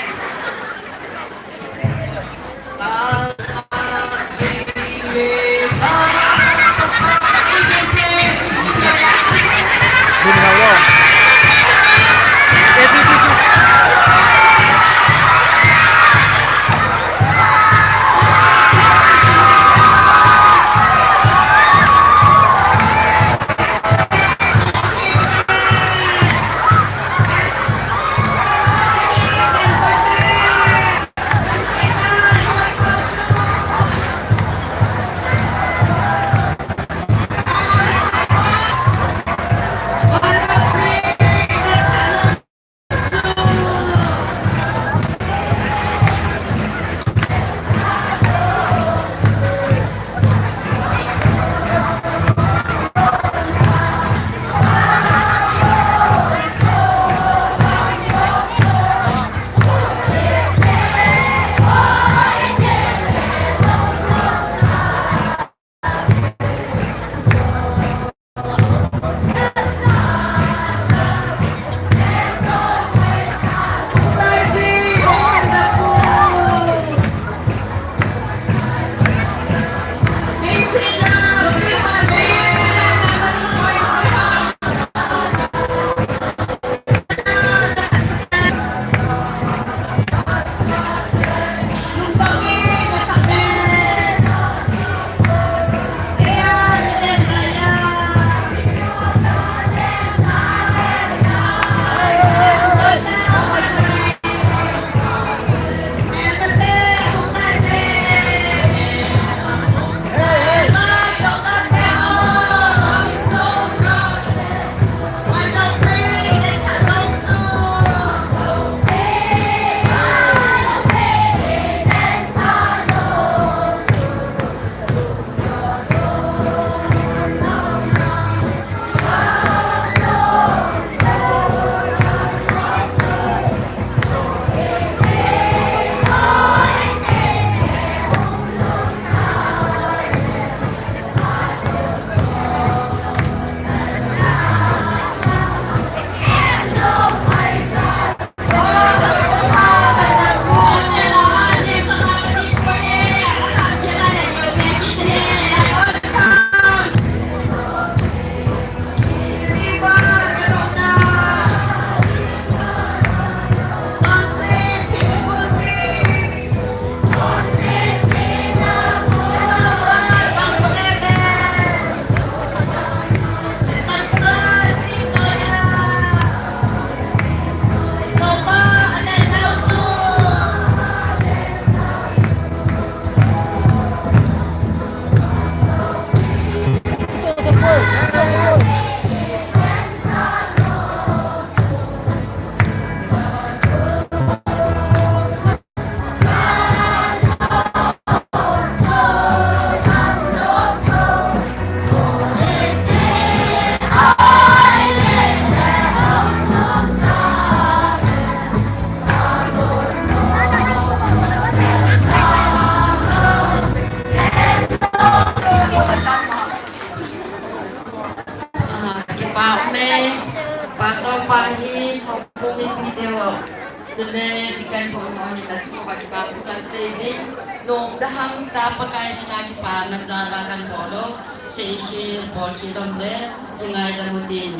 Kan sei ding, lungdam ham ta Pakai mina kipana jal a kan bol u, sei khel, bol khel lom le, kingaidam u tin,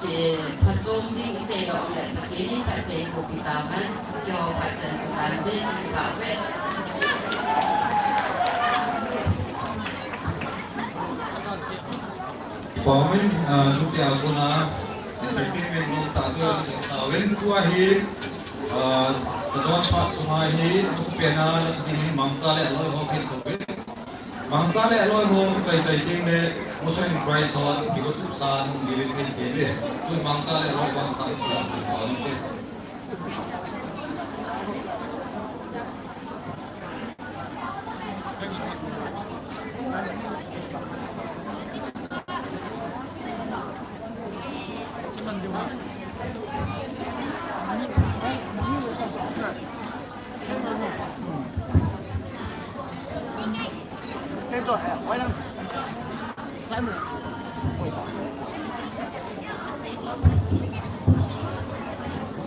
ki phachom ding sei lom le, Pathen in phatthei boh pi tahen, keiho phat chan chu tan ding, kipa uve. Paomin, ah, nute a kona entertainment nom tah chu ana ding tauvin, tua hi, ah, Chadon phat sunga hi, amasapen a lasa ding hi Mangcha le aloi ho khen thouvin. Mangcha le aloi ho kichai chai teng le, Motion in Christ ho, kigo tup sa nung diuvin khen kei ve. Tun Mangcha le aloi ho ta, ta, ta, ta, ta, ta.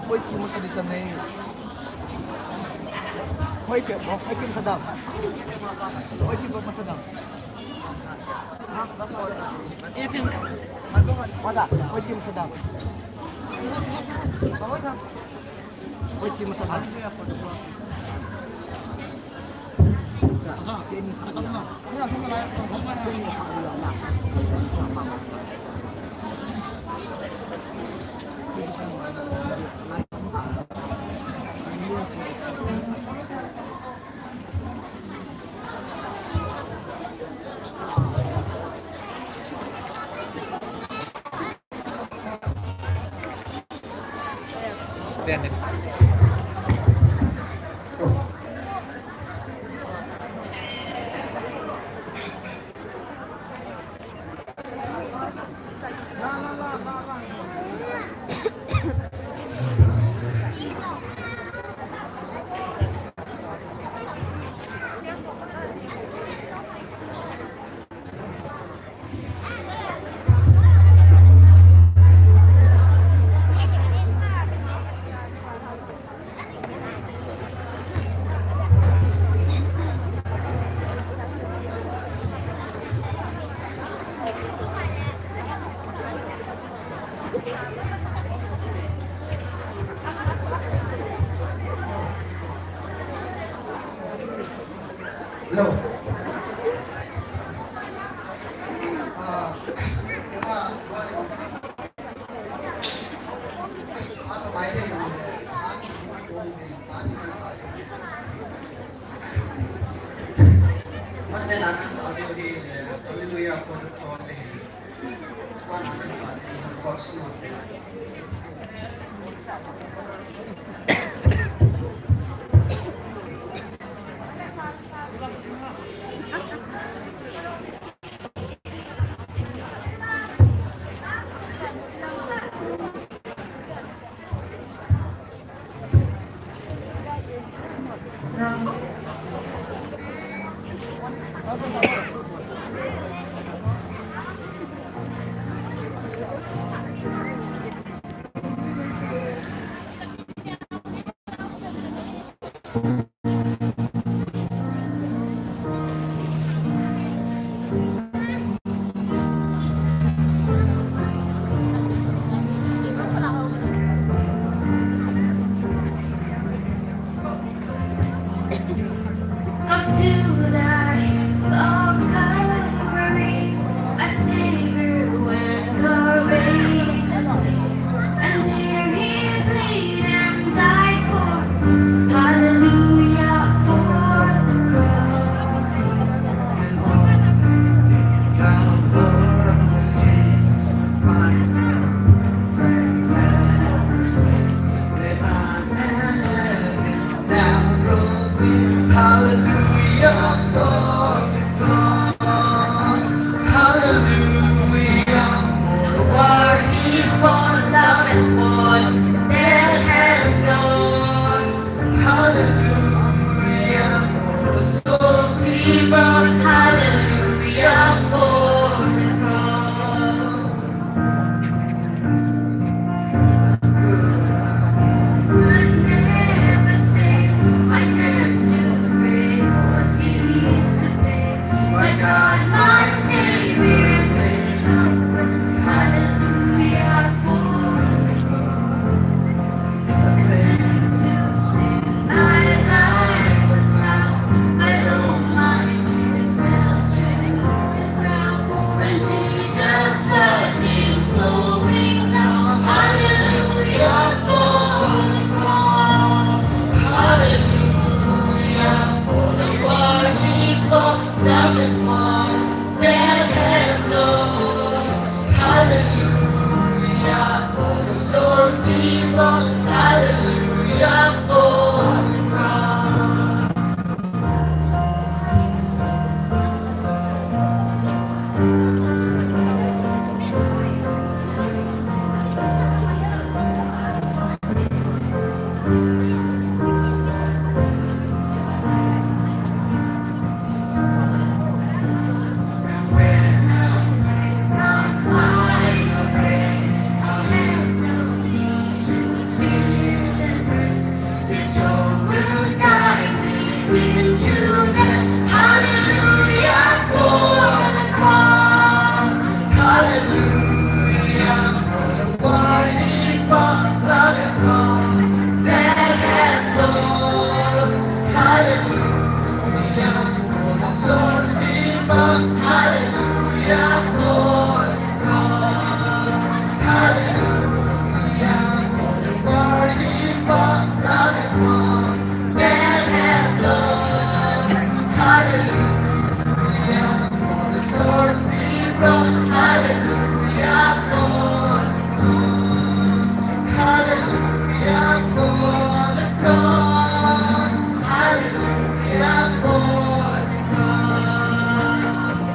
Hoi, chi masa di tanei. Hoi, chi, hoi, chi masa dam. Hoi, chi masa dam. Efim. Masa, hoi, chi masa dam. Hoi, chi masa dam. Hello. Ah, ah, Hallelujah for the cross. Up to the hill of Calvary, a Savior went courageously, and there he bled and died for me. Hallelujah for the cross. When all the world was changed, the fire flame led us away. Let my hand have been Now proclaim hallelujah for the cross. Hallelujah for the war he fought. Love has won, death has lost. Hallelujah for the souls he bought. Hallelujah for the cross. Could never say my debts to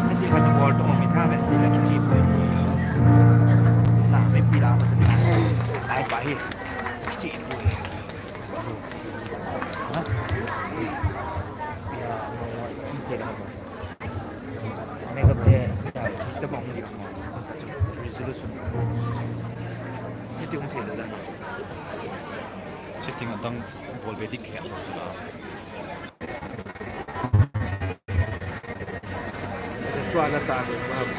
Seti khat bol to mi tha le, ila kichi ko chi. Na, me pila ko. Ai pa hi. Kichi ko. Ha? Ya, mo, mo, mo. Mega pe, ya, system ang di mo. Resolution. Setting ang sila. Setting ang tang bol bedik kaya mo sila. Ito ala sa akin, ma'am.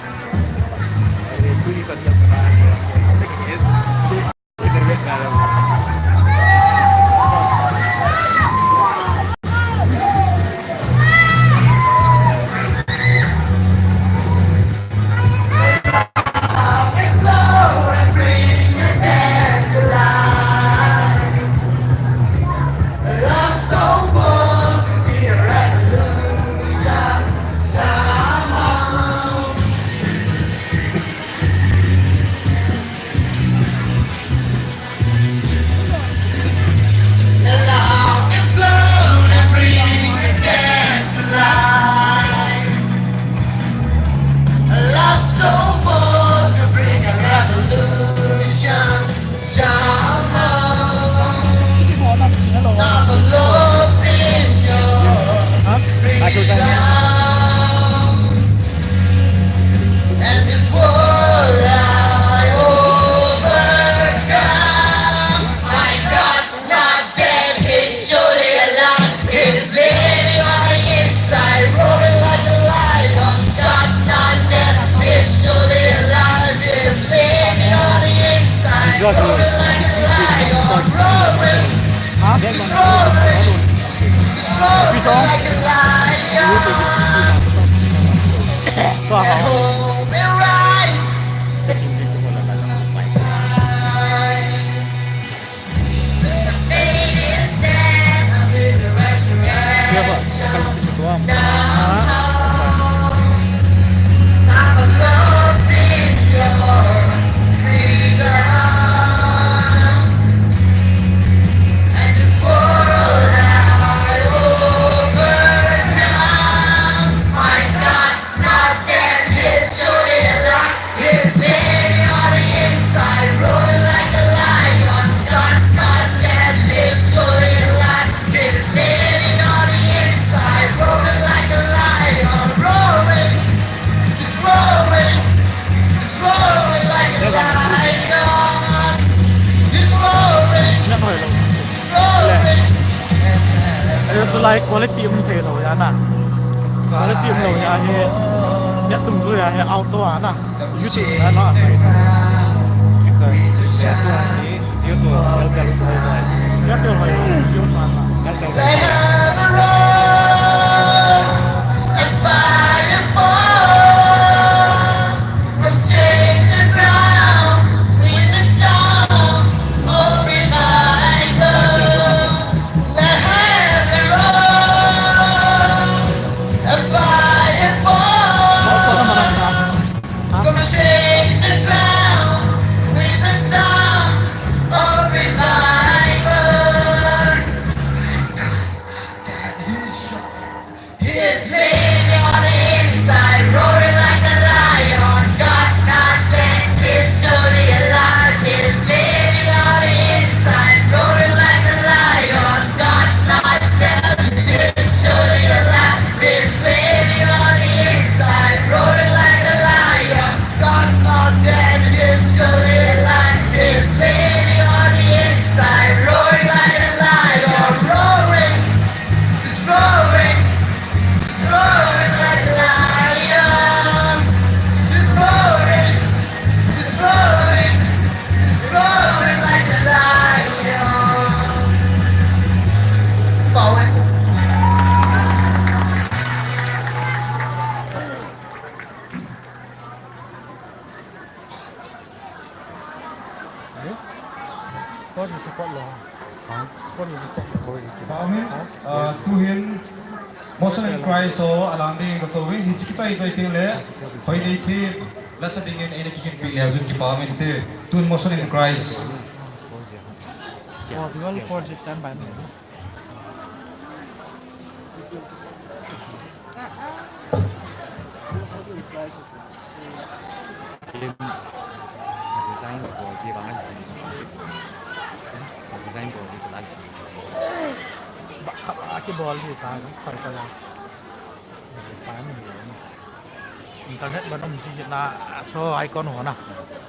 Ay, ito yung kanyang Ayo, so lai quality um thei lou ya na. Quality um lou ya hi. Ya tum lou ya hi auto a na. YouTube a na. Ya tum lou ya. Motion in Christ ho alang ding kakou ve, hiche kichai chai teng le, hoi nei thim, lasa dingin eina kiginpi le jun kipa min te, tun Motion in Christ. Oh, we only four six stand by me. Design bol ji bang a ji. Design bol ji chu la ji. Ba kha ba kibol ji ta, chal chal a. Pa ni. Internet ba dom si ji na, cho icon ho na.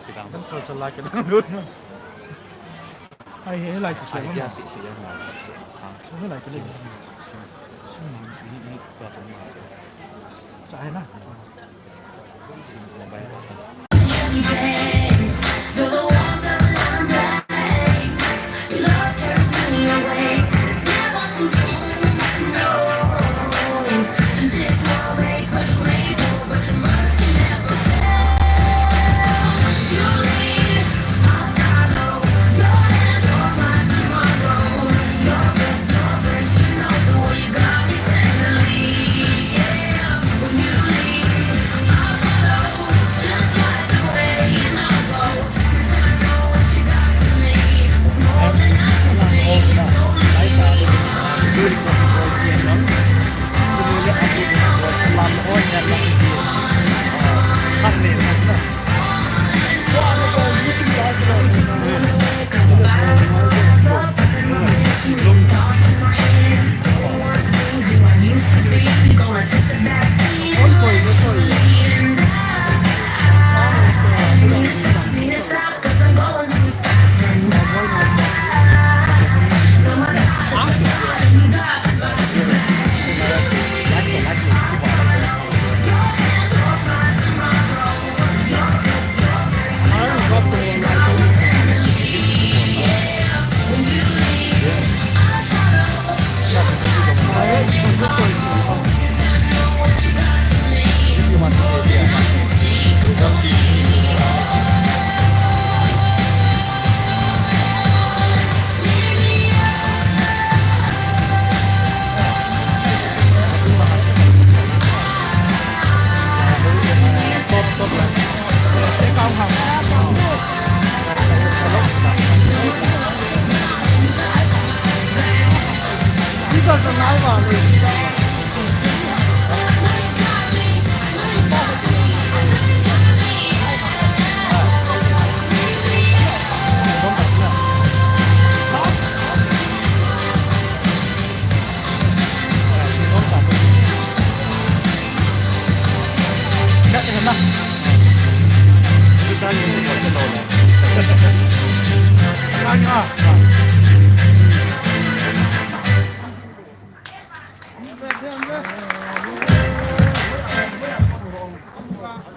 Kidang. Chal chal a kidang lut na. Ai, he lai ki. Ai, dia si si ya ma. He lai ki. Si si. Si ni ni tua ko ni. Cha hai na.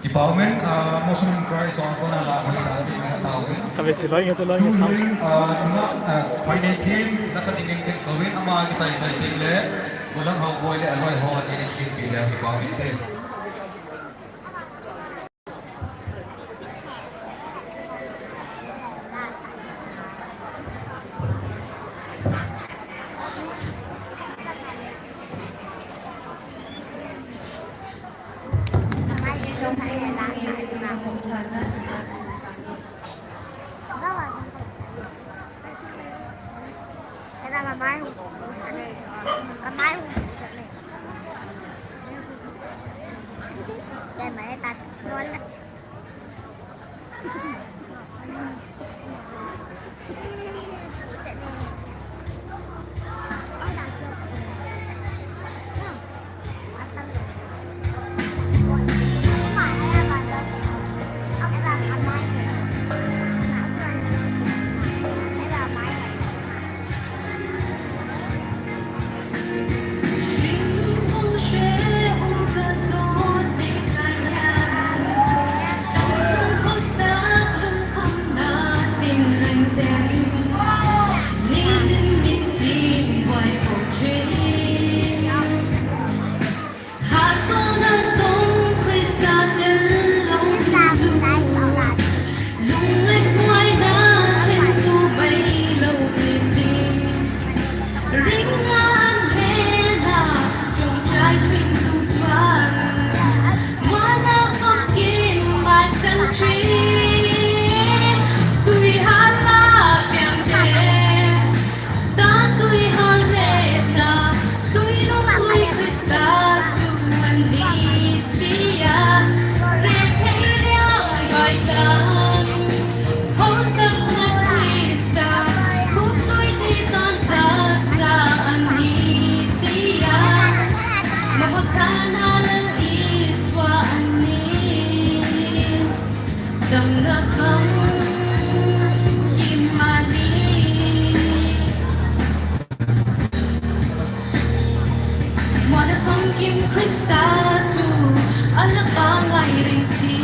Kipah umin, ah, Motion in Christ ho kona la, kipah umin. Kave chiloi, chiloi, sound. Ah, nunga, ah, hoi nei thim, lasa dingin kin kou vin, ama kichai chai teng le, gollhang ho boi le, aloi ho, nei kin pi le, kipah umin te. Christa chu ala pangai ring si.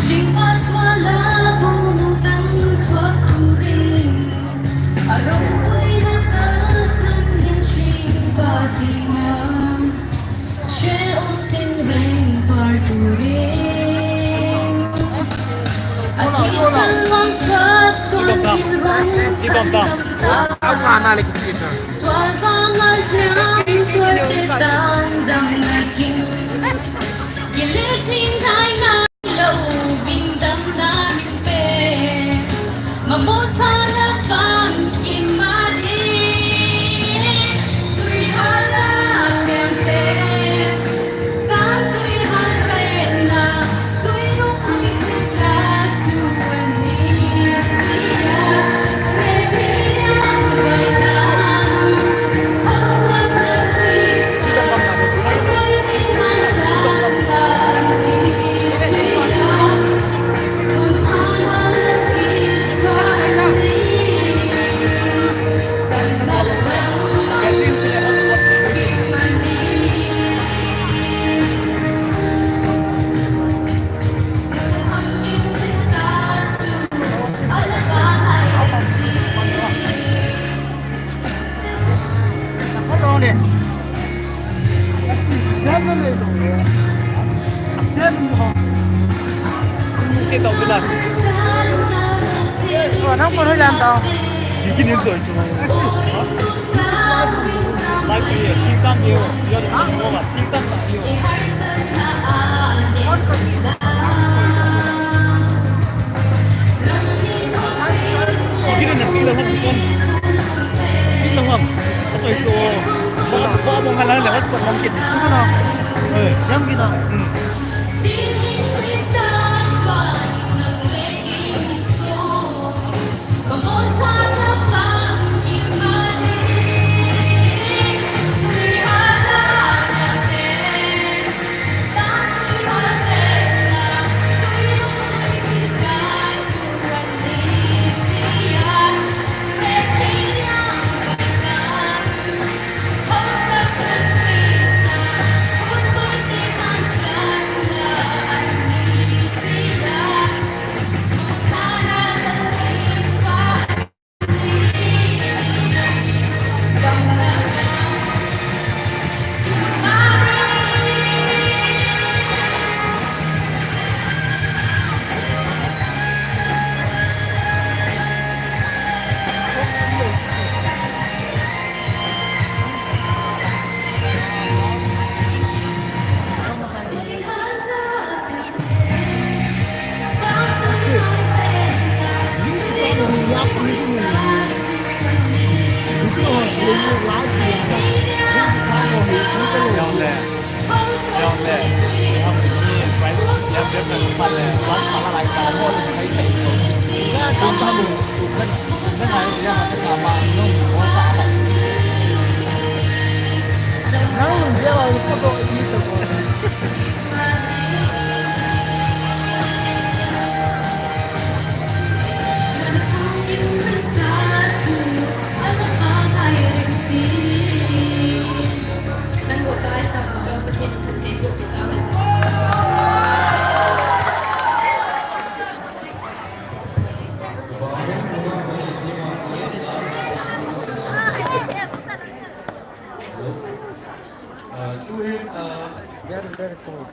Jingpa swala pung tang thot turin. Arong pui na kalsan din Jingpa singa.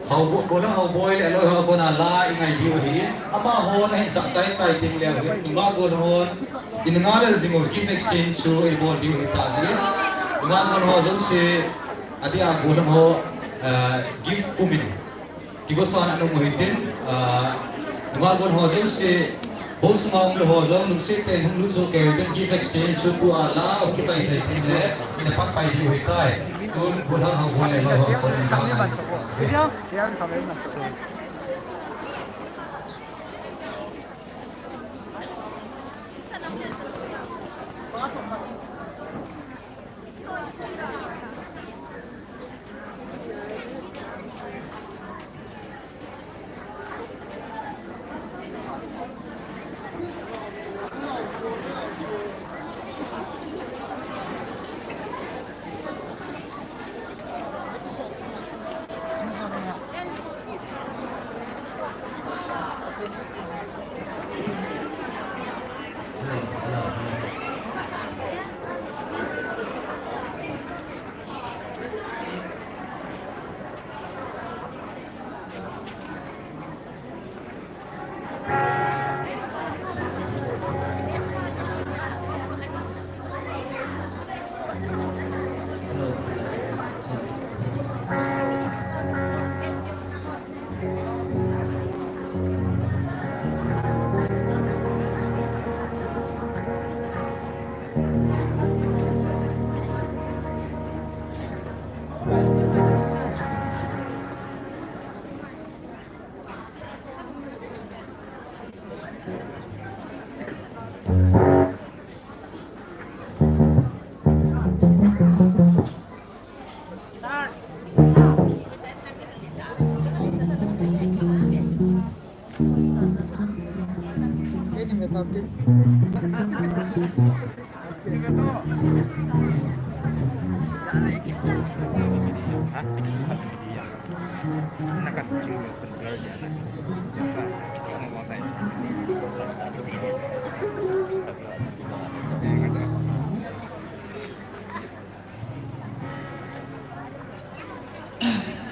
Hau bo-, gollhang houboi le aloi ho kona la i ngai diu ahi. Amaho na hin sah chai chai ding leu hin, nungah gollhang hon i nunga lel jing u gift exchange chu i bol diu ahi tah jeh in. Nungah gollhang ho jouse, adeh a gollhang ho, eh, gift pum in kigosan a nung u hitin, ah, nungah gollhang ho jouse, bou sunga um lou ho jong, lungset tah in hung lut soh kei u hitin, gift exchange chu tua la hung kichai chai ding le, ina pang pai diu ahitai. Tun gollhang houboi le aloi ho kon in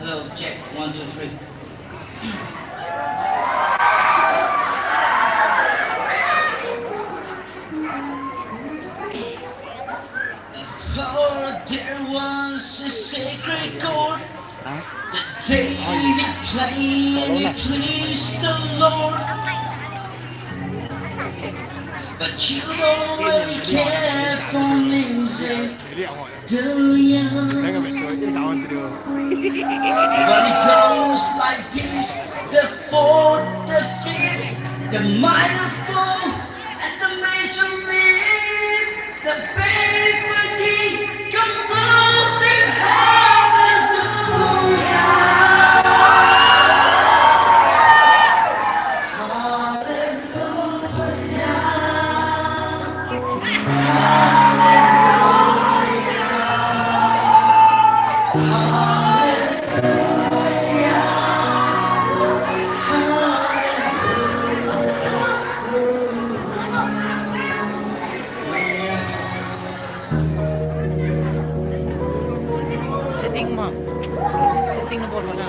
Hello, check. One, two, three. Oh, there was a sacred chord that David played and it pleased the Lord. But you don't really care for music, do you? But it goes like this: the fourth, the fifth, the minor fall, and the major lift, the bass again, composing hallelujah. Setting ma. Setting na bol ma na.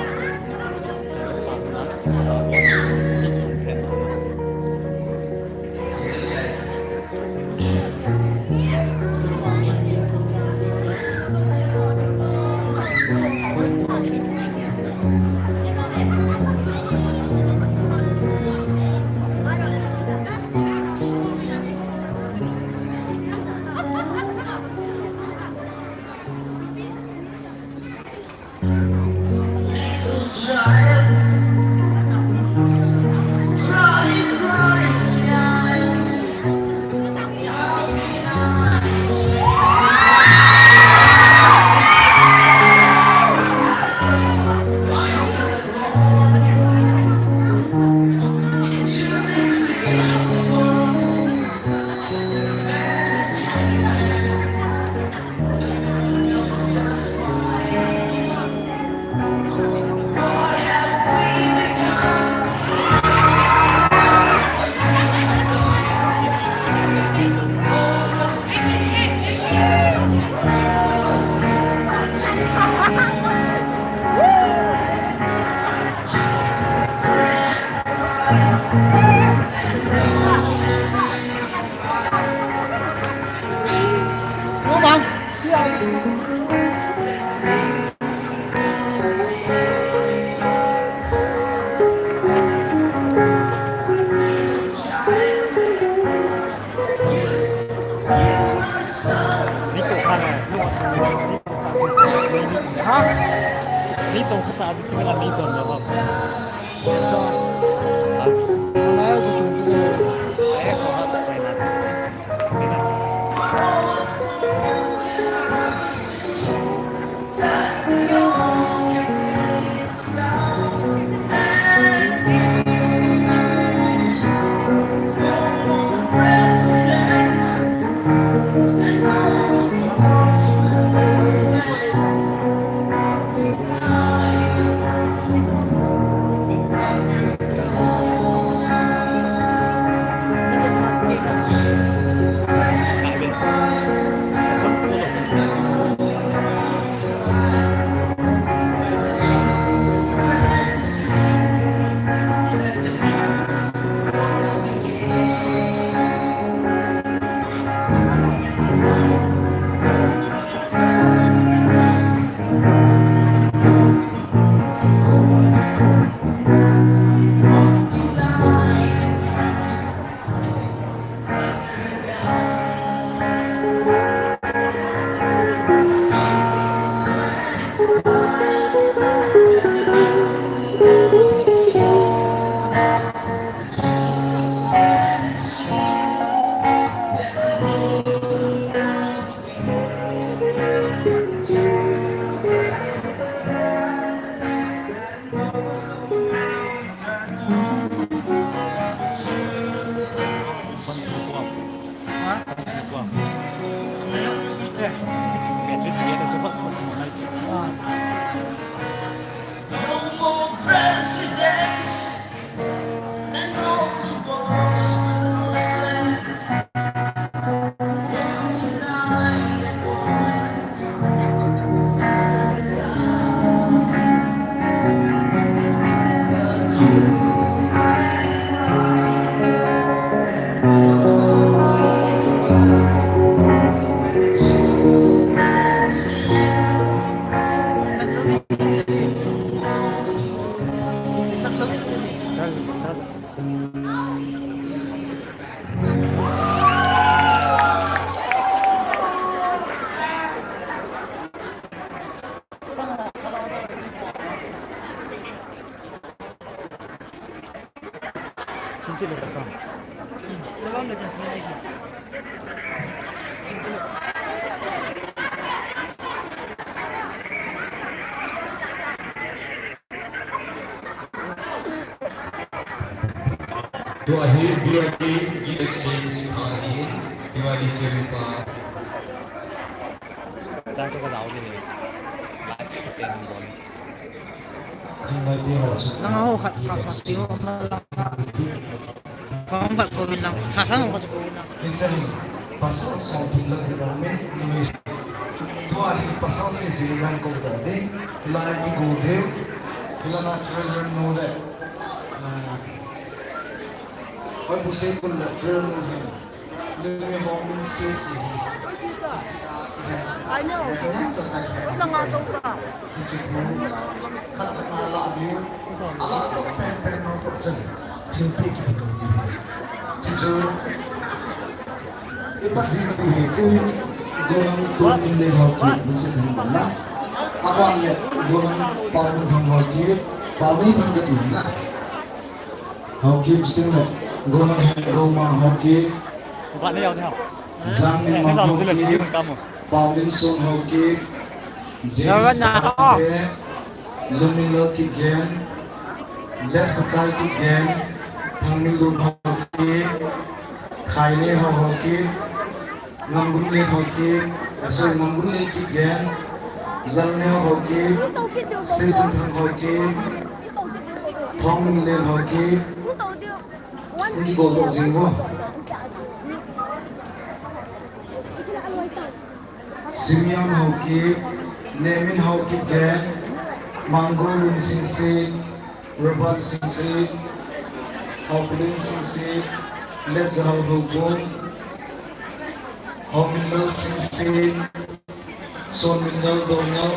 Ha? Ni to kata aji kila ni to na ba. Tua hi B Y D Youth Exchange pha ahi, B Y D Chairman pa. Tang ka lau ni. Live ka ten bon. Nang ho khat ka sa ti ho ma la. Ka hong khat ko min lang. Sa sa hong khat ko min lang. Listening. Pasal song thum la department English. Tua hi pasal sisi lang ko ta ding. Hilai ki go deu. Hilai na treasurer nu le. Ah, koi bu sei kun la treasurer nu hin. Lumi ho min sisi hi. I know. Nang a tong ta. Hichi bu. Khat khat na la deu. Ala to pen pen no to chen. Thil pe ki pe to deu. Hichu. Ipat jing tu hi, tu hi, Golang Tun Min le Haokip, mun se ding na. Aban le, Golang Paominthang Haokip, Paominthang kati na. Haokip sting le, Golang Hengoma Haokip, Jangminmang Haokip, Paominson Haokip, James Pathe, Lunminlal Kipgen, Letkhokai Kipgen, Thangminlun Haokip, Khaineo Haokip, Ngamgunlen Haokip, eh, sorry, Ngamgunlen Kipgen, Lalneo Haokip, Seitinthang Haokip, Thongminlen Haokip, Niki Goldoh Jingwo. Simeon Haokip, Nehmin Haokip Gen, Manggolun Singsit, Robert Singsit, Haokip Singsit, Letjahal Haokip, Haokip Singsit, Sonminlal Doungel,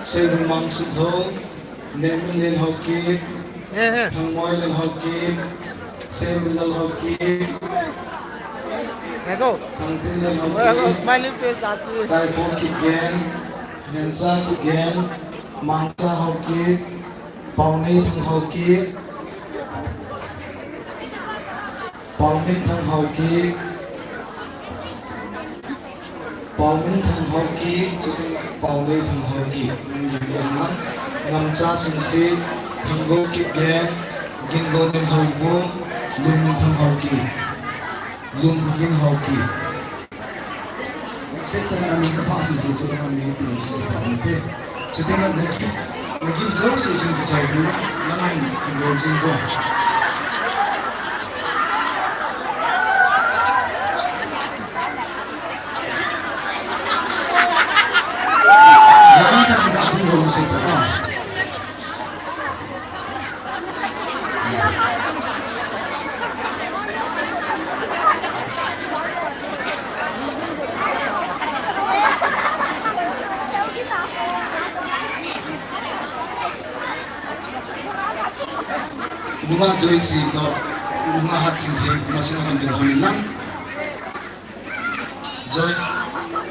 Seidungmang Sithou, Nehminlen Haokip, Thangmoilen Haokip, Seiminlal Haokip, Thangtinlen Haokip, Kaipon Kipgen, Hensa Kipgen, Mangsa Haokip, Paoneithang Haokip, Paominthang Haokip, Paominthang Haokip, Paoneithang Haokip, Ngamcha Singsit, Thanggou Kipgen, Gingonin Haokip, Lunminthang Haokip, Lunkhogin Haokip. Satan amin kapha sisi, so amin pin so pa ante. Satan na gift, na gift zo sisi kichai bu, na man in go sisi ko. Yan ka ka ko sisi ko. Nunga Joyce toh, nunga Hatchingtheng, masang hon ding hon lang. Joy,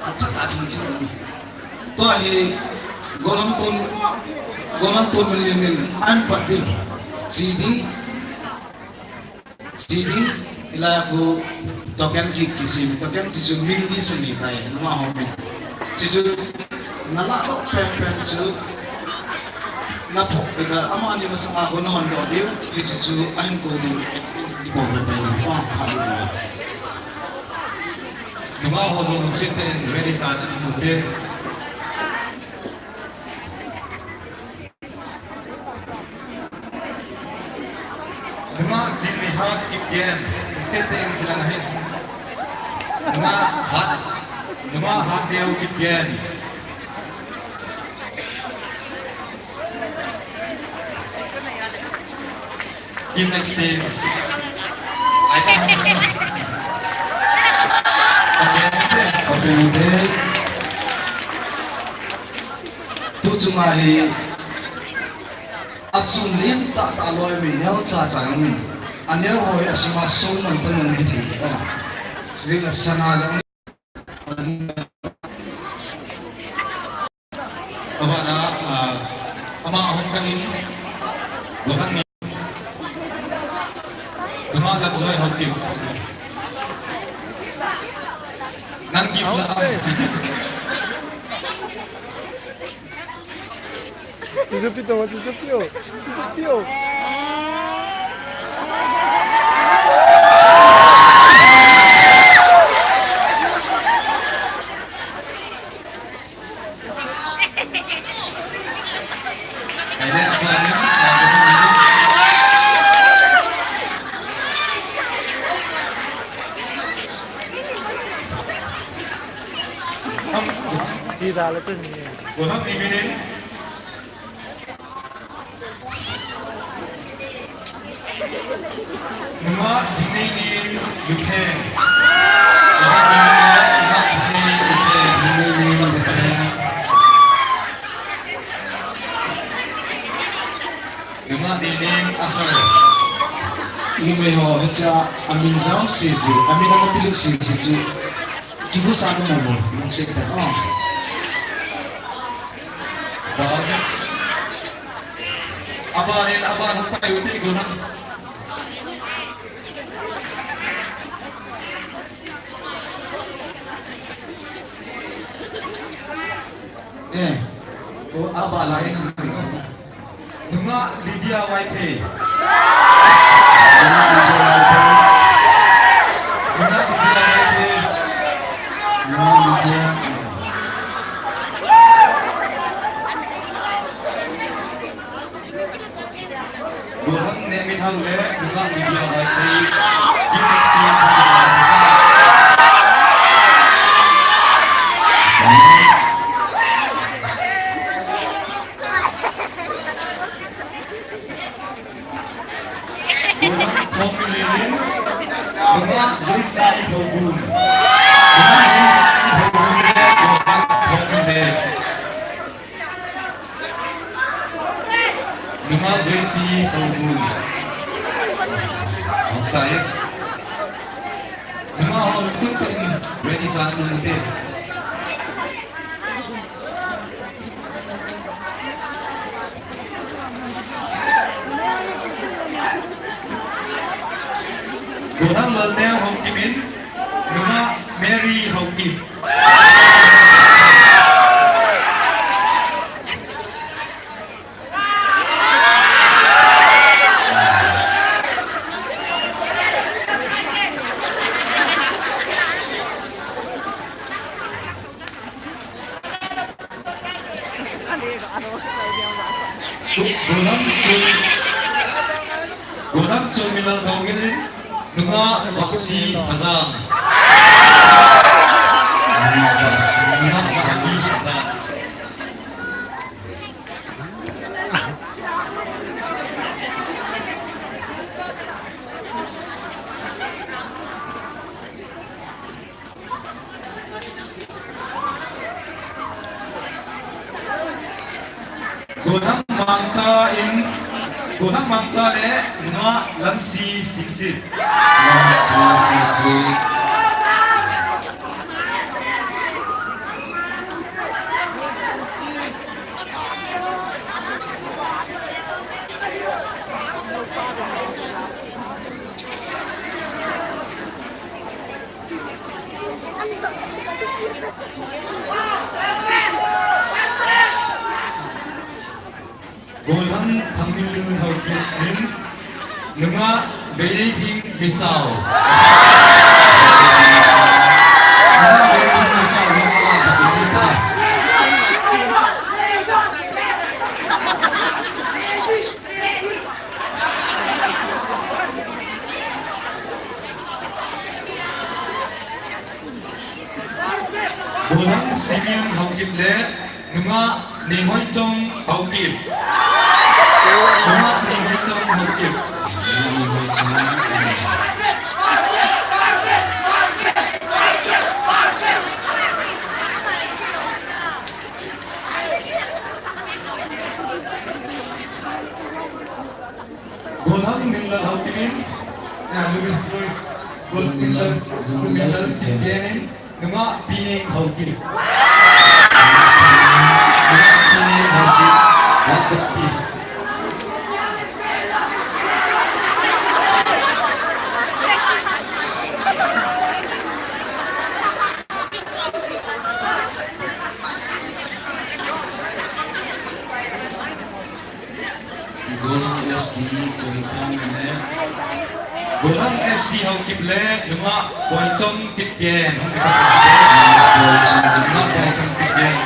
acha ta tu ki. Tua hi, Golang Tun, Golang Tun Min le Min, an pat ding, C D, C D, ila ku, token ki, ki C D, token ki chu min li se ni tai, nunga ho min. Chi chu, na la lo pen pen chu, na pho, ika, ama ni masang a ko na hon lo diu, ki chi chu, ahin ko diu, exchange ni po pen pen ni, ah, ha diu. Nunga ho jong lungset tah in ready sa na mu te. Nunga J Nihat Kipgen, sete in silang hin. Nunga Hat, Nunga Hatneo Kipgen. Kim Exchange. Ai ta. Okay, okay. Tu chunga hi achung lien tah tah loi min neo cha cha jong min. Aneo hoi asima sung man tan man hi thei. Oh. Sila sana jong. Abana, ah, ama ahung kang in. Gohan ni. Ama lam joi hot kim. Nang gift la. Tijapito, tijapito, tijapito. Chi da le chun ni. Gohan ni minin. Nunga Thingneinim Lutheng. Nunga Thingneinim, Nunga Thingneinim Lutheng. Thingneinim Lutheng. Nunga Neinim Asar. Numei ho hicha amin jong sese, amin ana pilut sese chu. Kibu sa ko mo, mo, mo se ta, oh. Aban in, aban hung pai u te ko na. Eh, ko aban la in. Nunga Lydia Waithei. Nunga Lydia Waithei. Nunga Lydia Waithei. Nunga Lydia. Gohan Nehminhao le Nunga Lydia Waithei. Gift exchange. Gohan Thongminlen, Nunga Joyce Houbun. Nunga Joyce Houbun le Gohan Thongminlen. Nunga Joyce Houbun. Hong tai. Nunga ho lungset tah in ready sa nung te. Gohan Lalneo Haokip in, Nunga Mary Haokip. Gohan Chun, Gohan Chunminlal Gaungil, Nunga Vaksi Khajang. Nunga Vaksi, Nunga Vaksi Khajang. Gohan Mangcha in, Gohan Mangcha le Nunga Lamsi Singsit. Lamsi Singsit. Gohan Thangminlun Haokip in, Nunga Veileithing Misao. Nunga Veileithing Misao, Nunga Veileithing Misao. Golang Simeon Haokip le nungah Neihoichong Haokip. Nungah Neihoichong Haokip. Golang Minlal Haokip in, ah, Minlal, sorry. Golang Minlal, Minlal Kipgen in, nungah Pineng Haokip. Nungah Pineng Haokip. Haokip. Golang S D, Kohima mine. Golang S D Haokip le, nungah Boichong Kipgen. Nungah Boichong Kipgen.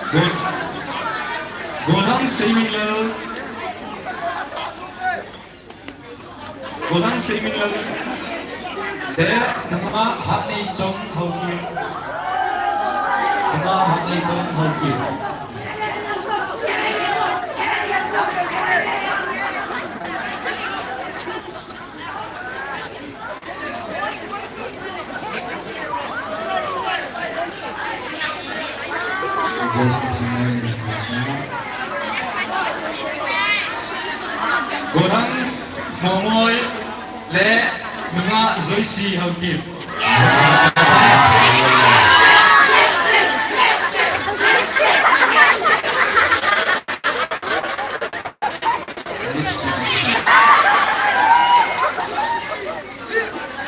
Go-, Golang Seiminlal. Golang Seiminlal. De, nungah Hatneichong Haokip. Nungah Hatneichong Haokip. Golang Mongoi le nungah Joyce Haokip.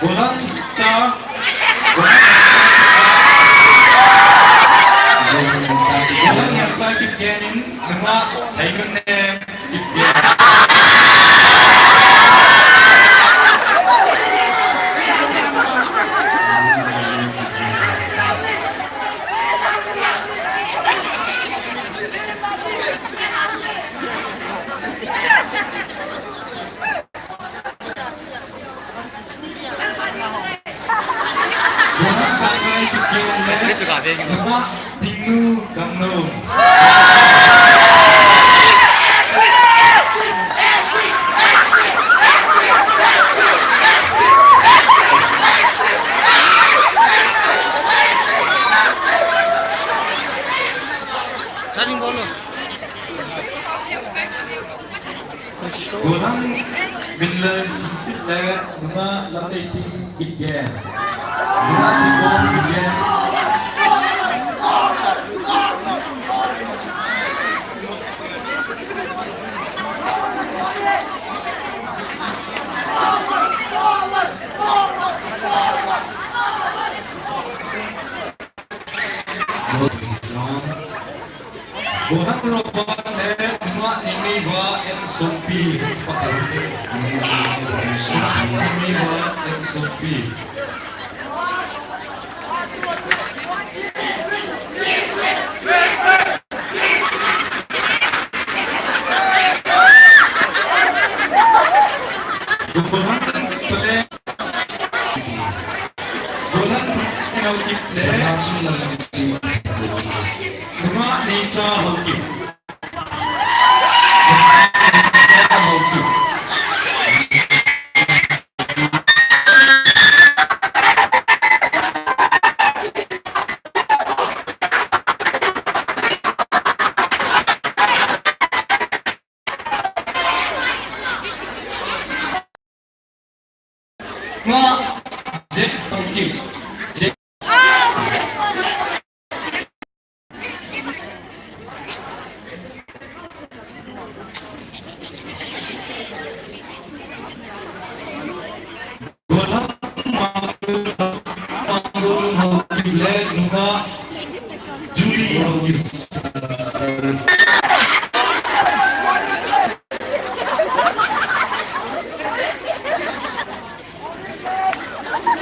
Golang ta. Golang Yancha Kipgen in, nungah Heinunnem Kipgen. Golang Kakai Kipgen le, nungah Tingnu Gangnom. Golang Minlal Singsit le nungah Lamneiting Kipgen. Nungah Kipgen Kipgen. Golang Roban le nungah Neimeiva M Songpi. Neimeiva M Songpi. Golang Pale Golang Haokip le nungah Neicha Haokip. Neicha Haokip. Nga, Jack Haokip. Jack. Golang Mangol Haokip le nungah Julie Haokip.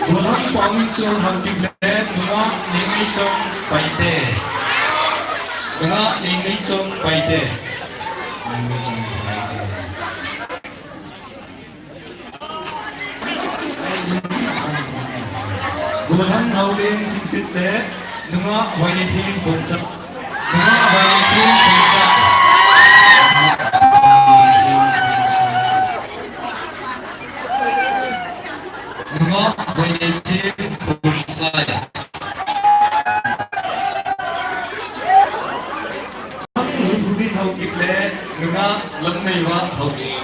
Golang Pa Hong Min Sung Haokip le nungah Nengmeichong Paite. Nungah Nengmeichong Paite. Nengmeichong Paite. Golhang Haoleng Singsit le nungah Hoineithim Khongsai. Nungah Hoineithim Khongsai. Nungah Hoineithim Khongsai. Lungkhubin Haokip le nungah Lamneiva Haokip.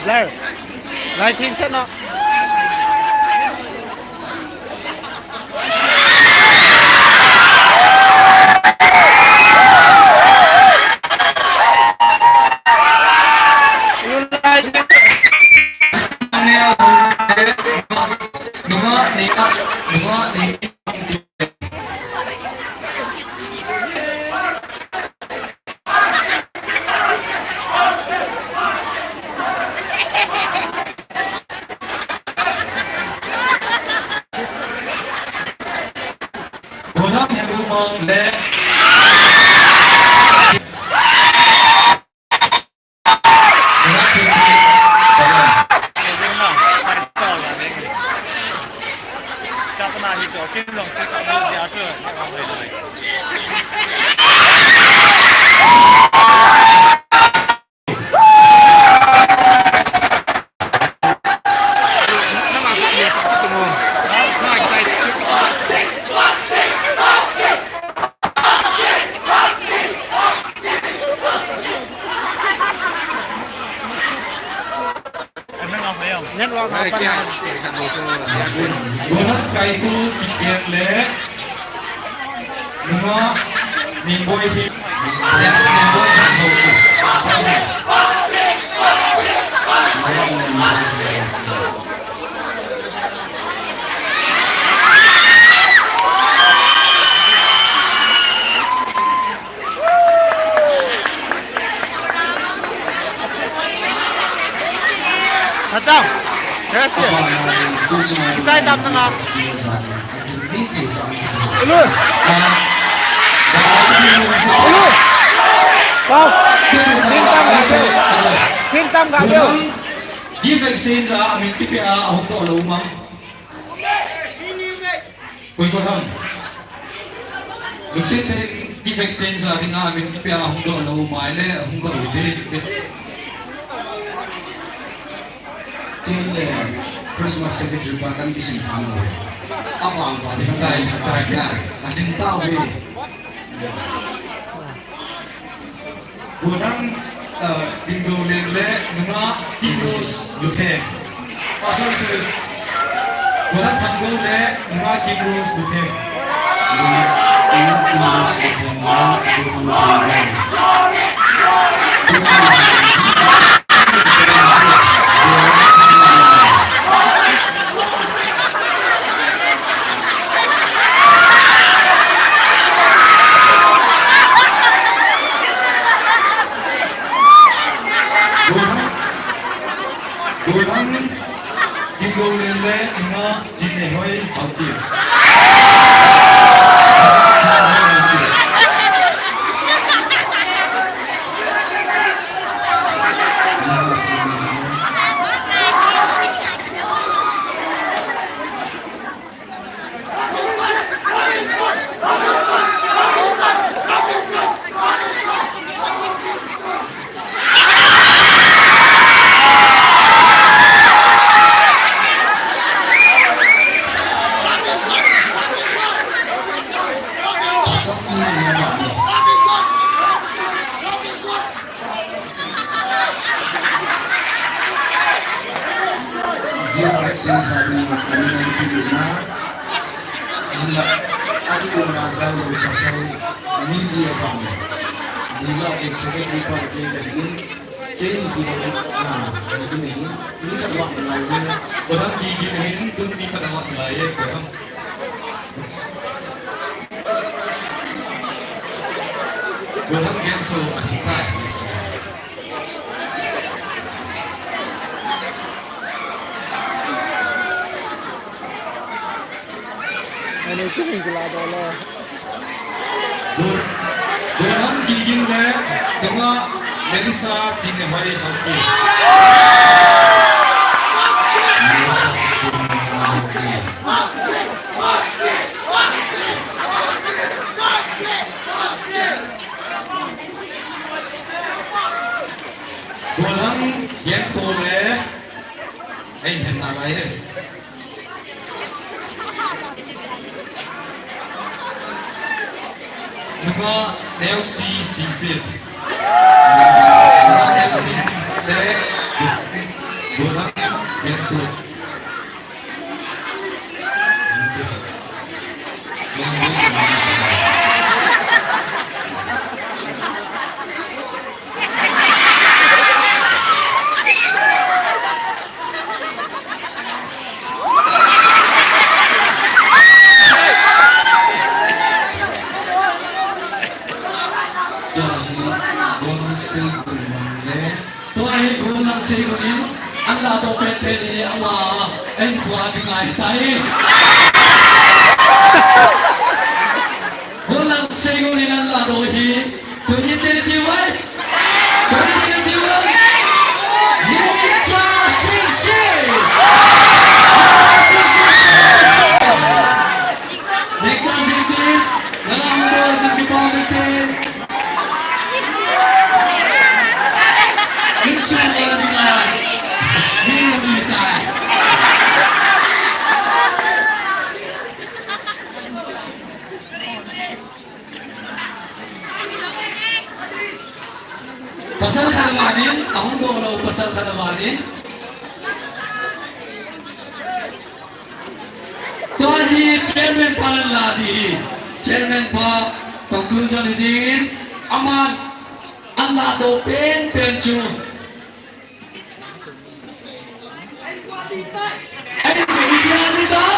Blair, lighting set up. Golhang Hemumang le Network. Golhang Kaikho Kipen le nungah Nemboi Hi, Nemboi Hi Haokip. Hadam. Yes, yes. Isai dam na nga. Ulu. Ulu. Pau. Singtam ga beu. Singtam ga beu. Gift exchange a, amin kipe a, ahung doh lou mang. Koi koi ham. Lungset tah in gift exchange a dinga amin kipe a hung doh lou mai le, hung doh hite. Kei le Christmas secretary pa kan kisim thang lou. Abang pa ding tai, tai ya. Ading tau ve. Golhang, uh, Kimgoleng le nungah Kimrose Lutheng. Ah, sorry, sorry. Golhang Thanggol le nungah Kimrose Lutheng. Nungah Kimrose Lutheng, nungah Kimrose Lutheng. Golhang, Golhang Kimgoleng le nungah Jinneihoi Haokip. Dear Christians, I will not communicate with you now. And, uh, I think what I say will be so media from me. We got a secretary for the day. Kei ni kina, ah, ni kina hi, ni ka wa lai je. Ko dang ki kina hi, tun ni ka wa lai je, ko dang. Ko dang gen ko a thing tai. Kila doh le. Golang Giging le, nunga Melissa Chingnehoi Haokip. Melissa Chingnehoi Haokip. Golang Genkho le, ei, hen nalai he. Nunga Nelsi Singsit. Nunga Nelsi Singsit le, Golang Genkho. Tua hi Golang Seigon le. Tua hi Golang Seigon in an lahdoh penpen hi ama a inkhua ding ahitai. Golang Seigon in an lahdoh hi. Koi in teni tiu vai? Koi in teni tiu vai? Ningcha Singsit! Ningcha Singsit! Ningcha Singsit! Nang ang mo ang kipa mo te. Inshallah, di ba? Di, di tayo. Pasal khat aman in, ahung doh lou pasal khat aman in. Tua hi chairman pa nan la ding hi. Chairman pa conclusion hi ding in, aman an lahdoh penpen chu. Ai, ipi ati tau?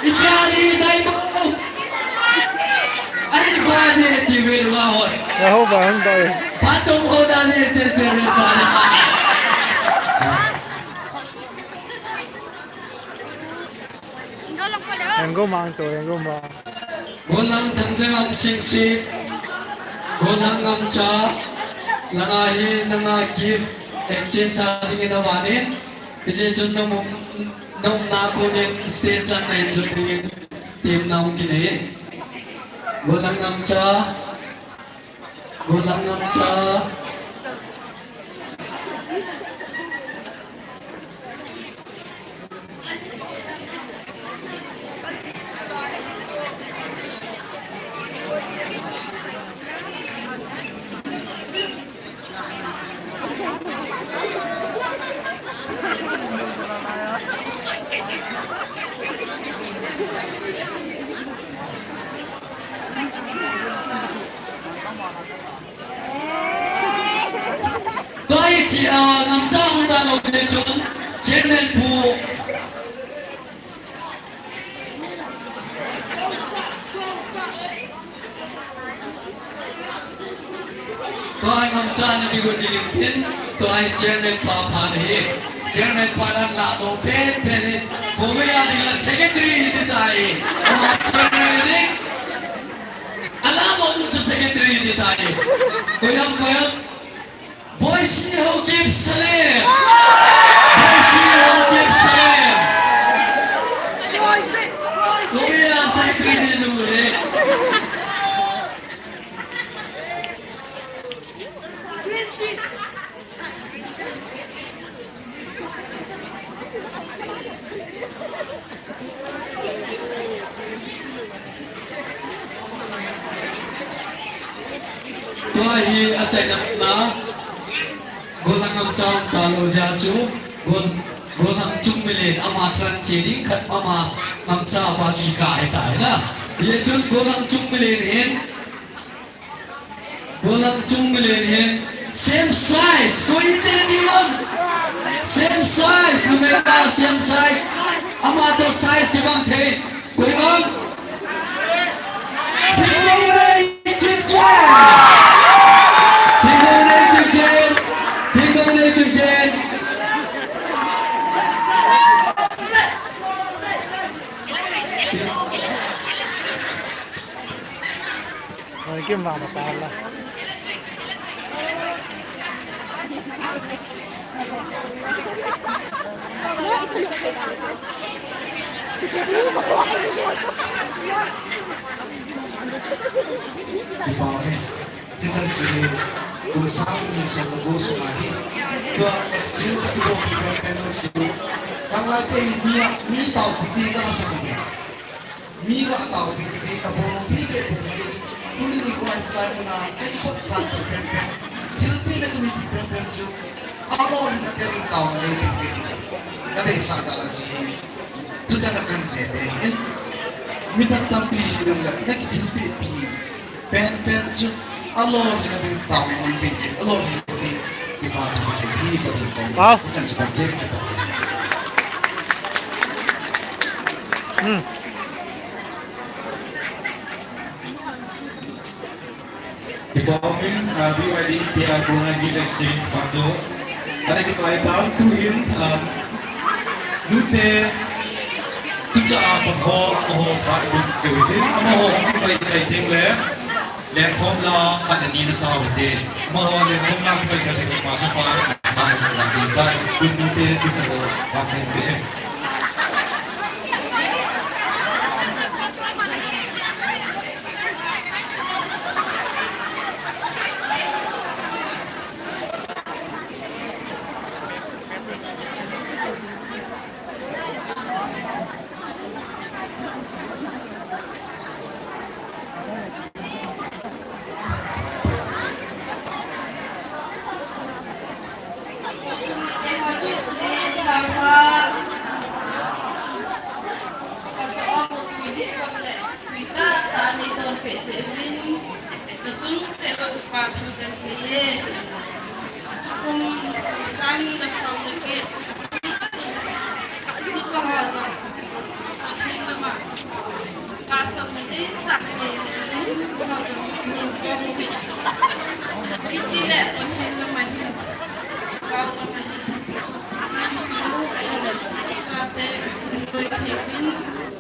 Ipi ati tai mo? Ai, ipi ati ti ve lu ho. Ya ho ba hang dai. Ba chom ho da ni ti che ve ba. Yang go mang cho, yang go mang. Golang Thangjangam Singsit, Golang Ngamcha, langa hi nanga gift exchange a dingin avan in, hijeh chun na um, na umna konin stage lang na enjoy dingin temna hung kinei. Golang Ngamcha, Golang Ngamcha. Tua hi chi, ah, Ngamcha hung dalou jeh chun, Chairman Pu. Tua hi Ngamcha na kigo jing in tin, tua hi Chairman pa pha hi. Chairman pa nan lahdoh penpen hi. Khovei a ding a secretary hi ti tai. Tua Chairman hi ding. Alahdoh nu chu secretary hi ti tai. Koiham, koiham. Boisi Haokip Salem. Boisi Haokip Salem. Koiham secretary hi ding e. Tua hi achaina na, Golang Ngamcha hung dalou jeh chun, Gol, Golang Chungmilen ama tran che ding khat ama Ngamcha pa chu kikah ahitai na. Hijeh chun Golang Chungmilen hin, Golang Chungmilen hin, same size, koi in teni tiu vang. Same size, numei la same size. Ama toh size kibang thei. Koi vang. Thingnounei Kipgen. Thingnounei Kipgen. Thingnounei Kipgen. Tama tala. Kipah e. Hichan chu hi kum sang ni sem le gup sunga hi tua exchange kibol pen pen chu. Tanglai te hi mi a, mi taopi ti ka la sa ni. Mi ga taopi ti ka bol ti pe pu ti. Tuni nikho a hiche lai muna ka kikhop san pen pen. Thilpeh na tuni pen pen chu. Alolhinna te ding taona nei pi pi ka. Ka deisah jal a chi. Tuchan a kan jep e hin. Mi dang tampi hi dang le na kithilpeh pi. Pen pen chu alolhinna ding taona nei pi chu. Alolhinna ding kipa thu sei hi Pathen koma. Wow. Tuchan chu dang ding. Hmm. Department, uh, B Y D T R kona gift exchange patu. Ana kichai tan tuhin, uh, nute tucha a pako, amaho phat lut keu tin, amaho kichai chai ding le, lengkhomna phat ani na sao te. Amaho lengkhomna kichai chai ding pa so pa, pa la ding ta, kun nute tucha ho phat ding te.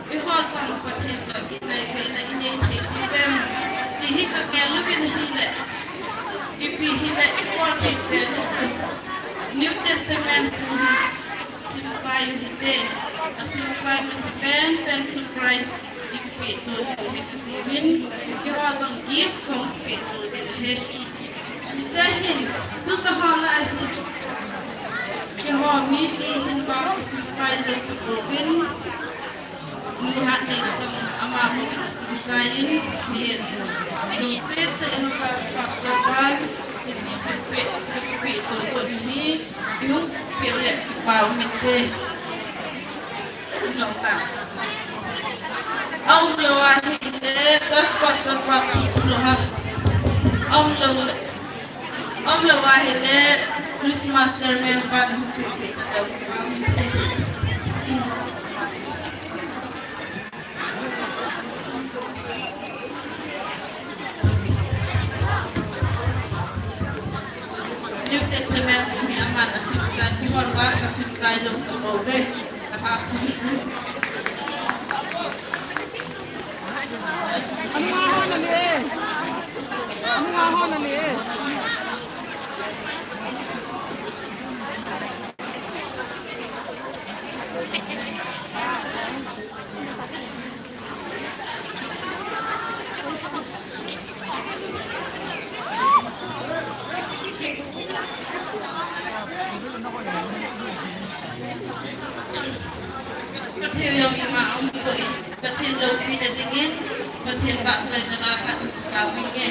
Eiho jong Pathen toh kinaipeina inei thei diu vem, ti hi ka gel uvin ahile, ipi hile ibol thei pen u chu New Testament sung hi simchai u hite, asimchai masa pen pen chu Christ in pehdoh diu ahi kati uvin, eiho jong gift kahung pehdoh diu ahi. Hiche hin, tucha ho lah a hin, eiho mipi hin vang simchai jou kit uvin, Nihat nei chang ama mun a simchai in, mi en jong. Lungset tah in church pastor pan, hiche thilpeh, peh toh toh ni, ihung peh u le pau mite. Nong ta. Aum lou ahile, church pastor pan thu lou ha. Aum lou le. Aum lou ahile, Christmas chairman pan. New Testament sung hi aman asimchan, kihon vang kasimchan jong kabol ve. Kata sim. Anu nga hon ani e. Anu nga hon ani e. Pathen jong ima um poi. Pathen loupina dingin, Pathen vahchoina la khat sa uvinge.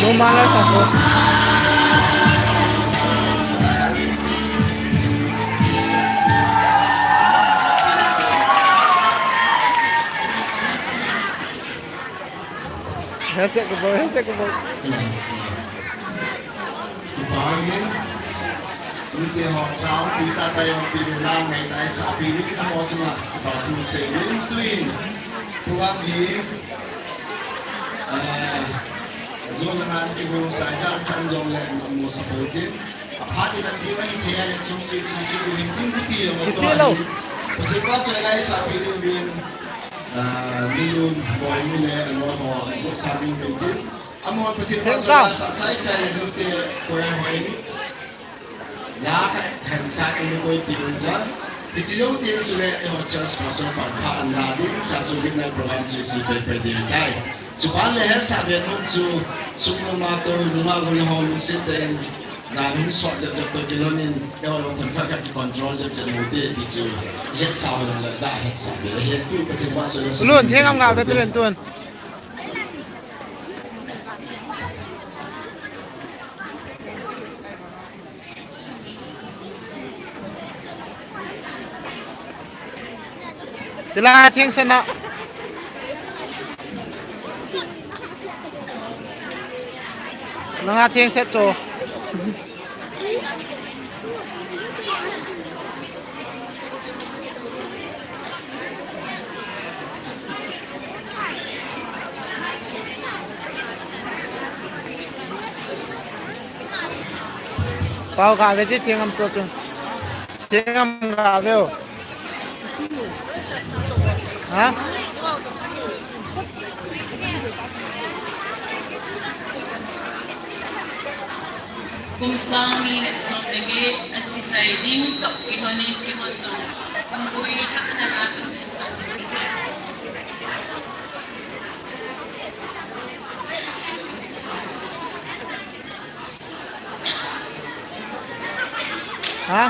Numala sako. Hesek ko, hesek ko. Kipa in, nute ho chang, tuita tai ho pi lam mai tai sa pi in, amo suma, ba tu se in, tuin, puang hi, eh, zon ngan ki bu sai zan kan zon le mo sa po tin. Aphat in ati mai thei le chung chi si ki tu hin tin ki pi mo to. Kichi lo. Pathen pa choi lai sa pi in bin, eh, mi lun, boi mi le, amo ho, bu sa mi bin tin. Amon Pathen pa chula sa chai chai le nute koya hoi ni. La kha hansa ni koi tin la. Ichi lo tin chule e ho church pastor pa pha an la din cha chu midnight program chu si pe pe din tai. Chu ban le hesa ve nun chu sung no ma to nu ma gun ho lu se ten. Za nun so ja ja to kilon in e ho lo thon kha kha ki control ja ja nu te ti chu. Hesa ho le da hesa ve he tu Pathen pa chula. Lun theng am ga ve tu len tun. Chila theng sana. Langa theng set cho. Pau ga ve ti theng am to chu. Theng am ga ve o. Ha? Kum sang ni le som le get, akichai ding toh kilhon in kihon jong, kum gui lhah na la kum sang ni le get. Ha?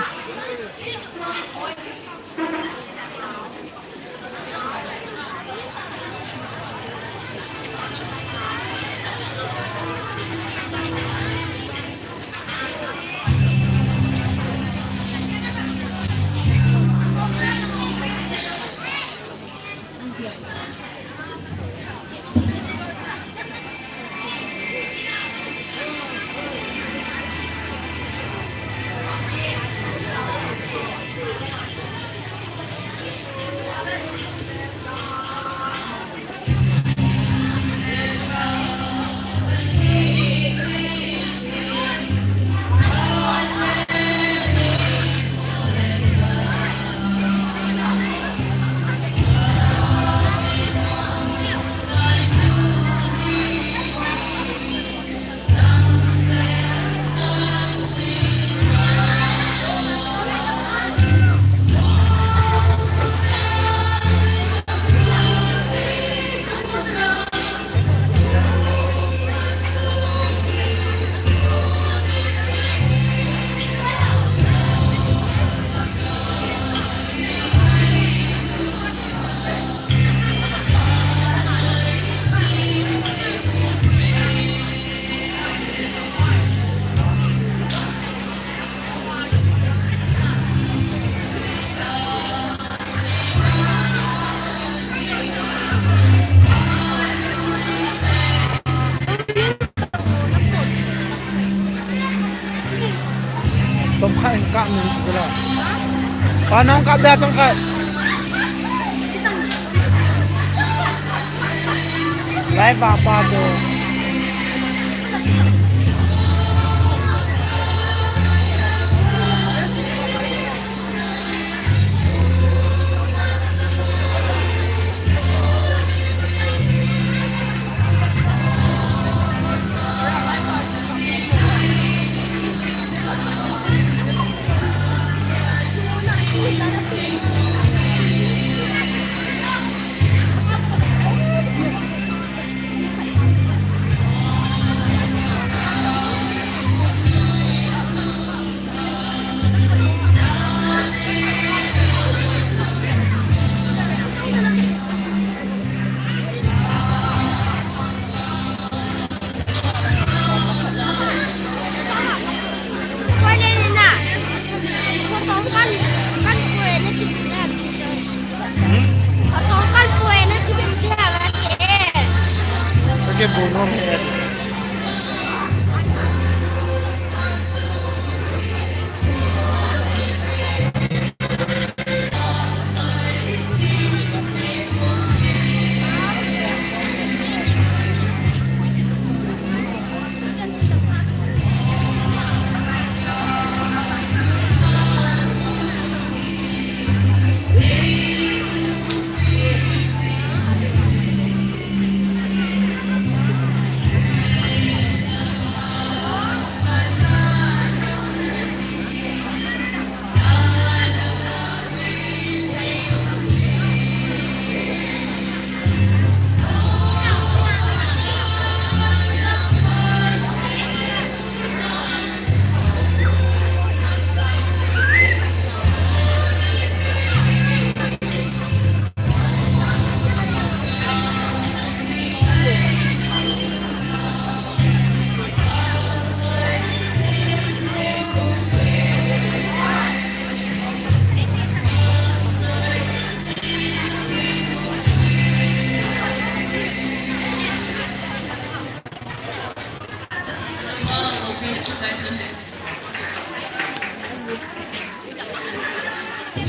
Kap min chu la. Pa nong kap da chang khat. Lai pa pa chu.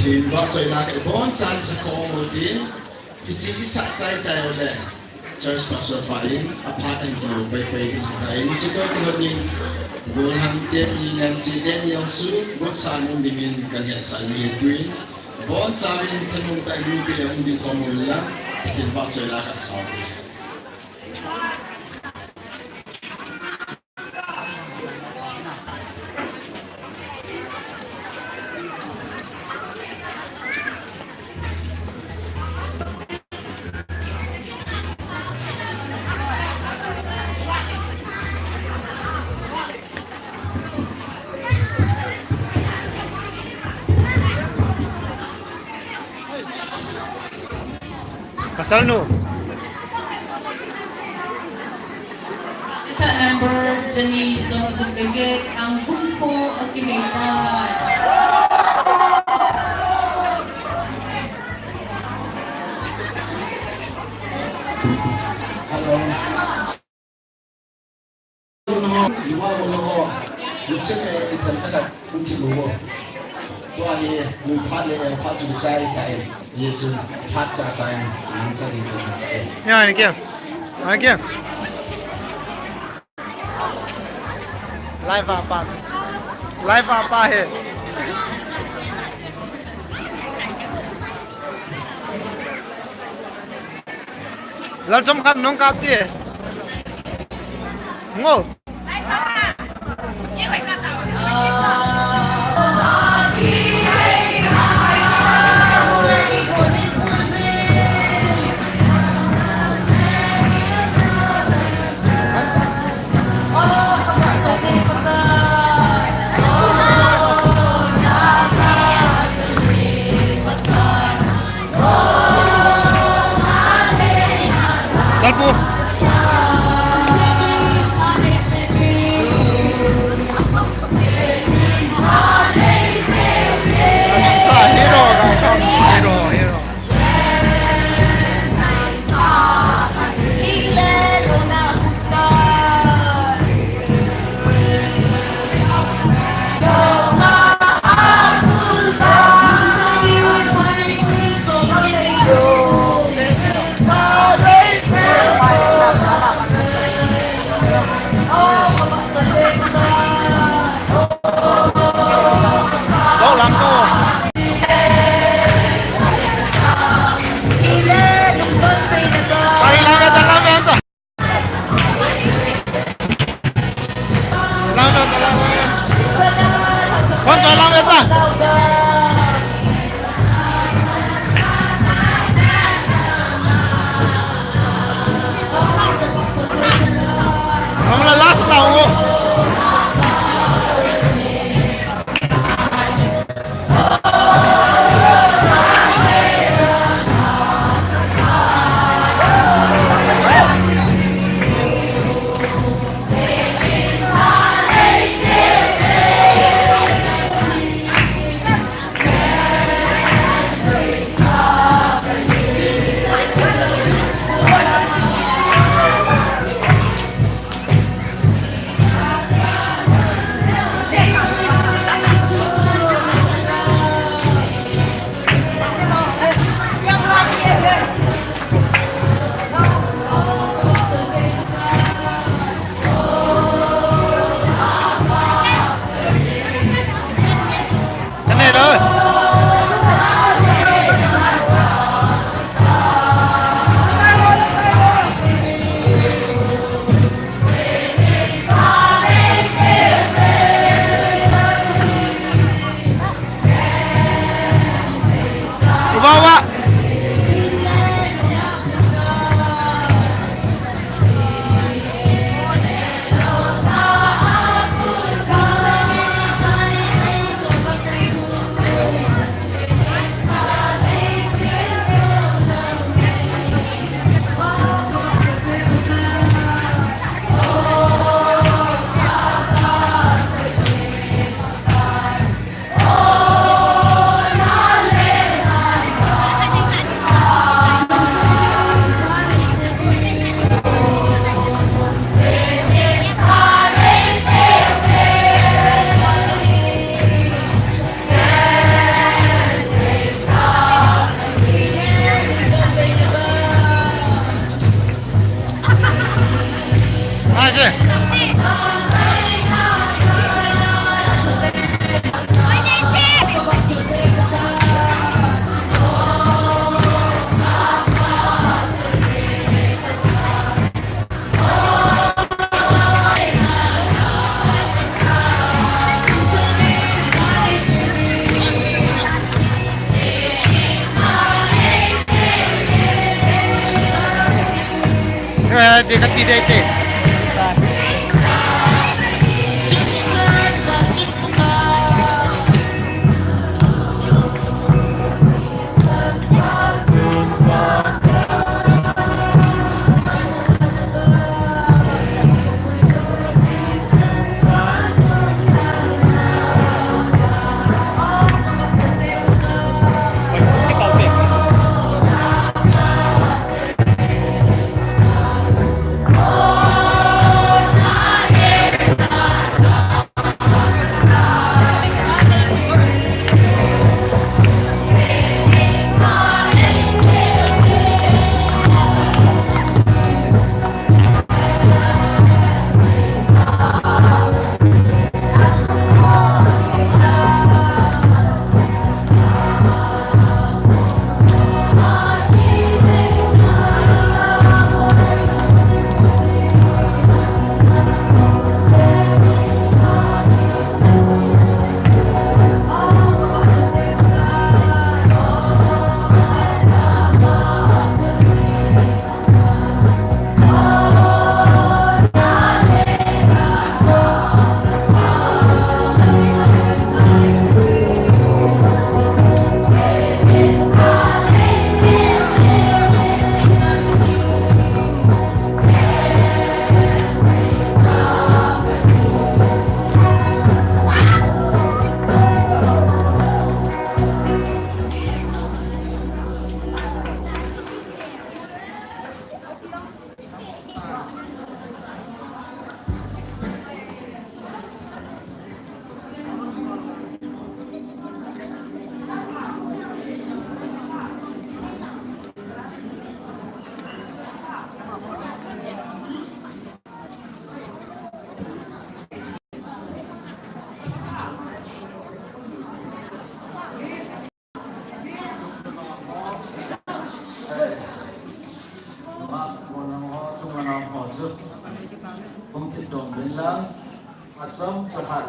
Pathen vahchoina khat ibonchauvin sa khom u hitin, hiche isah chai chai uleh, church pastor pa in aphat ahin kilo pai pai ding ahitan, chutoh kilhonin, Golhang teni, Nancy teni jong chu, gotsa nom dingin kahin hetsah in ahi. Tuin, ibonchauvin thanom tah in nupi le hung ding khom uvin lang, Pathen vahchoina khat sa u hite. Pasal nu. Sita number Janice Songkun Dengek, ang bumpo akimita. Hello. Ya, ini kya? Ini kya? Live apa? Live apa hai? Lalchom khat nong kap ti. Ngo. Kalpu. Choi lang ve ta. Hung la last round o. Hung thip dom uvin lang, achom chaphat.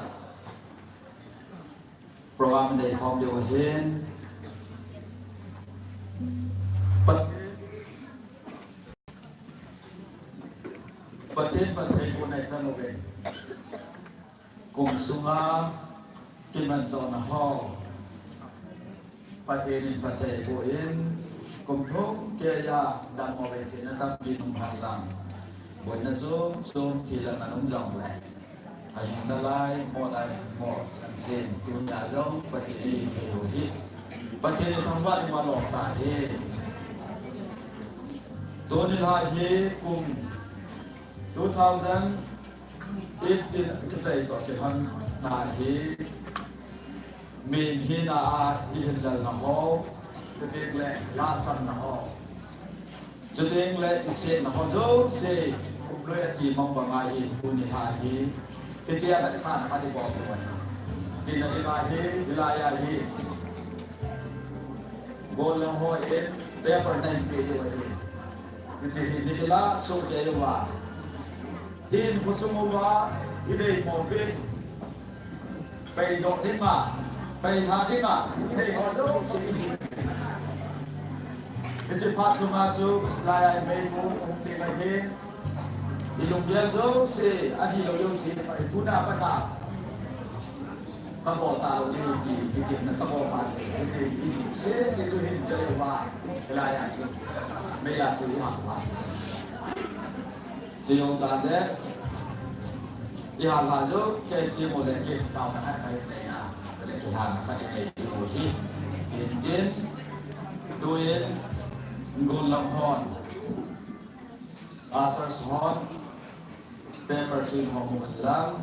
Program nei khom diu ahin. Pat-, Pathen phatthei boh na i chan uvin. Kum sunga kimanchahna ho Pathen in phatthei boh in, kum lhung keiya dammo veisena tampi nung han lang, boina chom chom thi lam a nung jongle, ahing nalai, mo lai, mo chan sin, tunia jong Pathen in thei u hi, Pathen in thangvah in ma lom ta hi. Tuni lha hi kum two thousand eighteen kichai toh kilhon na hi, min hina a i hinlelna ho, chuteng le lhahsamna ho, chuteng le i setna ho jouse, kumlui a chi mang banga hi, tuni lha hi, hiche a vetsahna khat i bol diu ahi. China ding ahi, hilai a hi, gollhang ho in paper na hin pe diu ahi. Hiche hi, hi kila soh kei uva. Hin khosung uva, i dei mo pe. Pei doh dinga, pei lha dinga, i dei ho jouse i ji. Hiche phat sunga chu, lai a i mei mu, um pe mai hi. I lunggel jouse, adih lou jouse, i puna pata. Ka bol talou ding ti, ti, ti, na ka bol ma chu, hiche, hiche, se, se chu hin chai uva, hilai a chu, mei a chu i hah uva. Chu jong tah le, i hah lha chu, kei ti mo le kei taona khat nei nei a, le kei hah na khat nei diu hi. Tin tin, tuin, gollhang hon. Ushers hon, paper chu in hom un lang.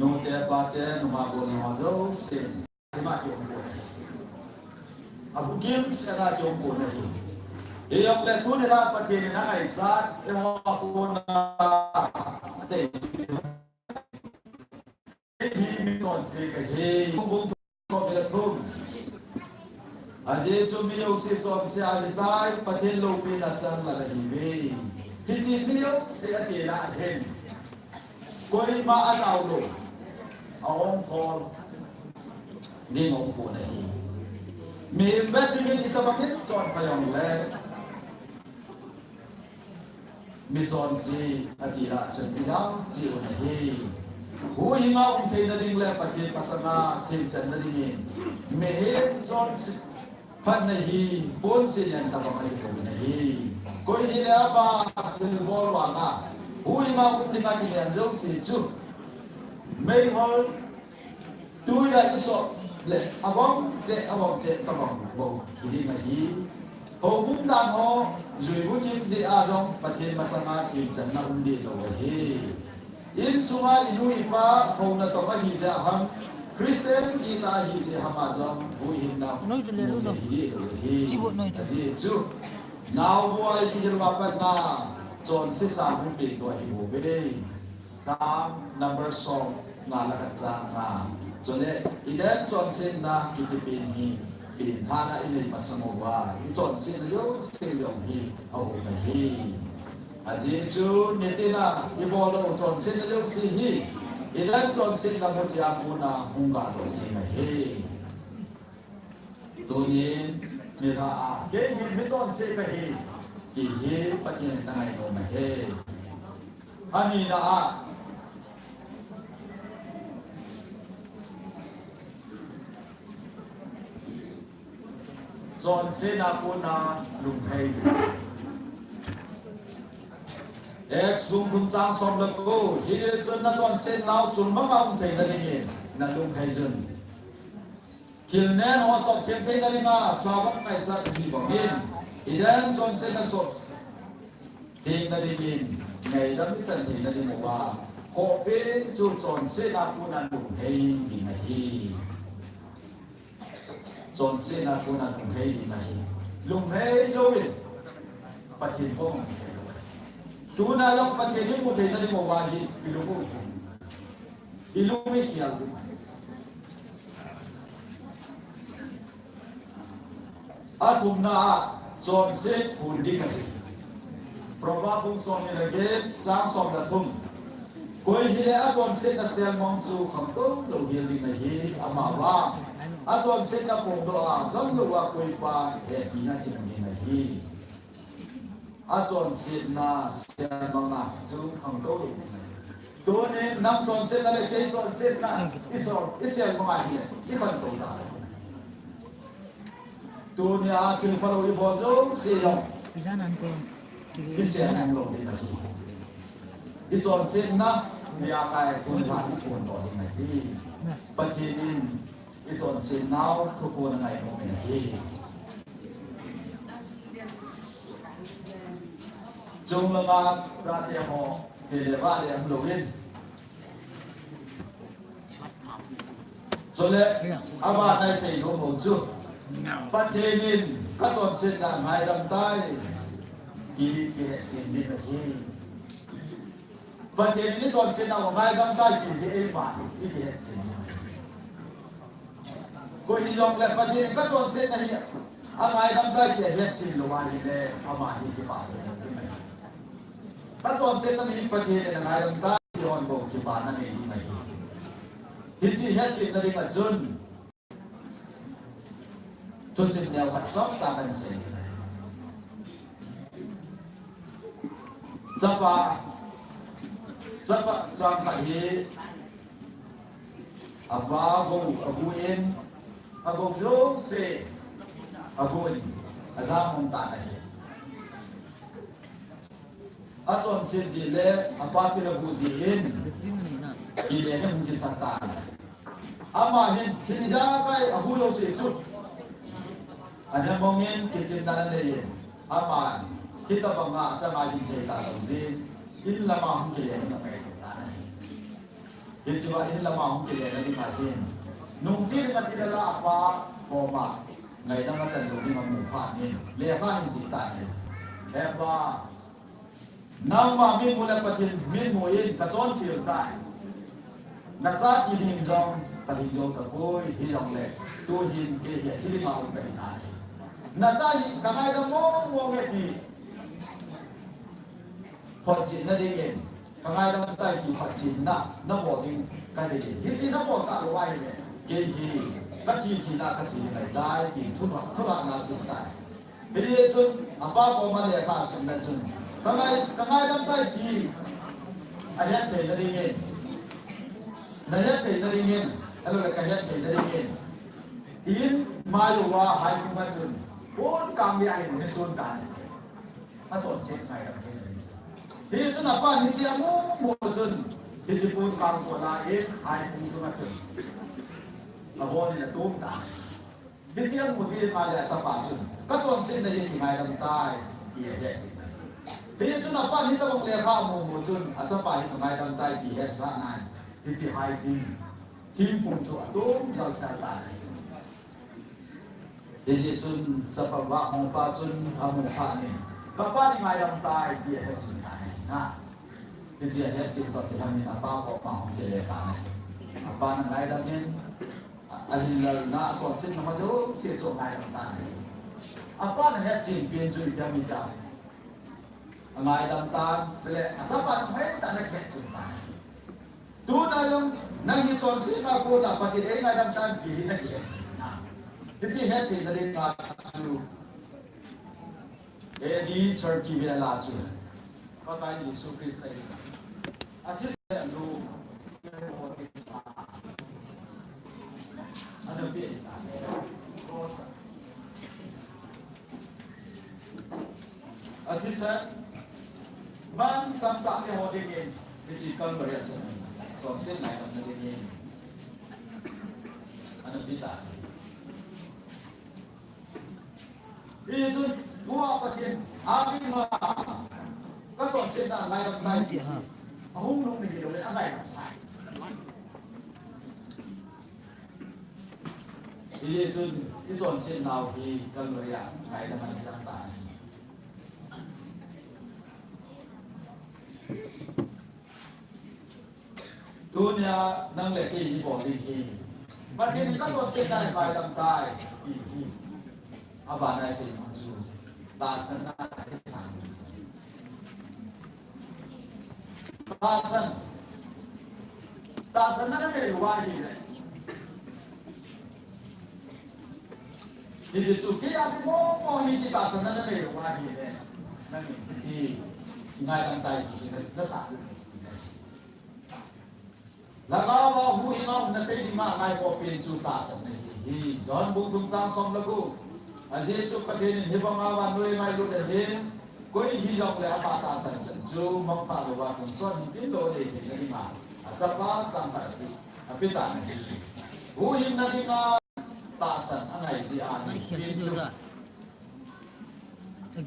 Nute pate, numa gollhang ho jousen, ima kium kon ahi. Abukim sena kium kon ahi. Hijongle tuni la Pathen in angaichat, eiho a kona, ate, hi mi chonse kahi. Bung thum, som le thum. Ajeh chu mi jouse chonse ahitai, Pathen loupina chang lal ahiuve. Hiche mi jouse atina ahin, koima anao lou, ahong thol ding aum pon ahi. Mihem vet dingin itobang in chon pha jongle, mi chonse ati lah chun ijat cheh u ahi. Huhhinga um theina ding le Pathen masanga themchanna dingin mihem chonse phatna hi ponsil len tabang ahi bou ahi. Koi hile ama thilbol vanga huhhinga um dinga kinem jouse chu meihol Tuia i sop le, abang cheh, abang cheh, tabang bou hi ding ahi. Houbung dan ho, jui bukim jeh a jong, Pathen masanga themchanna um deh lou ahi. Insunga i nu i pa, houna tong ahi jeh ham, Christian ti ta ahi jeh ham a jong, huhhingna um deh hi deh lou ahi. Ajeh chu, naobu a i kihil uva pat na, chonse sang hung peh doh ahi bouve. Psalm number som nga le khat chang nga. Chule, i den chonsetna kiti pen hi, pen thana i nei masang uva, i chonsetna jouse jong hi, aum ahi. Ajeh chu, nitina, i bol u chonsetna jouse hi, i den chonsetna mu cheh a kona hung ga doh jeng ahi. Tunin, nilhah a, kei hi mi chonse kahi, ti hi Pathen in na ngai nom ahi. Anina a, chonsetna kona lunghei. Acts bung thum chang som le ko, hichun na chonsetnau chul mama um theina dingin, na lunghei jun. Thil nen ho sot them theina dinga, Sabbath ngaichat ahi bangin, i den chonsetna sot theina dingin, ngaidam i chan theina ding uva, khohpeh chu chonsetna kona lunghei ding ahi. Chonsetna kona lunghei ding ahi. Lunghei louvin, Pathen bou mu thei lou ahi. Tuna jong Pathen i mu theina ding uva hi, i lung u, i lung i khel ding ahi. Athumna a, chonse khun ding ahi. Proverb bung som ni le get, chang som le thum. Koi hile achonsetna selmong chu khangtou lou hel ding ahi, vang, achonsetna phongdoh a gamlou a koipa hepina kimu ding ahi. Achonsetna siam mama chu khangtou lou ding ahi. Tunin nang chonsetna le kei chonsetna i so, i siam mama hi i khangtou ta. Tunia thil phalou ibol jouse jong i siam mama lou ding ahi. I chonsetna nia kai tun la i phongdoh ding ahi. Pathen in i chonsetnau thuphon angai nom in ahi. Chunglanga chate ho chele vale umlou in. Chule, abana isei nom u chu, Pathen in kachonsetna ngaidam tai ti kihetchen ding ahi. Pathen in ichonsetnau ngaidam tai ti hi eiman ikihetchen ding ahi. Koi hijongle Pathen in kachonsetna hi angaidam tai ti ahetchen lou ahile, ama hi kipah thei lou ding ahi. Kachonsetna hi Pathen in angaidam tai ti hon bou kipana nei ding ahi. Hiche hetchenna dinga chun thusim neo khat chomcha kahin sei ding ahi. Chapa, chapa changkhat hi apa gou agu in, agou jouse agu in, ajam um tan ahi. Achonset ji le apa thil agu ji in, kile ni hung kisat tan. Ama hin thil ijakai agu jouse chu, ana mong in, kichimna ana nei in, ama hitabanga achanga hin thei talou jin, in lama hung kile ni angai tan ahi. Hichea in lama hung kilena dinga hin, nungche dinga tilala apa koma ngaidam achan lou dinga mu phat in, lekha hin che tan ahi. He pa, nangma mitmu le Pathen mitmu in kachonkhel tai. Nacha ti ding jong kalhing jou tapoi, hijongle tuhin kei hi athi dinga um kahi tai. Nacha hi kangaidam mong mong e ti photchenna dingin, kangaidam tai ti photchenna nabol ding kadei. Hiche nabol talou ahile, kei hi kathi thina kathi ding ahitai ti thulhuh, thulhuhna asim tai. Hichun apa koma lekha asimna chun, kangai, kangaidam tai ti ahet theina dingin, nahet theina dingin, ahiloule kahet theina dingin, in mai uva haiphung a chun pon kang le ahin chun tan ahi. Achonset ngaidam theina ding. Hichun apan hiche amu mu chun, hiche pon kang chu ala in haiphung sunga chun abon in atom tan. Hiche amu ding ma le achapa chun, kachonsetna hi kingaidam tai ti ahet. Hichun apan hitabang lekha amu mu chun, achapa hi kingaidam tai ti hetsah nan, hiche haithing, thingphung chu atom jal sel tan ahi. Hijeh chun chapa vahmopa chun amu phat in, kapa hi ngaidam tai ti ahetchen tan ahi. Hiche ahetchen toh kilhon in apa koma hung kile tan ahi. Apan angaidam in, ahinlalna, achonsetna ho jouse chu angaidam tan ahi. Apan ahetchen pen chu ipi ham itile, angaidam tan, chule achapan hoitah in ahetchen tan ahi. Tuna jong nang hi chonsetna kona Pathen in eingaidam tan ti hi nakihet. Hiche hettheina dinga chu A D thirty vel a chu Pakai Jesu Christa hi athisan a lu ana pe ta, cross a. Athisan, man tamtah eiho dingin, hiche Calvary a chun, chonset ngaidamna dingin ana pe ta. Hichun, tua Pathen, a ding ma, kachonsetna ngaidam tai ti, ahung lhung ni hilou le, angaidam sai. Hichun, ichonsetnau hi Calvary a ngaidam ana chang tan ahi. Tunia nang le kei ibol ding hi, Pathen in kachonsetna hi ngaidam tai ti hi. Abana isei nom chu, tahsanna hi sang. Tahsan. Tahsanna nanei uva ahile, Hiche chu kei a ding momo hi ti tahsanna nanei lou ahile, nangin hiche ngaidam tai ti chu nasah lou. Lhagao a huhhing a umna thei dinga ngaikhoh pen chu tahsanna ahi. John bung thum chang som le gup. Ajeh chu Pathen in hibanga vannoi angailut ahin, koi hijongle ama tahsan chan chu mangthah louva tonsot hing tin lou anei theina dinga achapa changkhat ape, ape tan ahi. Huhhingna dinga tahsan angai jeh a ding pen chu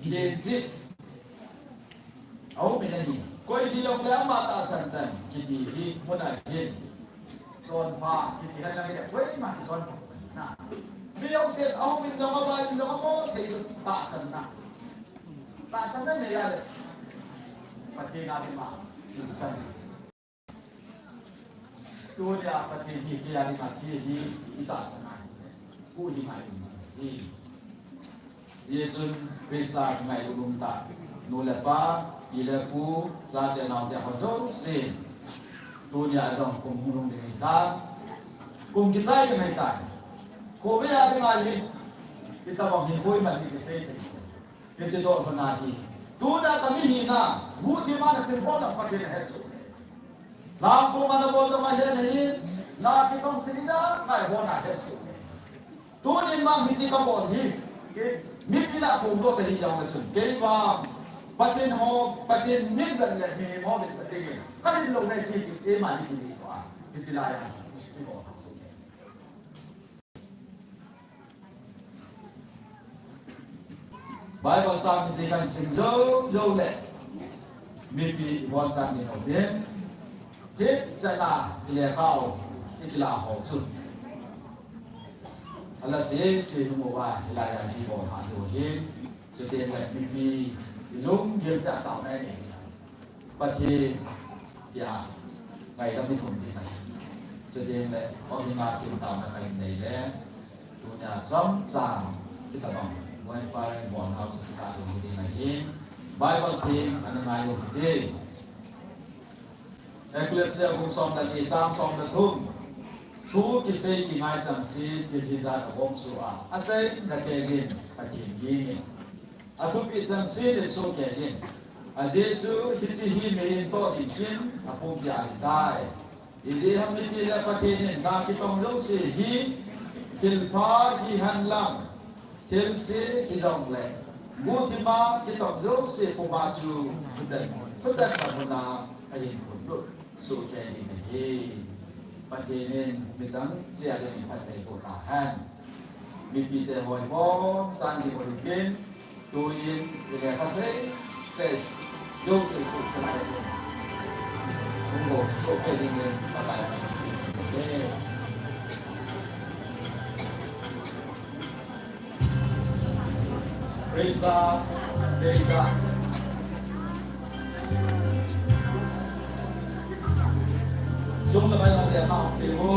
len jeh a um in ahi. Koi hijongle ama tahsan chan kiti hi mun a hin chonpha kiti hen lang hile koima kichonpha poi na. Mi jousen ahung in jong, avai in jong, abol thei chu tahsanna. Tahsanna nei a le Pathen a dinga chan. Tunia Pathen hi kei a dinga thi ahi ti itahsan ahi. Huhhing a i um ahi. Jesu Christa kingailut umtah nu le pa, pi le pu, chate naote ho jousen, tunia jong kum hung lhung ding ahitai. Kum kichai ding ahitai. Khovei a dinga hi itobang hinkho iman ding kisei thei. Hiche doh lhon ahi. Tuna ka mihina, guhthima na thilbol jong Pathen ahetsoh e. Lhangkoma nabol jong ahet ahin, na kitong thil ijat ngai ho na ahetsoh e. Tunin vang hiche kabol hi, kei mipi lah a phongdoh ta hijongle chun, kei vang Pathen ho, Pathen mitvet le mihem ho mitvet dingin kalhin lou ahi ti eima ni kijih lou a, hiche lai a hi kibol lhah soh e. Bible chang hiche kahin sim jou jou le, mipi ibonchan ding u hitin, thipchan a ilekha u ikilah ho chun, ala sese nung uva hilai a ibol lhah diu ahin, chuteng le mipi ilunggel cheh a taona inei ding. Pathen tia ngaidam ithum ding ahi. Chuteng le, Pathen a kin taona kahin nei le, tunia chomcha hitobang wifi bol nau chu chuti jong hi ding ahi. Bible theng ana ngai u hite. Ecclesia bung som le li chang som le thum. Thu kisei kingai chengse thil hijat a gomsoh a, achaina kei in Pathen ging in. Athupeh chengse le sohkei in. Ajeh chu hiche hi mihem toh ding kin apumpi ahitai. Ijeh ham itile Pathen in na kitong jouse hi thilpha hihen lang, thilse hijongle, guhthima kitong jouse puma chu thutan, thutan mun a ahin phutlut sohkei ding ahi. Pathen in michang cheh a dingin phatthei boh tahen. Mipite ho ibonchan ding u hitin, tuin ilekha sei sei jouse chu chulai a ding hung bol sohkei dingin Pakai in ahin peh in ahi. Christa deitah. Jong le mai jong le ma hung pe u.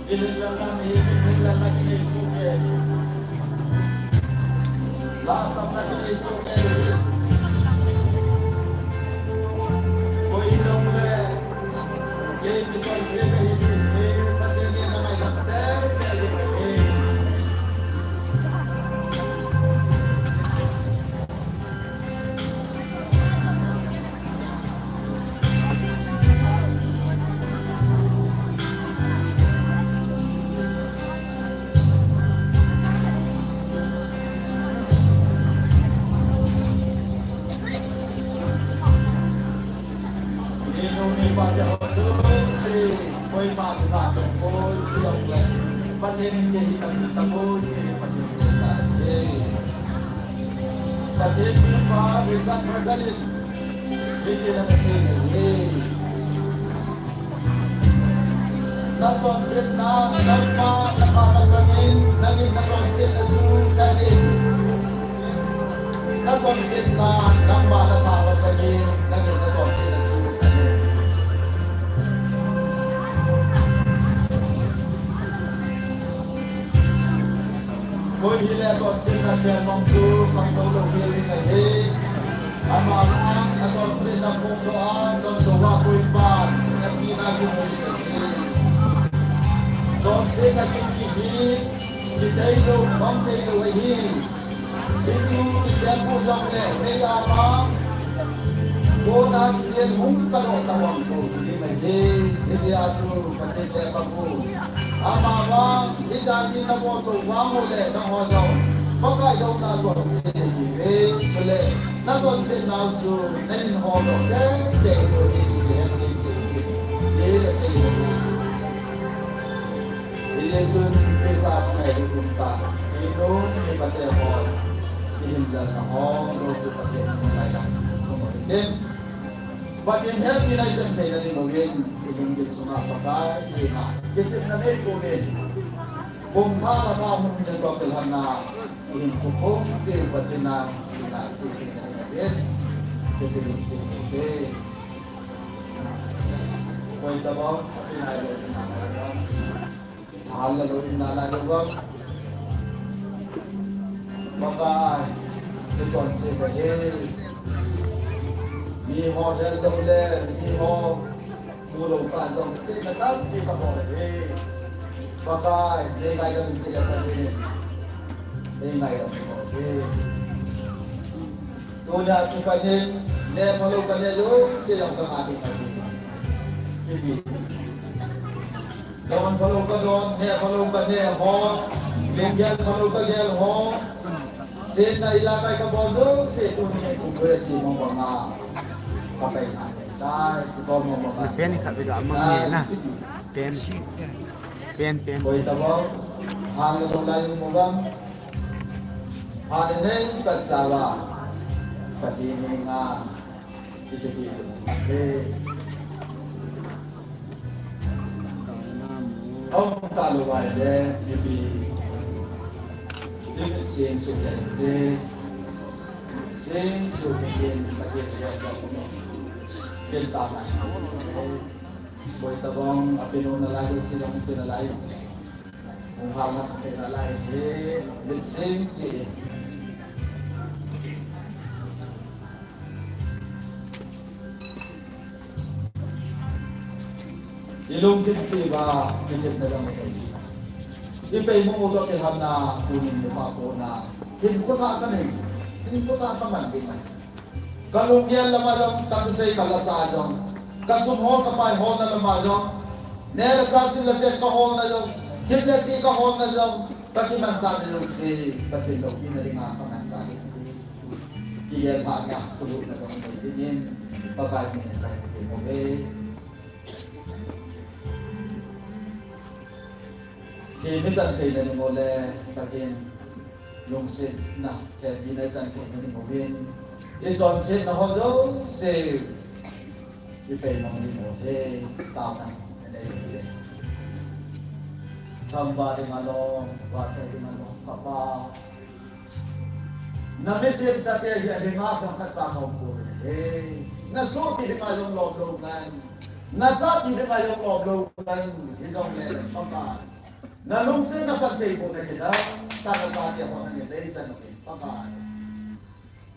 Min hin lalna mi, min hin lalna kinei sohkei. Lhahsamna kinei sohkei. Koi hijongle, kei kichonse kahi tin, Pathen in na ngaidam teitei ding ahi. Pathen in kei hi kahin tapoi, kei hi Pathen in kei cha ahi. Pathen mipa Richard Burton in hitin ana seiyin ahi. Nachonsetna nangma natha masangin, nangin nachonsetna chu tah in. Nachonsetna nangma natha masangin, nangin nachonsetna chu tah in. Koi hile achonsetna sermon chu khangtou lou hel ding ahi. Ama vang achonsetna phongdoh a donbut a koi pan, Chonsetna kiti hi, kithei lou, bang thei lou ahi. Hichu kisem bu jong le, mei ama, kona kijen hung kalou tawang bou hi mai hi. Hijeh a chu, Pathen le Papu. Amavang, hidan hi nabol lou vang u le, nangho jong. Pakai douna chonset nahiuve, chule. Nachonsetnau chu nahin hol doh teitei u ahi chu kihet ding chu hi nasei ahi. Hijeh chun Christa ngailut um tah, inu, ipa te ho, ihin lalna ho, jouse Pathen in ngaidam um u hite. Pathen hepina ichan theina ding uvin, ilunggil sunga Pakai, ihenga, kitepna nei pouvin. Kum thah le thah mun ding toh kilhonna, ihin khup pum diu Pathen a, ihin khup pum diu Pathen a, ihin khup pum diu. Koi tabang, Pathen a ilou in nalai bang. Hal le lou in nalai bang. Pakai, kichonse bang hi. Miho hel lou le, miho Mu lou kah jong setna tampi kabol ahi. Pakai, nei ngaidam in tile Pathen in. Nei ngaidam in tile. Tuna kipat in, neh phalou kaneh jouse jong kangah ding ahi. Iti. Don phalou kadon, neh phalou kaneh ho, lunggel phalou kagel ho. Setna ijakai kabol jouse tuni kumkhui a chemong banga. Pakai na. Pen khat beh amang ni na. Pen. Pen, pen. Koi tabang, hal le lou lai mu bang. Hal le nei pat chauva. Pathen henga. Kiti pi. He. Aum talou vai le, mipi. Mipi sin su ke te. Sin su ke tin, Pathen le ka ni. Pen ta na. Koi tabang, api no nalai, si jong pi nalai. Hung hal na thei nalai, he, mit sing chi. Ilungthim chi ba, kitepna jong nei. Ipeimong u toh kilhonna, tunin ipa kona. Hinkho thah kanei, hinkho thah kaman ding ahi. Kalunggel lama jong, kathusei kalasa jong, kasum hol kapai holna lama jong, neh le chah sil le chen kaholna jong, thil le chih kaholna jong, kakimanchahna jouse, Pathen loupina dinga kamanchah ding ahi. Kigel lhahna, thulhuhna jong nei dingin, Pakai min in kahin temmu ve. Thil ichan theina ding u le, Pathen lungsetna, hepina ichan theina ding uvin. Ichonsetna ho jouse, ipeimong ding u ahi, taona nanei u hite. Thamba dinga lom, vahchoi dinga lom, Papa. Na mi semsate hi adinga themkhat cha kaum pouve. Nasopi dinga jong lom lou ngan. Nacha ti dinga jong lom lou ngan. Hijongle Pakai. Na lungsetna phatthei bohna kidang tah nachate ho nangaichat uvin Pakai.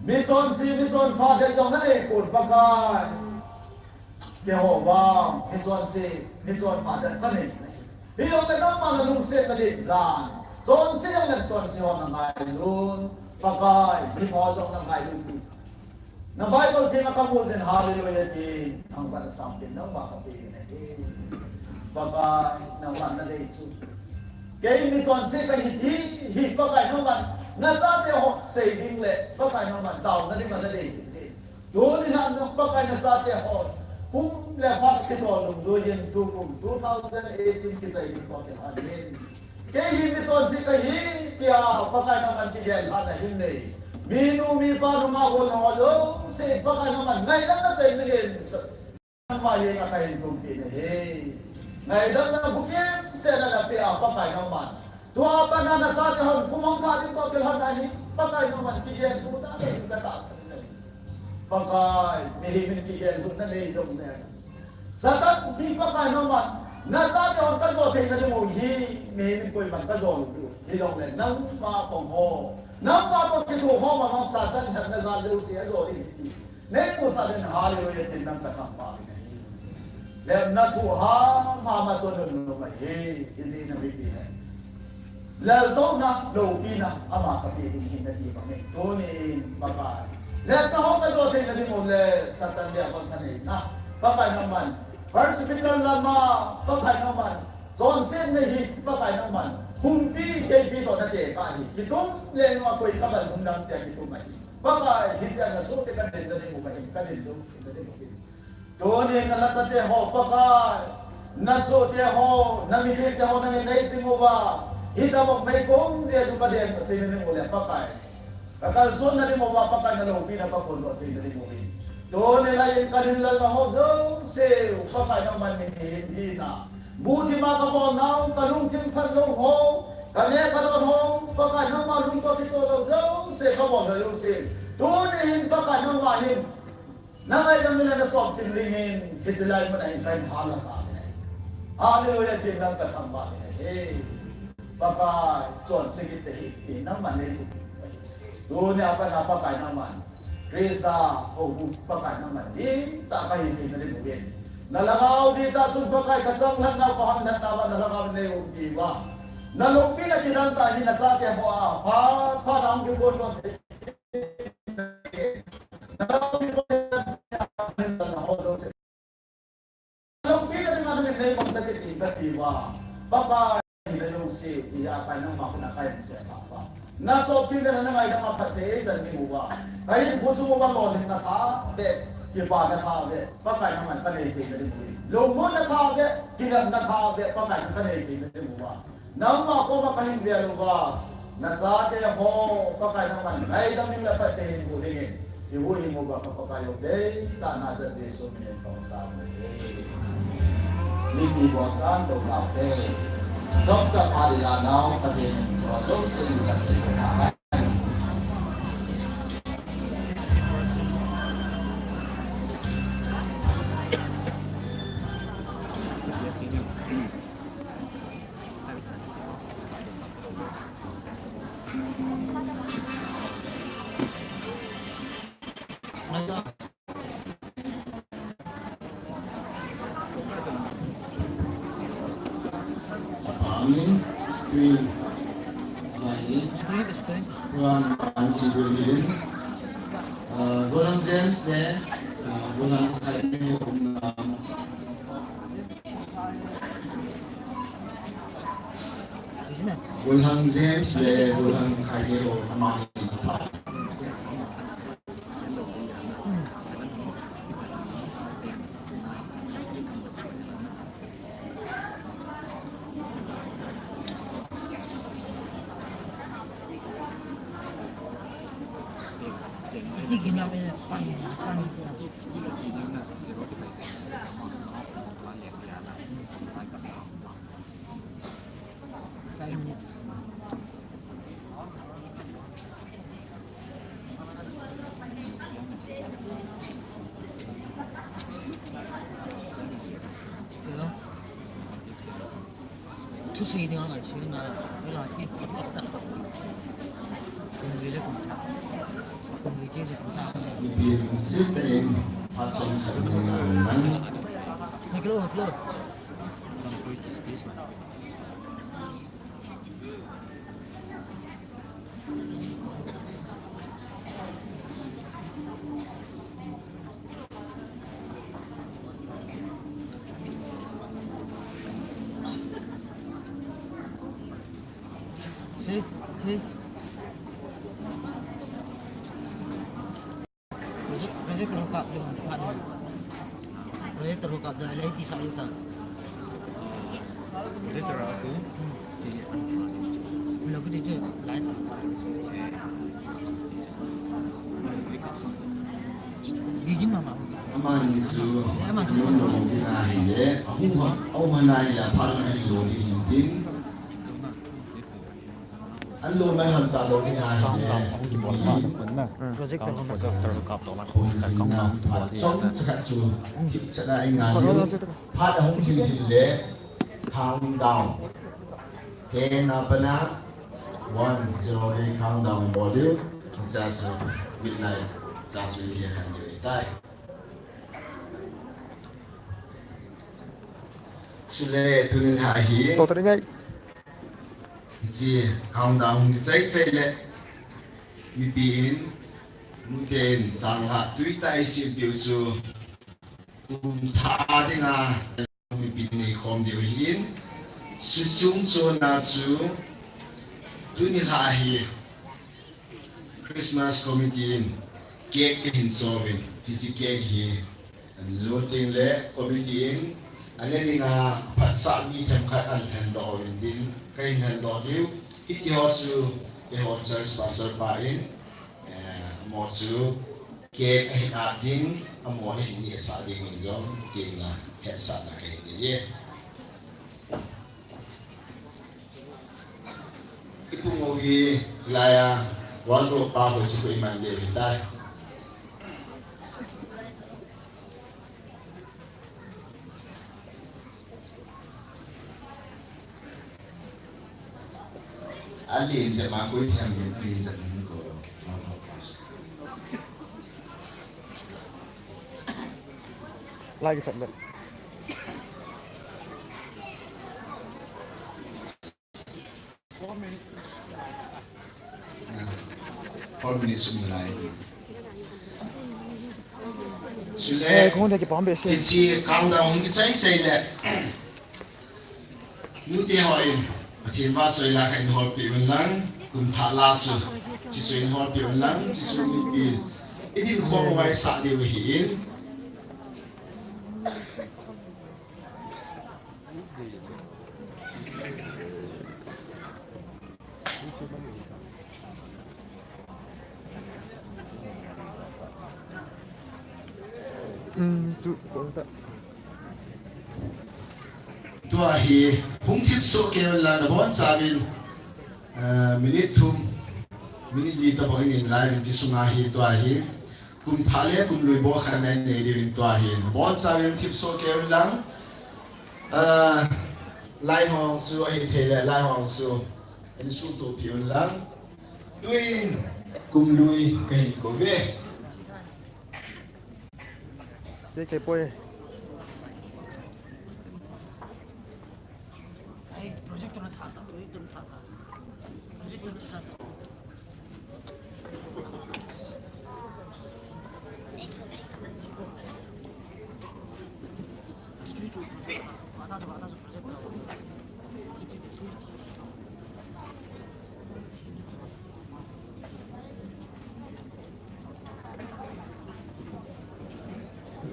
Michonse, michonpha ding jong nanei pon Pakai. Keiho vang, michonse, michonpha ding kanei. Hijongle nangma nalungsetna ding dan. Chonse jongle chonse ho nangailut. Pakai, miho jong nangailut in. Na Bible theng a kamu jin hallelujah tin, thangvahna sangpen nangma kapen ahi. Pakai, nangma nadei chu. Kei michonse kahi ti, hi Pakai nangman, nachate ho sei ding le, Pakai nangman taona ding nadei ding ahi. Tuni hin Pakai nachate ho, kum le phat kitol dungjuiyin, tukum two thousand eighteen kichai ding ho kei ahin. Kei hi michonse kahi, tia Pakai nangman kigel lhahna hin nei. Minu mipa nungah golhang ho jouse, Pakai nangman ngaidam nachai nangin. Nangma henga kahin thumpi nahi. Ngaidamna bukim sehna napeh a Pakai nangman. Tua pat a nachate hon kum hung thah ding toh kilhonna hi Pakai nangman kigel lhunna nei katahsan in. Pakai, mihem in kigel lhunna nei dong ne. Satan mi Pakai nangman. Nachate hon kajo theina ding u hi, mihem in koiman kajo lou diu. Hijongle nangma pang ho. Nangma toh kitho ho ma mang Satan hatna gal jouse ajo ding ahi. Nei pu sa den hallelujah tin nang kathangvah in ahi. Lepna thu ham ham a chun nunnom ahi, ijeh inem itile, laltouna, loupina, ama kapeh ding ahi nati bang in, tunin, Pakai. Lepna ho kadoh theina ding u le, Satan le ahon thaneina, Pakai nangman. First Peter lama, Pakai nangman. Chonsetna hi, Pakai nangman. Humpi, keipi toh natekah ahi. Kitum le nunga koi kaban hung dam tia kitum ahi. Pakai, hichea nasohte kadinna ding u ahi, kadin jou theina ding u ahi. Tunin nalhachate ho, Pakai, nasohte ho, namithengte ho, nangin neijing uva, hitabang meikong jeh a chu kadem theina ding u le, Pakai. Kakalsonna ding uva, Pakai, naloupina kaphondoh theina ding u ahi. Tunin a-in kahinlelna ho jouse, Pakai, nangman mihem hina. Buhthima kabolnau, kalungthim phatlou ho, kaneh kadon ho, Pakai, nangma lungtoh kitoh lou jouse, kabol lou jouse. Tunin, Pakai, nangma hin. Nangaidam in nasop thim dingin, hiche lai muna hin kahin hal tauve. Hallelujah, tin nang kathangvah uve. He, Pakai, chonse kit tahih, tin nangman neithupi uve. Tunia pat a Pakai nangman, Christa houbung Pakai nangman, dihtah kahi theina ding uvin. Nalhagao dihtah chun Pakai kachanglhatnau, kahamlhatnau a nalhagao neiumpi uva. Naloupina kidang tah hi nachate ho a, phat phat a hung kiphondoh thei. Loupina dinga nangin neimangcha kit in kati uva. Pakai, hina jouse, hiya Pakai nangma khut a kahin seh pah uva. Nasop thim le nangaidam a phatthei eichan ding uva. Kahinkho sung uva lolhinna thah beh, kipana thah beh, Pakai nangman kanei theina ding uve. Lungmonna thah beh, kinepna thah beh, Pakai kanei theina ding uva. Nangma koma kahin vel uva, nachate ho, Pakai nangman ngaidam in le phatthei hin boh dingin, ihuhhing uva ka Pakai u deitah Nazareth Jesu min in kahin tao uve. Mipi bol tan tou taute. Chomcha phat ilah nau, Pathen in ipi bol jouse in Pathen in ahin. Amin. Tuin. Laini. Ran, ran si tuin. Ah, Golang James le, ah, Golang Khaini um, Golang James le Golang Khaini ho amani. Thusei ding angai china, ila ki. Kum li le kum. Kum li che le kum ta. Ipi sita in, phat chomcha ni na nang. Ni kilo, kilo. Si, si. Project, project terukap dia, Pak. Project terukap dia, lain ti sa yuta. Project terukap tu, hmm, cili. Lagu tu live. Gigin mama. Amani chu, eh, ama chu. Nung nung dinga hile, ahung hung, au manai la, parang hilo di hintin. Anlo mai han ta lo ni ngai le. Projector hon na. Projector kap to ma. Khun na phat chomcha khat chu. Kipcha na i ngai. Phat ahung hil hil le. Countdown. Ten a pat a. One, zero le countdown bol diu. Cha chu midnight. Cha chu hi khan diu tai. Chule tuni lha hi. To tani ngai. Hiche countdown ni chai chai le. Mipi in, nute in, changlhah tui tah a isim piu chu. Kum thah dinga, mipi nei khom diu hin. Chuche chung chon a chu. Tuni lha hi. Christmas committee in cake kahin cho uvin, hiche cake hi. Ajo teng le committee in, ane dinga phatsah mi themkhat ahin lhendoh uvin tin, kahin lhendoh diu. Hiti ho chu, eiho church pastor pa in, eh, amaho chu cake ahin at ding, amaho ahin nehsah ding in jong, tin la hetsahna kahin nei e. Ipu Ngou hi laiya, one group pa ho chu iman diu hitai. Alin jep ma koi thiam min, alin jep min ko. Lai kitap le. Four minutes um lai. Chule, eh, kong de ki pam be se. Hiche countdown kichai chai le. Nute ho in, Pathen vahchoi la kha in holpeh un lang, kum thah la chu. Chuche chu in holpeh un lang, chuche chu mipi. Idin khom uva isah diu ahi in. Hmm, tu, kong ta. Tua hi, hung thip soh kei un lang, nabonchauvin, eh, minute thum, minute li tabang in lai, in ti sunga hi, tua hi. Kum thah le kum lui bou khat nei nei diu in tua hi. Nabonchauvin thip soh kei un lang. Ah, lai hong chu ahi thei le, lai hong chu. Ahin suhtoh peh un lang. Tuin kum lui kahin kou ve. Kei, kei poi.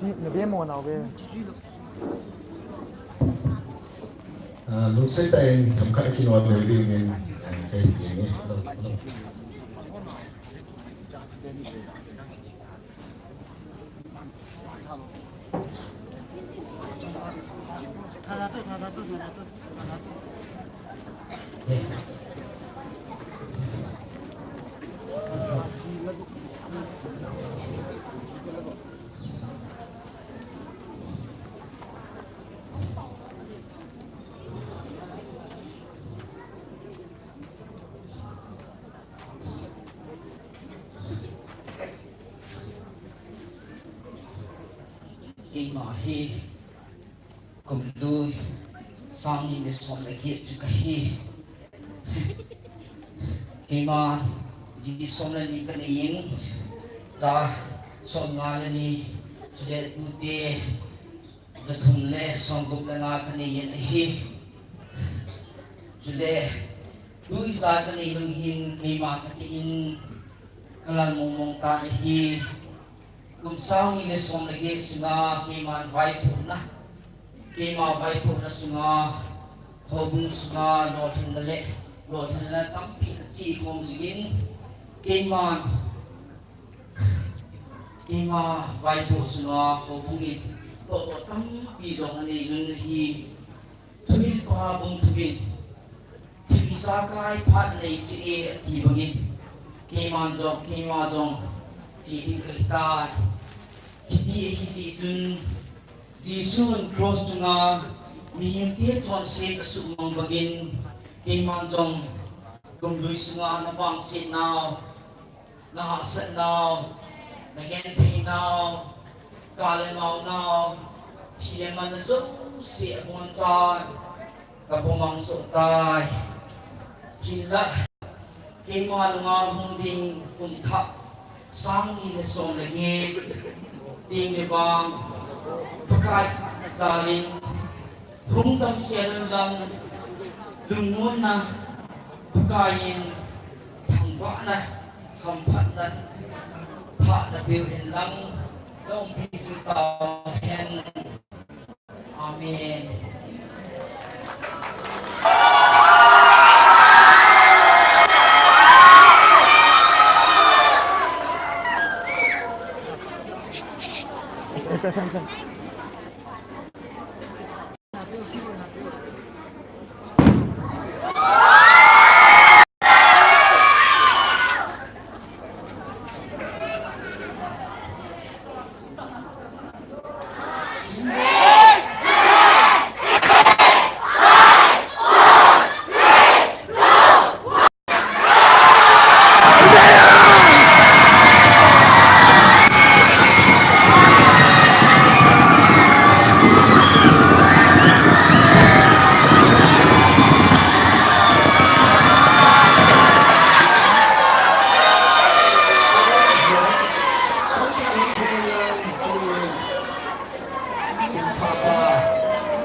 Ni, na be mo na be. Ah, lungset tah in themkhat kino ding in, ah, kahin ti ni. Keima hi kum lui sang ni le som le get chu kahi. Keima ji som le ni kanei in, cha som nga le ni, chule tute ja thum le som gup le nga kanei in ahi. Chule tu ijat kanei nung hin keima kati in kalal mong mong tan ahi. Kum sang ni le som le get sunga keiman vaipohna, keima vaipohna sunga, houbung sunga lolhinna le lolhinna tampi ache khom jingin, keiman, keima vaipoh sunga houbung in tohtoh tampi jong anei jun ahi. Thuhilpa bung thum in, thil ijakai phat nei cheh e ati bangin, keiman jong, keima jong, che ding kahitai. Hiti ahi jeh chun, Jesun cross chunga mihemte chonset asuhmang bangin, keiman jong, kum lui sunga navangset nau, nahahsat nau, nagenthei nau, kale mau nau, Thilha manna jouse abonchan kabomang soh tai. Hinlah, keima nunga hung ding kum thah sang ni le som le get ding le vang, Pakai jalin hung damsel un lang, lungmonna, Pakai in thangvahna, hamphatna, thahna peh hen lang, na umpi jing tahen. Amen.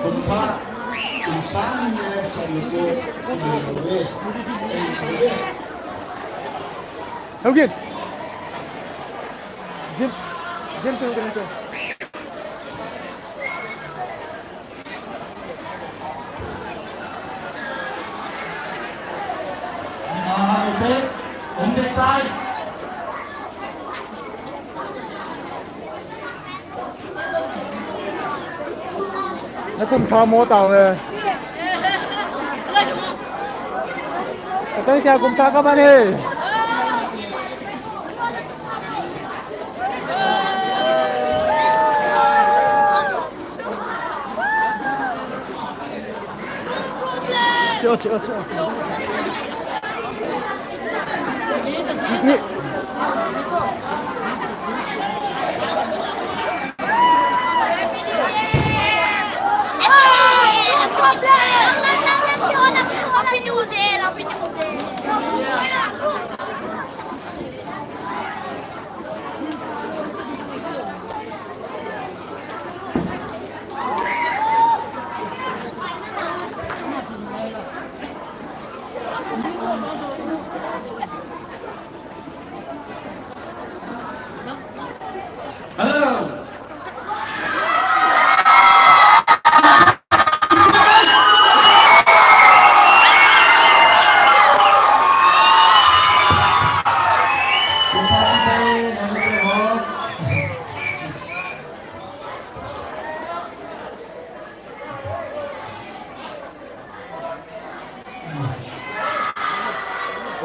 Kum thah, kum sang ni le som le ko, kum le ko le, le ko le. Hau gin. Gin, gin sung gin tu. Ah, ute, ute tai. Na kum thah mo tao me. Ka tang sia kum thah ka man he. Cho, cho, cho. Ni.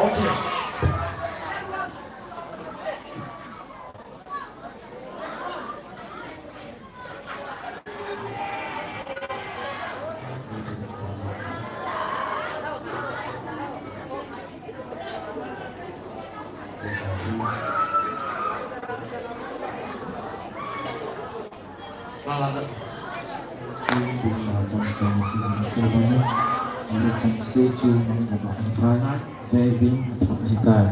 Okay. Bung la chang se na si na se ba ni. Ni chang se chu mang ka ba ni ba. Ve ving thak hi tai.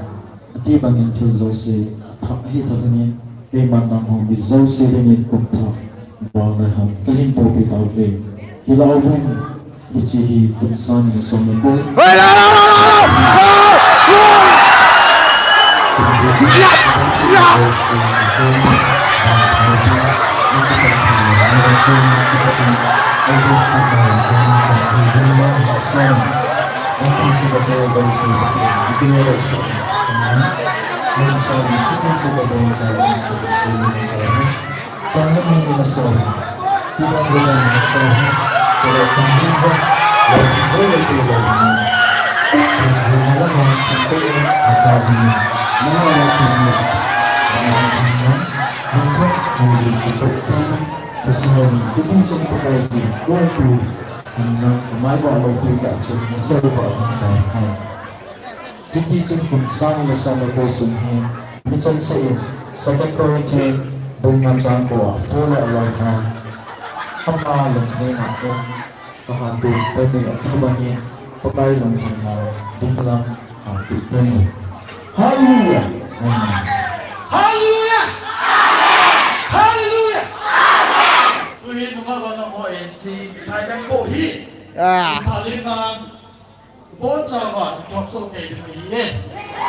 Ati bangin thil jouse athah ahi thah in, keiman nang ho mi jouse dingin kum thah bol ding ham kahin poupi tauve. Hilai uvin, hiche hi kum sang ni le som le ko. Hey, la, la, la, la, la! Ya! Ya! Amen. Lamsari kiti chu ka bol cha Jesu Kristo ni na sa hai. Chang na mi ni na sa hai. Pi dan ru ni na sa hai. Chale kum ni za. Lo ki zo lo ki lo ni. Kum zo na la ma ki ko ni na cha ji ni. Na la la cha ni. Na la ki na. Hung kha ni ki ko ta. Ku sa ni kiti chu pa kai si. Ko pu. An na mai ba lo pi ta chu na sa ba za ba hai. Hiti chun kum sang ni le som le ko sung hi, mi chengse in, Second Corinthians bung nga chang ko a, Paul le aloi ho, Ama lungheina um kaha tup teni ati bangin Pakai lungheina dinglam ha tup teni. Hallelujah. Amen. Hallelujah. Hallelujah. Tuhin nunga bana ho en chi thai kan po hi. Ah. Thali man. Bon chawa, jop so ke ding hi e.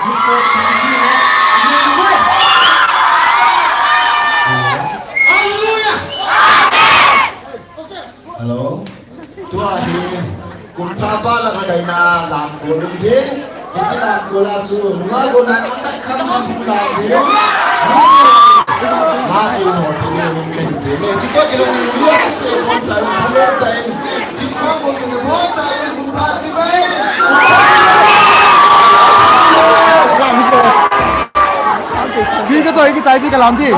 Ni ko ni ji ne. Ni ko. Hallelujah. Hello. Tua hi kum thapa la ka dai na lam ko lum de. Isi lam ko la su. Nunga ko la ka kham kham lam de. La su no de. Ni ko ke lo ni ya se bon chawa. Hello time. Ji ka choi kitai ti ka lam ti.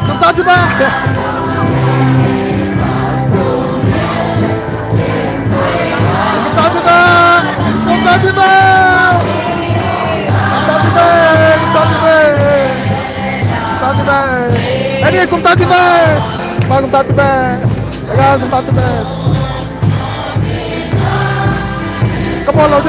Kum tah tibeh! Kum tah tibeh! Kum tah tibeh! Kum tah tibeh! Kum tah tibeh! Kum tah tibeh! Eni kum tah tibeh! Pa kum tah tibeh! Ega kum tah tibeh! Come on, Lord.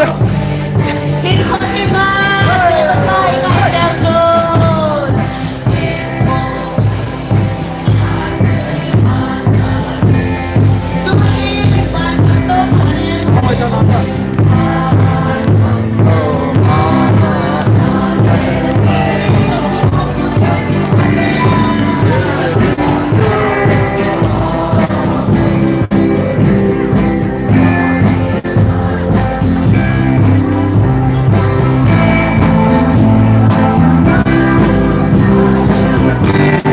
Thank you.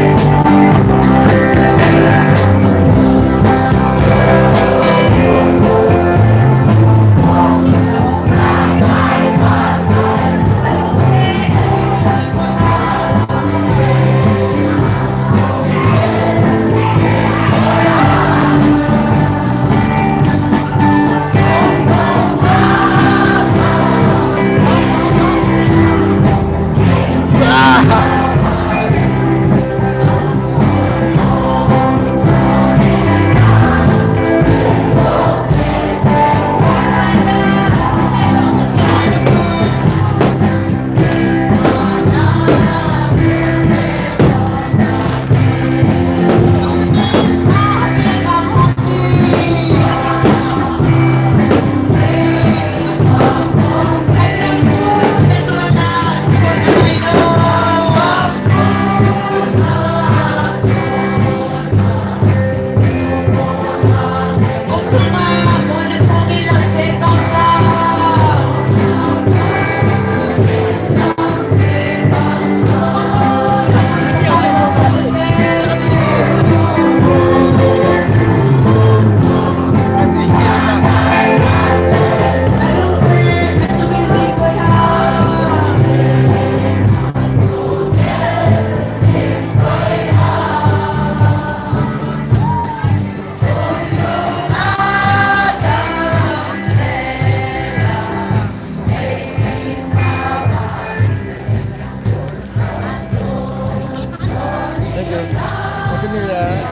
Happy New Year.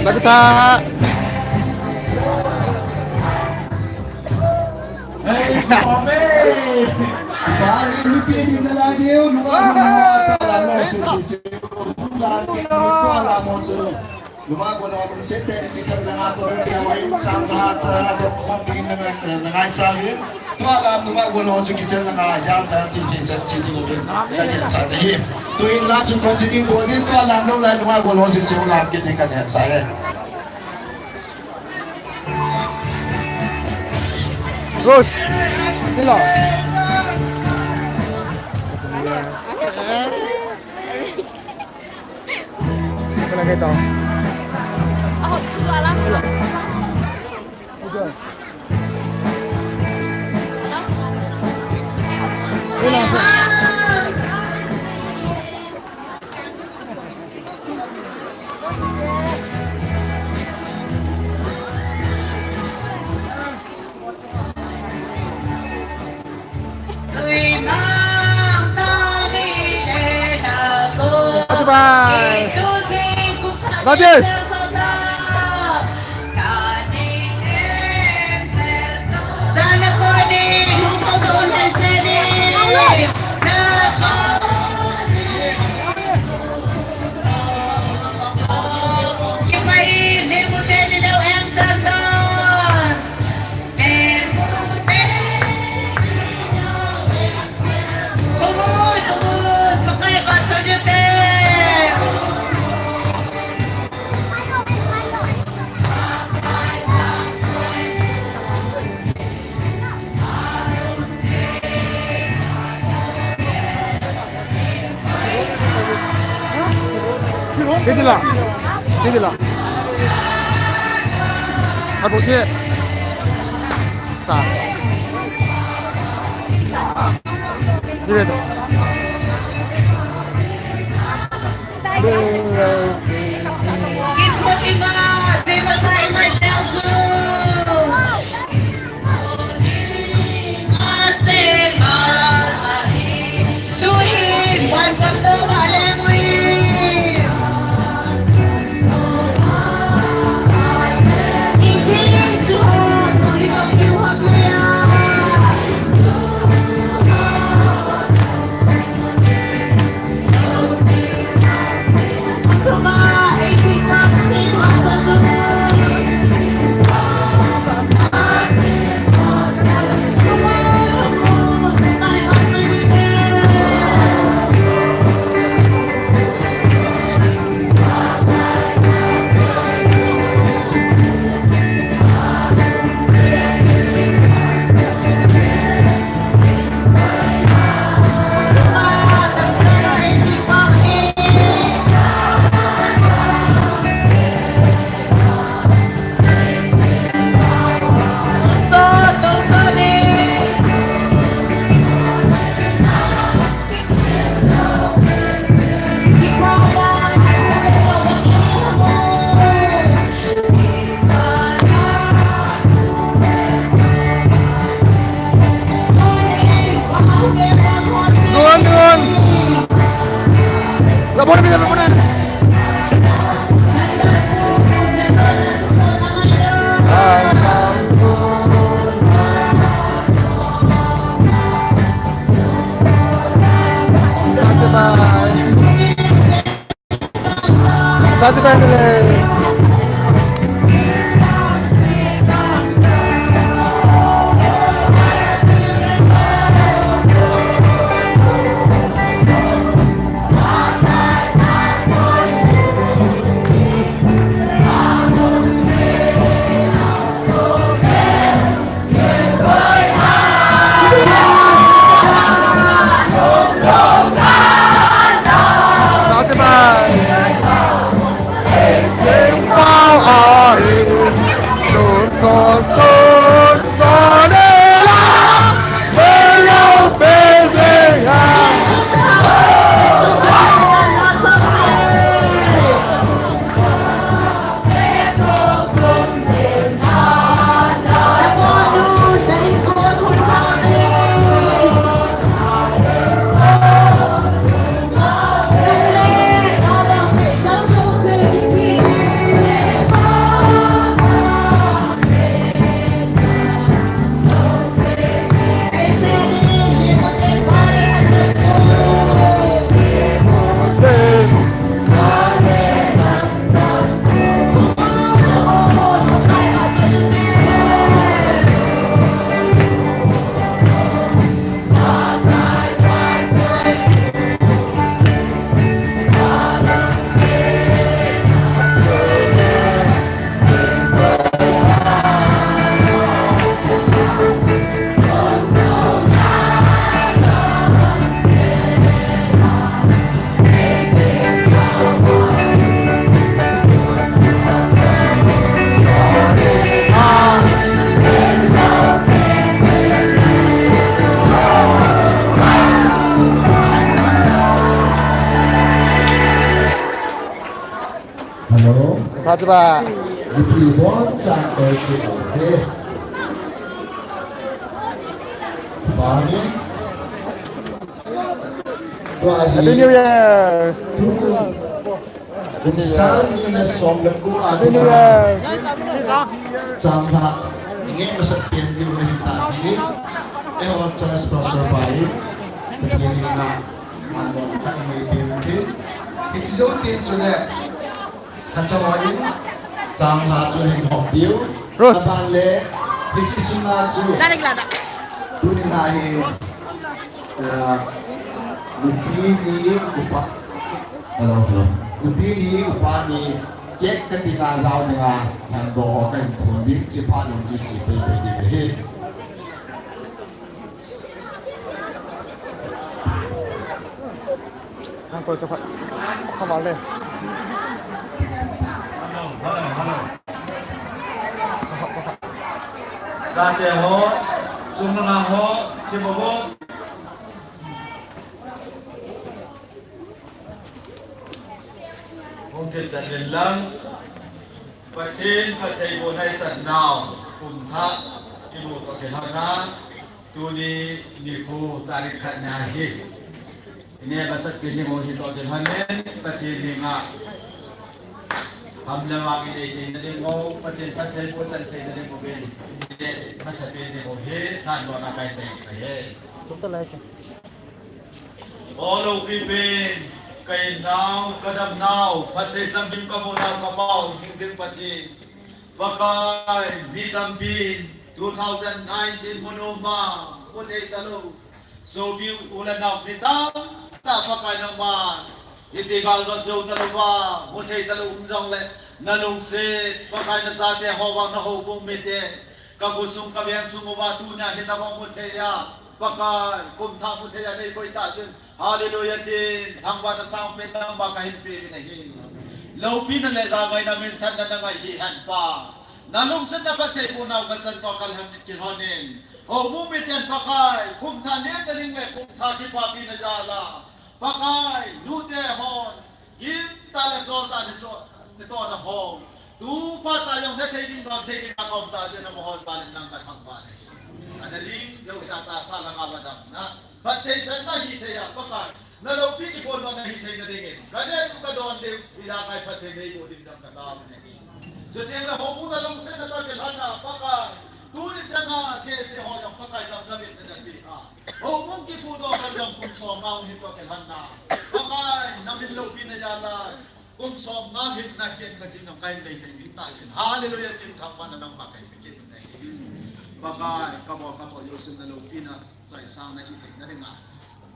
Love you, ta. Hey, come on, hey. Pari ni pi di na la diu, nunga, nunga, ta la. Tua la mo chu. Luma ko la mo se te ki chan la ko te wa in sang la cha to ko pin na na ngai cha le. Tua la luma ko la mo chu ki chan la ngai ja ta chi ni chan chi ni ko. Ka ne sa de. Tu in la chu continue ko ni tua la lo la luma ko la mo se se la ki ni ka ne sa e. Rose, hello. Apa lagi tau? Bye. Bye. Kiti la. Kiti la. Abu si. Ta. Kiti la. Duan, duan. Lapor, lapor, lapor. Bye. That's about it. Hello. Tha chu ba. Mipi bon chang koi chu te. Farming. Tua hi. Happy New Year. Tukum. Kum sang ni le som le ko a. Happy New Year. Chang tha. Nge masa pen di ma hi ta di. Eh, hon chang sponsor pai. Ni na. Amon khat nge pe u te. Hiche jou teng chule. Khat cha ho in. Chang la chu hin hop diu. Rose. Aban le. Hiche sunga chu. Tuni na hi. Ah, nupi ni upa. Hello, hello. Nupi ni upa ni. Cake kati na jao ni nga. Than do ho kan phun di. Chi pa nung chi chi pe pe di hi. Nang koi chakhat. Khaval le. Hello, hello, hello. Chakhat, chakhat. Chate ho, chungnung ho, kibo ho. Hung kichat in lang. Pathen phattheibohna ichan nau, kum thah, kimu toh kilhon a, tuni nikho tarik khat ni ahi. Ine masapen ding u hi toh kilhon in, Pathen henga. Ham le vang inei theina ding u, Pathen phattheiboh chan theina ding u ven. Ine masapen ding u hi, thanbona kahin nei ahi. O loupi pen, ka in nau, ka dam nau, phatthei chamkim ka boh nau, ka Pau Hingjing Pathen. Pakai, mi tampin two thousand nineteen mun uma mu thei talou. Sopi u le nao mi tamtah Pakai nangman hiche gal dot jou talouva mu thei talou um jongle, na lungset Pakai, na chate ho vang, na houbung mite, ka khosung ka vengsung uva tunia hitobang mu thei a, Pakai, kum thah mu thei a nei koi tah chun, Hallelujah tin, thangvahna sangpen nangma kahin pe uvin ahi. Loupina le jangaina minthanna na ngai hihen Pa. Na lungsetna phattheiboh nau ka chan toh kalhon, kilhon in. Houbung miten Pakai, kum thah lemna ding le kum thah kipapina jal a, Pakai, nute hon gim tah le chol tah ni chol, natoh na hou. Tu phat tah jong na thei ding, don thei ding a ka um tah jeh in amaho jal in nang ka thangvah ahi. Ana ding jouse a tahsa langa va damna, phatthei channa hithei a Pakai, na loupi kipon lona hithei na dingin, ka neh u ka don diu, ijakai phatthei neiboh ding dam ka taovin ahi. Chuteng le houbung na lungsetna toh kilhon a Pakai, tuni chan a K S A ho jong Pakai damna vetna na pe a, houbung kiphutdoh kan jong kum som nga hung hin toh kilhon a, Pakai, na min loupina jal a, kum som nga hin na kem ka tin jong kahin nei thei min tah jeh in. Hallelujah tin thangvahna nangma kahin pe kit in ahi. Pakai, ka bol ka toh jouse na loupina choisang na hithei na dinga,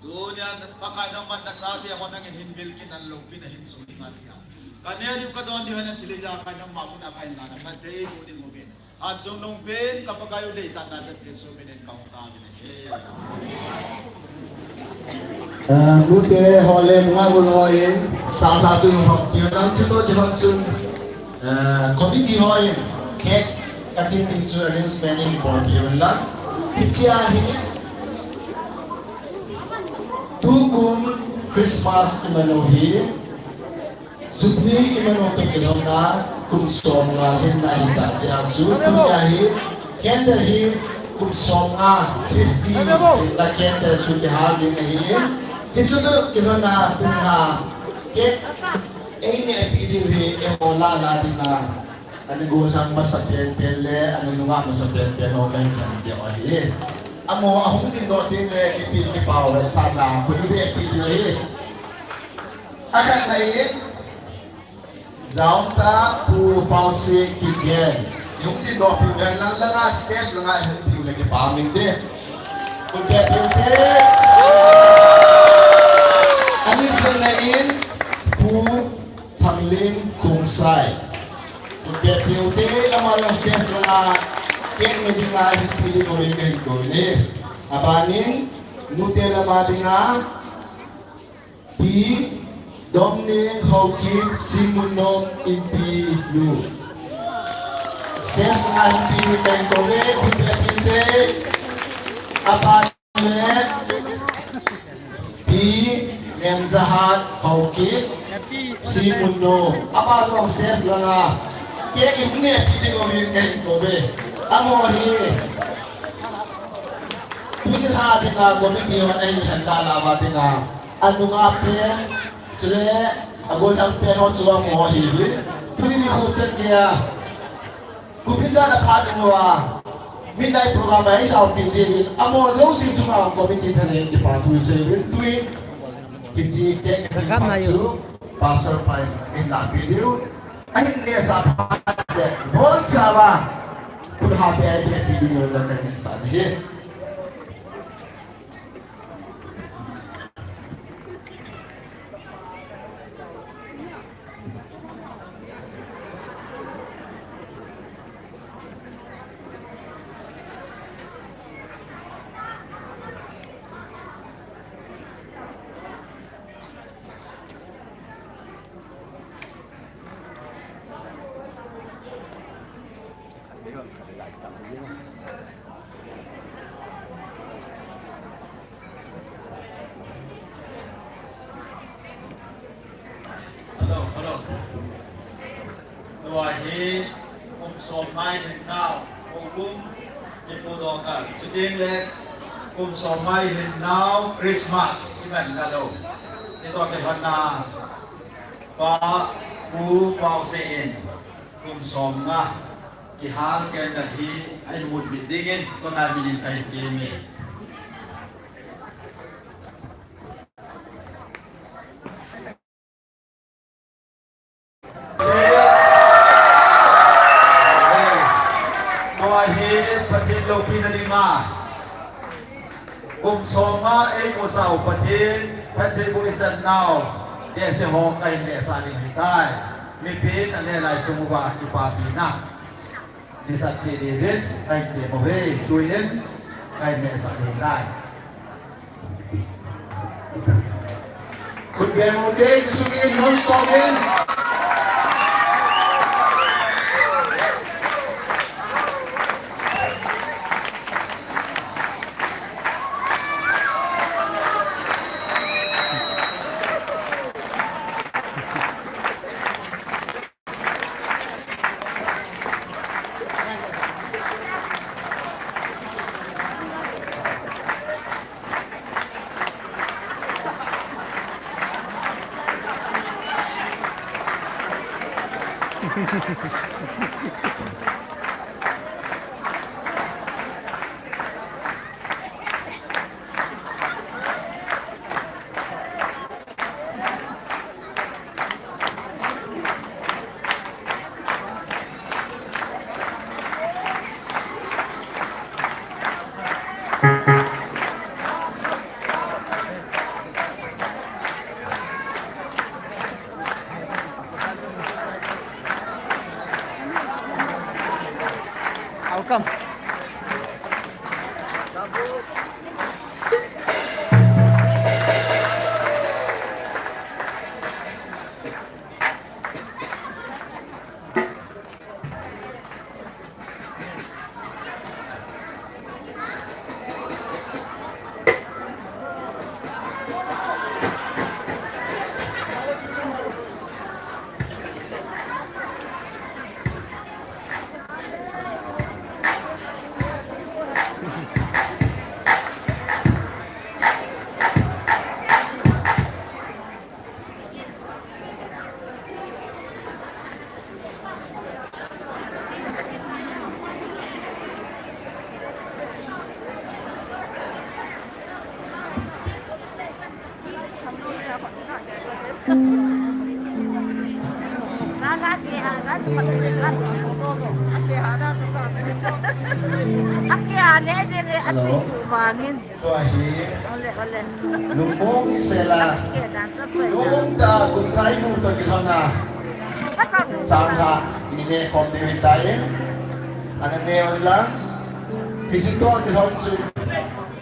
tunia Pakai nangman na chate ho nangin hin bil kit in, loupina hin sung ding ahi a, ka neh diu ka don diu hi na thil ijakai nangma mun a kahin lana phattheiboh ding uvin. Achungnung pen ka Pakai u deitanna chan Jesu min in ka hung taovin ahi. Eh, nute ho le nungah u ho in, sangtah chun hop diu nang, chutoh kilhon chun, eh, committee ho in cake cutting ding chu arrangement in bol diu lang. Hichea hi tukum Christmas imanu hi Jubilee imanu toh kilhon a kum som nga lhinna ahi tah jeh a chu, tunia hi candle hi kum som nga, fifty lhinna candle chu kihal ding ahi. Hichu toh kilhon a tunia cake einehpi diu hi eiho lah lah dinga, ana gollhang masapen pen le ana nungah masapen pen ho kahin thum diu ahi. Amaho ahung dingdoh teng le mipi mipa ho vetsahna khut ibeh pi diu ahi. Akhatna in, Jaumta Pu Pauseh Kipgen. Ihung dingdoh piu hen lang, langa stage langa ihung piu le kipah inte. Khut beh piu te. Ani channa in Pu Thanglen Khongsai. Khut beh piu te, ama jong stage langa cake ne dinga ihung pi ding uvin kahin kou e. Abanin, nute lama dinga, Pi Domneng Haokip, Simunnom inpi nu. Stage langa hin pi nu kahin kou e, khut beh piu te. Aban le Pi Nemjahat Haokip, Simun nu, ama jong stage langa cake in nepi ding uvin kahin kou ve. Amaho hi tuni lha dinga committee hon ahin lhen lala uva dinga, anunga pen, chule agollhang pen ho chu amaho ahiuvin. Tuni nikho chan geiya Kum hijat a phat in uva, midnight program a i jao pi jeh in, amaho jouse chunga committee thalheng in kipa thu i sei uvin, tuin hiche cake in phat chu Pastor pa in eihin lapi diu. Ahin nehsah phat le, boncha uva, khut hahpeh a eihin pepi diu jong kahin sah ahi. Hello, hello. Tua hi kum som ngai hin nau, kum kipu doh kal. Chuting le kum som ngai hin nau Christmas i man kal u. Chutoh kilhonna Pa Pu Pauseh in kum som nga kihal candle hi ahin mut bit dingin, tua ngai minin kahin temme. Tua hi Pathen loupina dinga, kum som nga eimusah u Pathen, Pathen bu i chan nau, tese ho kahin nehsah ding ahitai. Mipin aneh lai sung uva kipapina. Nisat cheh diuvin, kahin tem uve, tuin, kahin nehsah ding ahitai. Khut beng u te, Jesu min in, non stop in. Welcome. Hello. Tua hi. Ole, ole. Lungmong sela. Lungta kum thai mu to kilhona. Chang ha, i neh khom ding ahitai. Ana neh un lang. Hiche to kilhon chu.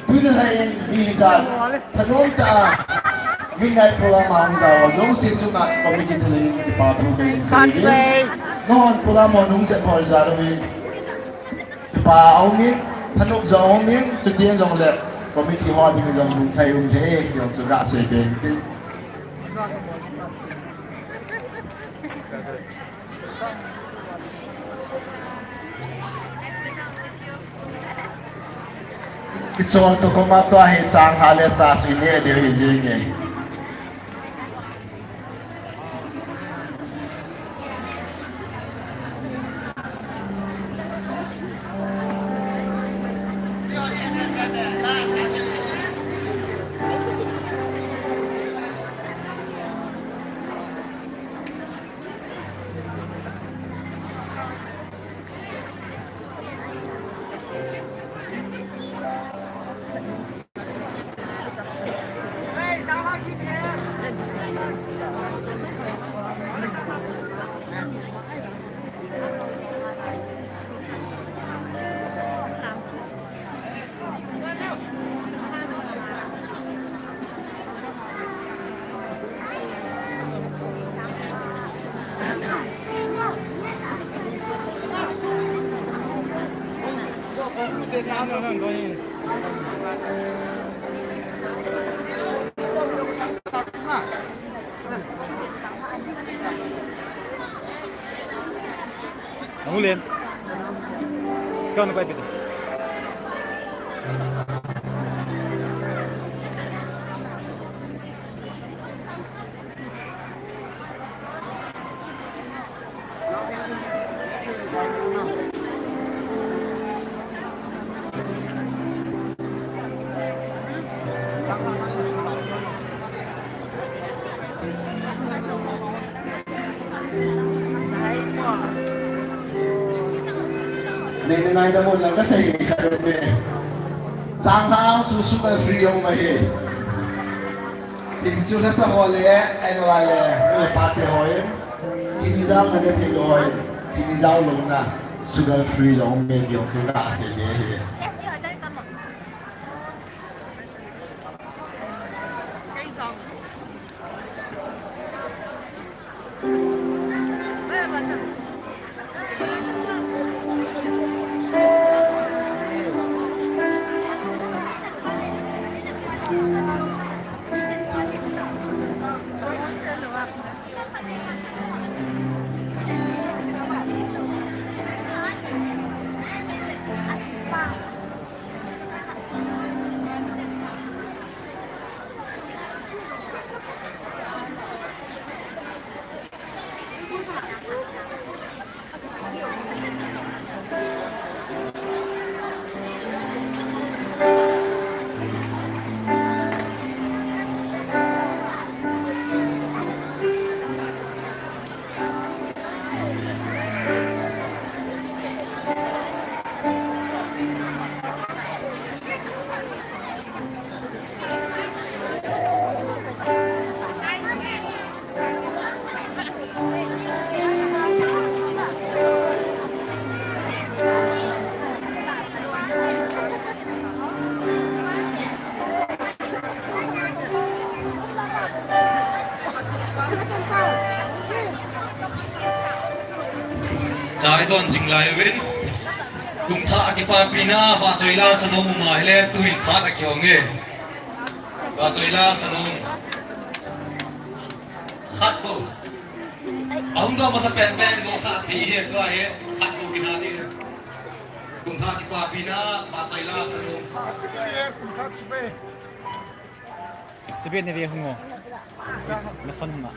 Tuni lhai in mi hijat. Thanom tah a. Midnight program a hung jao jouse chunga committee thalheng in kipa thu kahin sei. Nahon program ho nung jep ho jal uvin. Kipa aumin, thanop jong aumin, chuteng jongle, committee ho ding jong lunglhai um thei, ti jong chu gasei be intin. Kichol to koma to ahi, chang ha le cha chu ine deu hi jing e. Ang ulen. Ikaw na pa ipito. Nei, nei, ngaidam un lang kasei khat um e. Chang hang chu sugar free jong ahi. Hichu lasa ho le, ahilou le, nu le pa te hon, chini jaona nethei lou hon, chini jaolouna, sugar free jong um e, jong chu kasei ding ahi. Chai don jing lai uvin. Kum thah a kipapina, Vahchoila Sanom um ahile, tuhin phat akihong e. Vahchoila Sanom. Khat bou. Ahung doh masa penpen, doh sah thei hi, tua hi, khat bou kina di. Kum thah kipapina, Vahchoila Sanom. Kum thah chibai. Chibai nei ve hung o. Na phone hung a.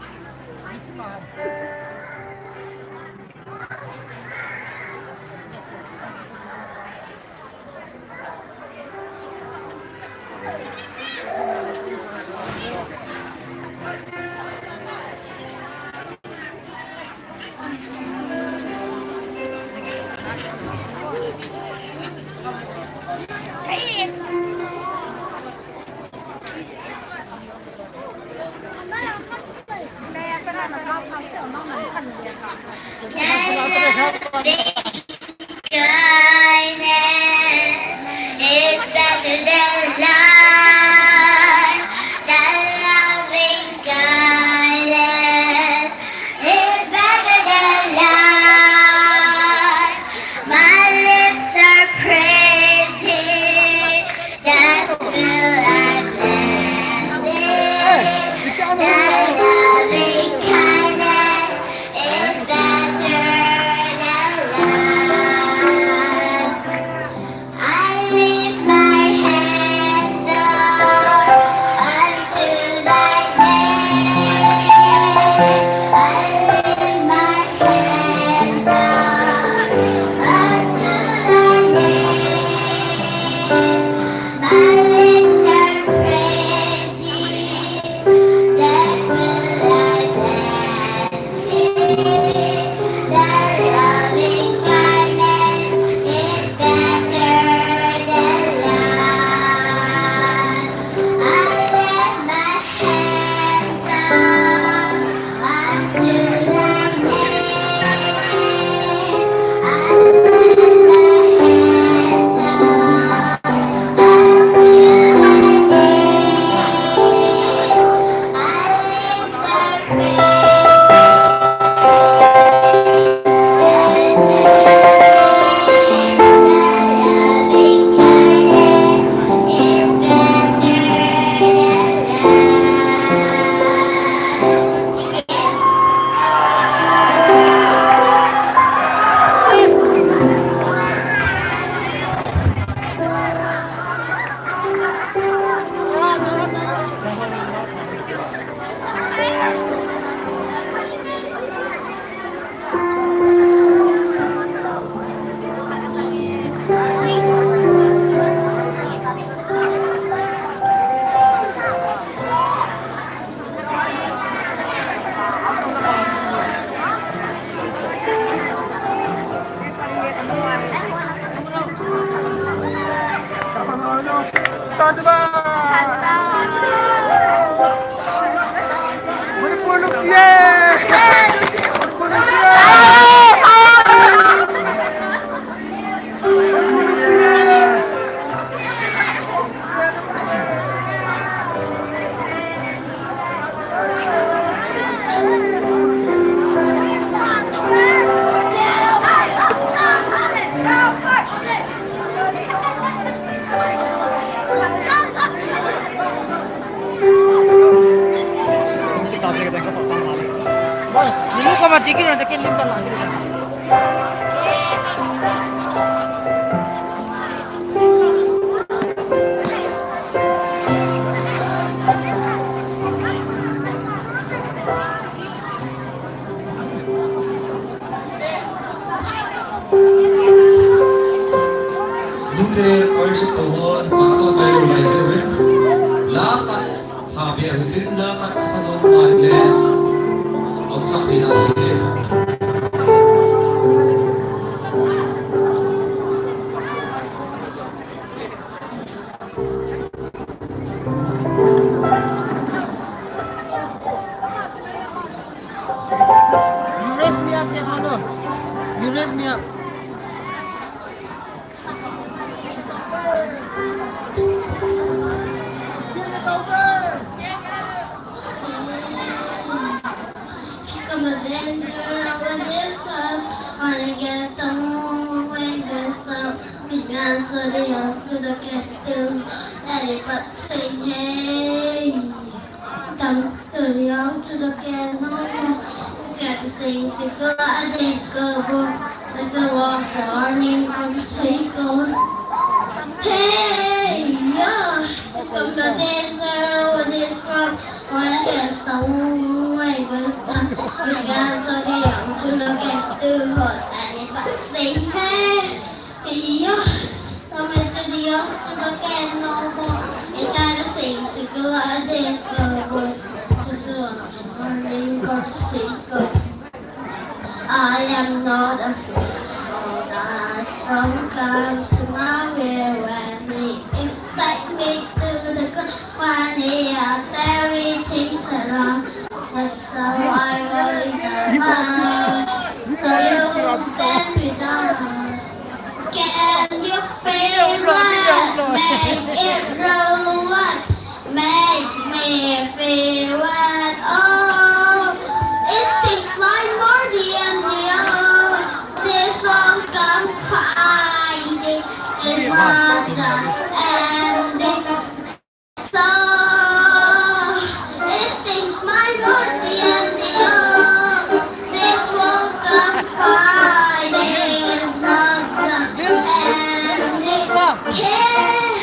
Kindness is better than life, than loving kindness is better than life. My lips are praising, that's will I bless thee. Thy loving kindness Nute worship to hon, chang to chai lo lai jeh uvin. La khat, tha be uvin, la khat asa lo mai le. Au sa thei na le. You raise me up, Jemano. You raise me up. He's come a danger over this club. When he gets down, when he gets down, he gets so young to the castle. Everybody sing, hey. Come so young to the castle. Set the same circle at the disco. That's a lost warning from Seiko. Hey, yeah. He's come a danger over this club. When he gets down, when he gets down, we got to the young to the guest to hot and it was same hey. Yo, come to the young to the can no more. It's not the same single a day go. Just one morning got to see go. I am not a fool. The storm comes my way when they excite me to the ground. When they are tearing things around. The survival is a must. So you stand with us. Can you feel it? Make it real. Makes me feel at all. It sticks like more than the old. This won't come fighting. It's not just ending. So, it sticks my more than the old. This won't come fighting. It's not just ending. Yeah,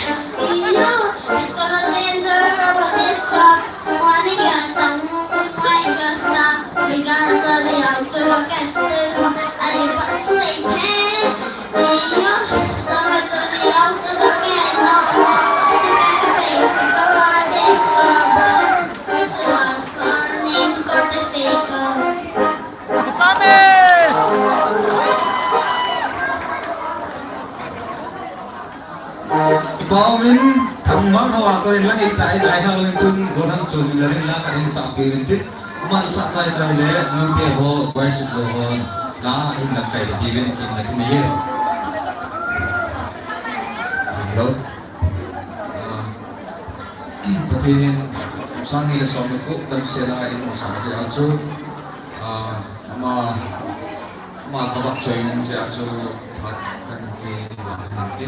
you. It's gonna end over this stuff. When it gets down, when it gets down, we got something out to look at still. And it was same, hey, yo, stop it to the out to the man, no more. It's like the same, it's the line, it's the bar. It's the last warning, got the sake of. Amen. Ipa umin, thangvang hoa koin la kei tai tai ha umin tun, gonang chu min la rin la ka in sa pi umin tin, man sa chai chai le, nu te ho, worship lo ho, la in la kai ti umin, in la kin ye. Hello. Ah, Pathen in, sang ni le som ni ko, tam se la in mo sa je a chu, ah, ama, ama ka bak choi ning je a chu, phat kan ti, phat kan ti.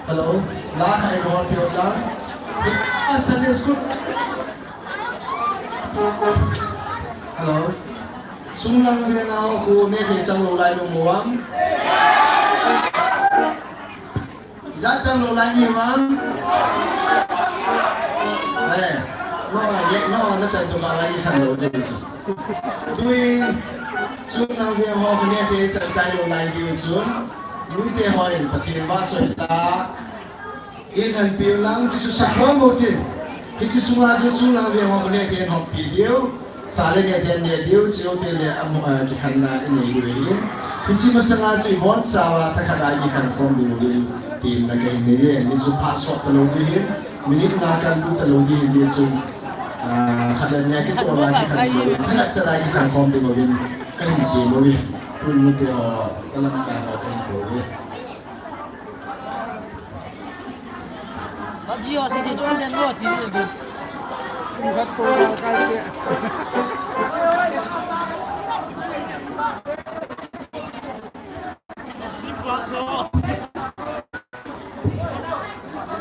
Hello. La khai ho pio la. A Sunday school. Hello. Sunglang venga ho khu ne ke chang lou lai lou mo am. Ijat chang lou lai ni vang. Eh, no, ye, no, na chan tu ba lai ni khan lou de. Tuin, sunglang venga ho khu ne ke chang chai lou lai ji chun. Nuite hon Pathen vahchoi ta. Ilhenpiu lang chu chu sakhom u tin. Hiche sunga chu chunglang veng ho ne ten hon pi diu. Sa le ne ten ne diu, cheu te le amo, eh, kikhenna inei diu ahin. Hiche masanga chu ibonchauva thakhat a ikikhen khom diu ahin. Tin na kahin nei e, hiche chu phat sot talou diu ahin. Minute nga kal lut talou diu ahin hiche chu. Ah, khat le ni a kitoh a kikhen diu ahin. Thakhat chat a ikikhen khom diu ahin. Kahin ti mo ahin. Tun nuite ho, kalamkai ho kahin ko ahin. Ba ji ho se se chom den lo ti le bu. Kum khat to la kai te.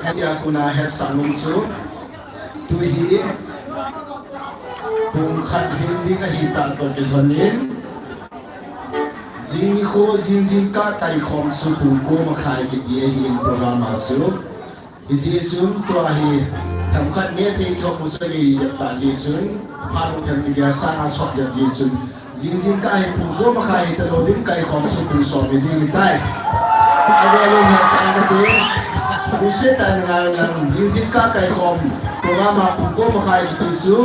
Hitia kona hetsah nom chu. Tu hi pung khat hin ding ahi tah toh kilhon in. Jing nikho, jing jingkah kaikhom chu pung ko makhai kiti ahin program a chu. Hijeh chun tua hi themkhat ne thei thom u chu nei jep ta jeh chun, phat u them ni dia sanga sot jep jeh chun, jing jingkah hi pung ko makhai hi talou ding, kaikhom chu pung som hi ding ahitai. Avel in hetsah kate. Crusade a na ngai u lang, jing jingkah kaikhom program a pung ko makhai kiti chu,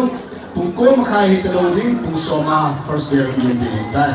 pung ko makhai hi talou ding, pung som a first bell ring ding ahitai.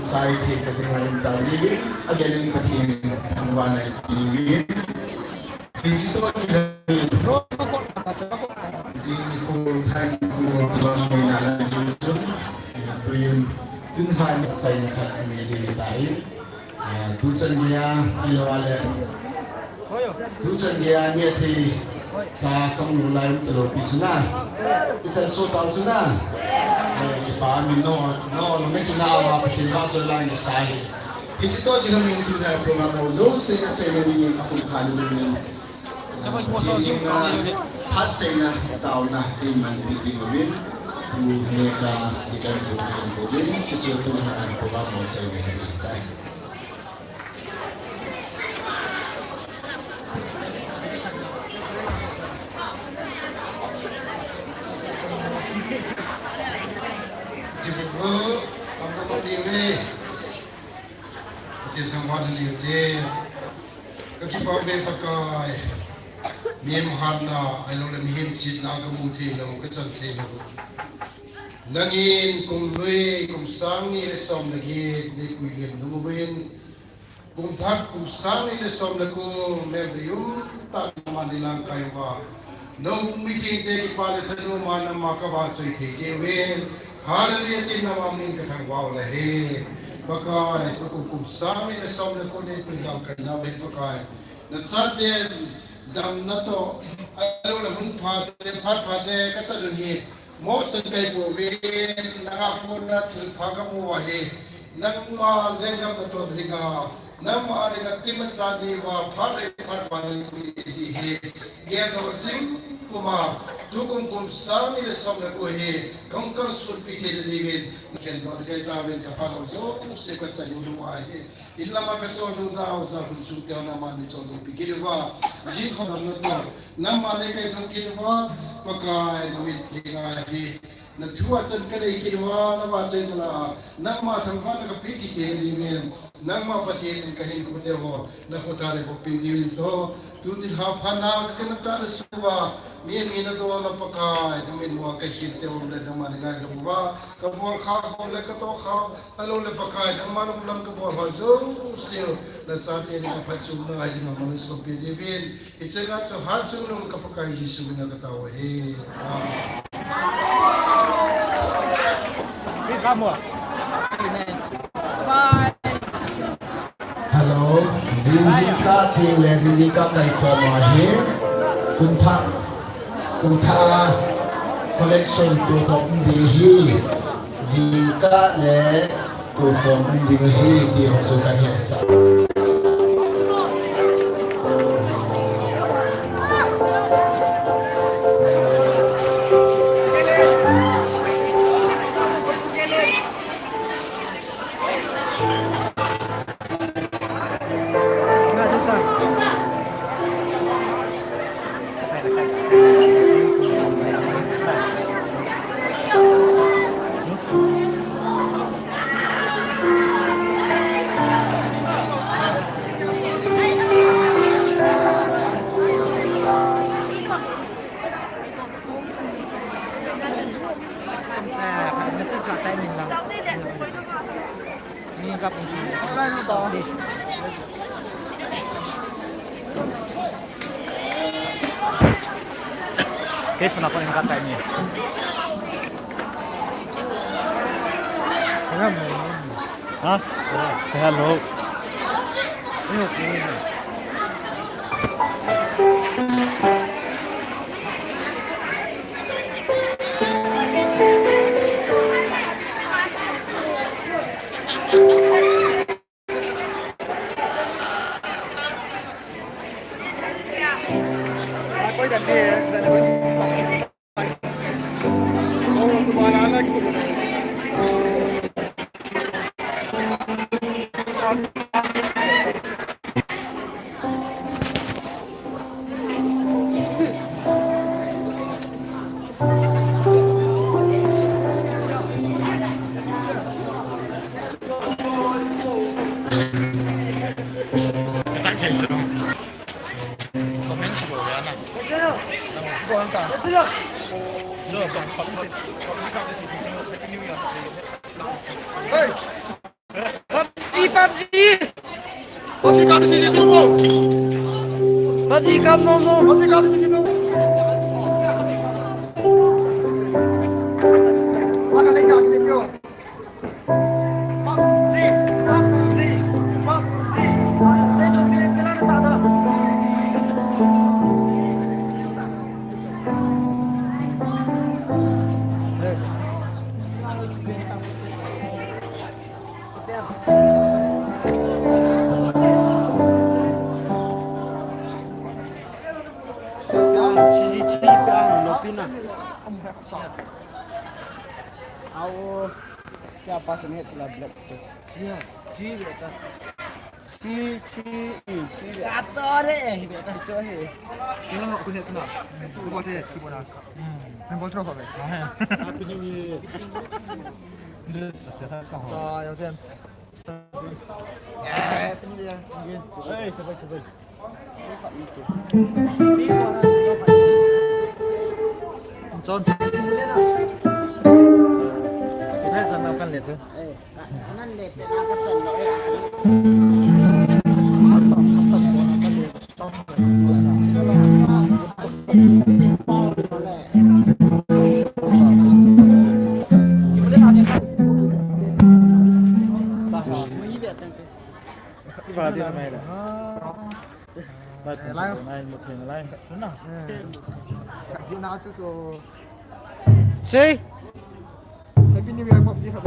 sai thei ka ding a um ta jeh in, agelin Pathen thangvahna i pe uvin. Hiche toh kilhon in, jing nikho, thai nikho, kilhon in a la jing chun, tun, tun han chaina khat anei ding ahitai. Ah, tuchan geiya, ahilou le. Tuchan geiya, ni athei sa song nu lai um talou pi chu na. Ichan so tau chu na. Eh, kipa min no, no, no, me chu na wa, Pathen vahchoi lai ni sa hi. Hiche toh kilhon in tun a program ho jouse, sei na ni, a kum kha ni ni. Pathen henga, phatcheina, taona, eimanpi ding uvin, tu neka, dikan tu kan uvin, chuchu tun a program ho sei ni tai. Jibuvo, pamkapati ve. Pathen thangvahna nei ute. Kakipah uve Pakai. Mihem hatna, ahilou le mihem chitna kamu thei lou, kachan thei lou. Nangin kum lui, kum sang ni le som le get, nei puilut nung uvin. Kum thak, kum sang ni le som le ko, melbei um tah nangma nei lang kai uva. Nang mithengte kipa le thanom a nangma kavahchoi thei jeh uvin. Hallelujah tin nangma min kathangvah u ahi. Pakai, tukum kum sang ni le som le ko nei pui lang kai nau ahi Pakai. Nachaten damna toh, ahilou le hun pha te, phat pha te, kachan u hi. Mo chan kai pouve, nanga kona thilpha kamu uva hi, nangma lenggam natoh dinga, nangma dinga kimacha nei uva, phat le phat pha nei uve ti hi. Geldoh jing puma, tukum kum sang ni le som le ko hi, kahung kalsonpi thei na diuvin, nakhen doh ding ahi tauvin, kaphat ho jouse kachan u ahi. In lama kachol u dau, ja hun sung teu nangma nei chol u pi kit uva. Jing kho damna toh, nangma nei kai thong kit uva. Pakai, namin theng ahi. Nathu a chan kanei kit uva, navahchoi nalai a. Nangma thangvahna kape kit thei na diuvin. Nangma Pathen in kahinkho teu ho, nakhut a nei vop peh diuvin toh. Tuni lha phat na kakimacha na suh uva. Mi, mi nadoh na Pakai, namin mo a kahin teu le nangma nei ngaidam uva. Kabol kha ho le katoh kha ho. Ahilou le Pakai, nangma lunglam kabol ho jouse, nachate ni kaphatchomna ahi, nangma malsompi diuvin. Hiche nga chu hatchungnung ka Pakai Jesu mina katao ahi. Amen. Hello, jing jingkah teng le jing jingkah kaikhom ahi. Kum thah, kum thah collection tu khom ding ahi. Jingkah le Tukhom um ding ahi, ti ho chu kahin hetsah. Kei phone a kon in ka tai ni. Ha? Hello. Hey! PUBG. PUBG kam si si ko. PUBG kam no no. PUBG kam si si ko. Maka le ka si ko. PUBG, PUBG, PUBG. Sei tu pi pi la sa da. Ao, kya pass nahi chila black che. Chia, chi beta. Chi, chi, chi beta. Kato re, beta. Chi he. Kya ko ne chuna. Ko bote, ki bona. Nang bol throw ko be. Happy New Year. Cha, yo James. James. Happy New Year. Hey, chabai, chabai. Chon. Kita chon na kan le chu. Eh, nan le pe na ka chon lo eh. Iba dia mai le. Lai, lai, lai, lai. Chuna. Eh. Ka ji na chu chu. Sei. Happy New Year, PUBG khat.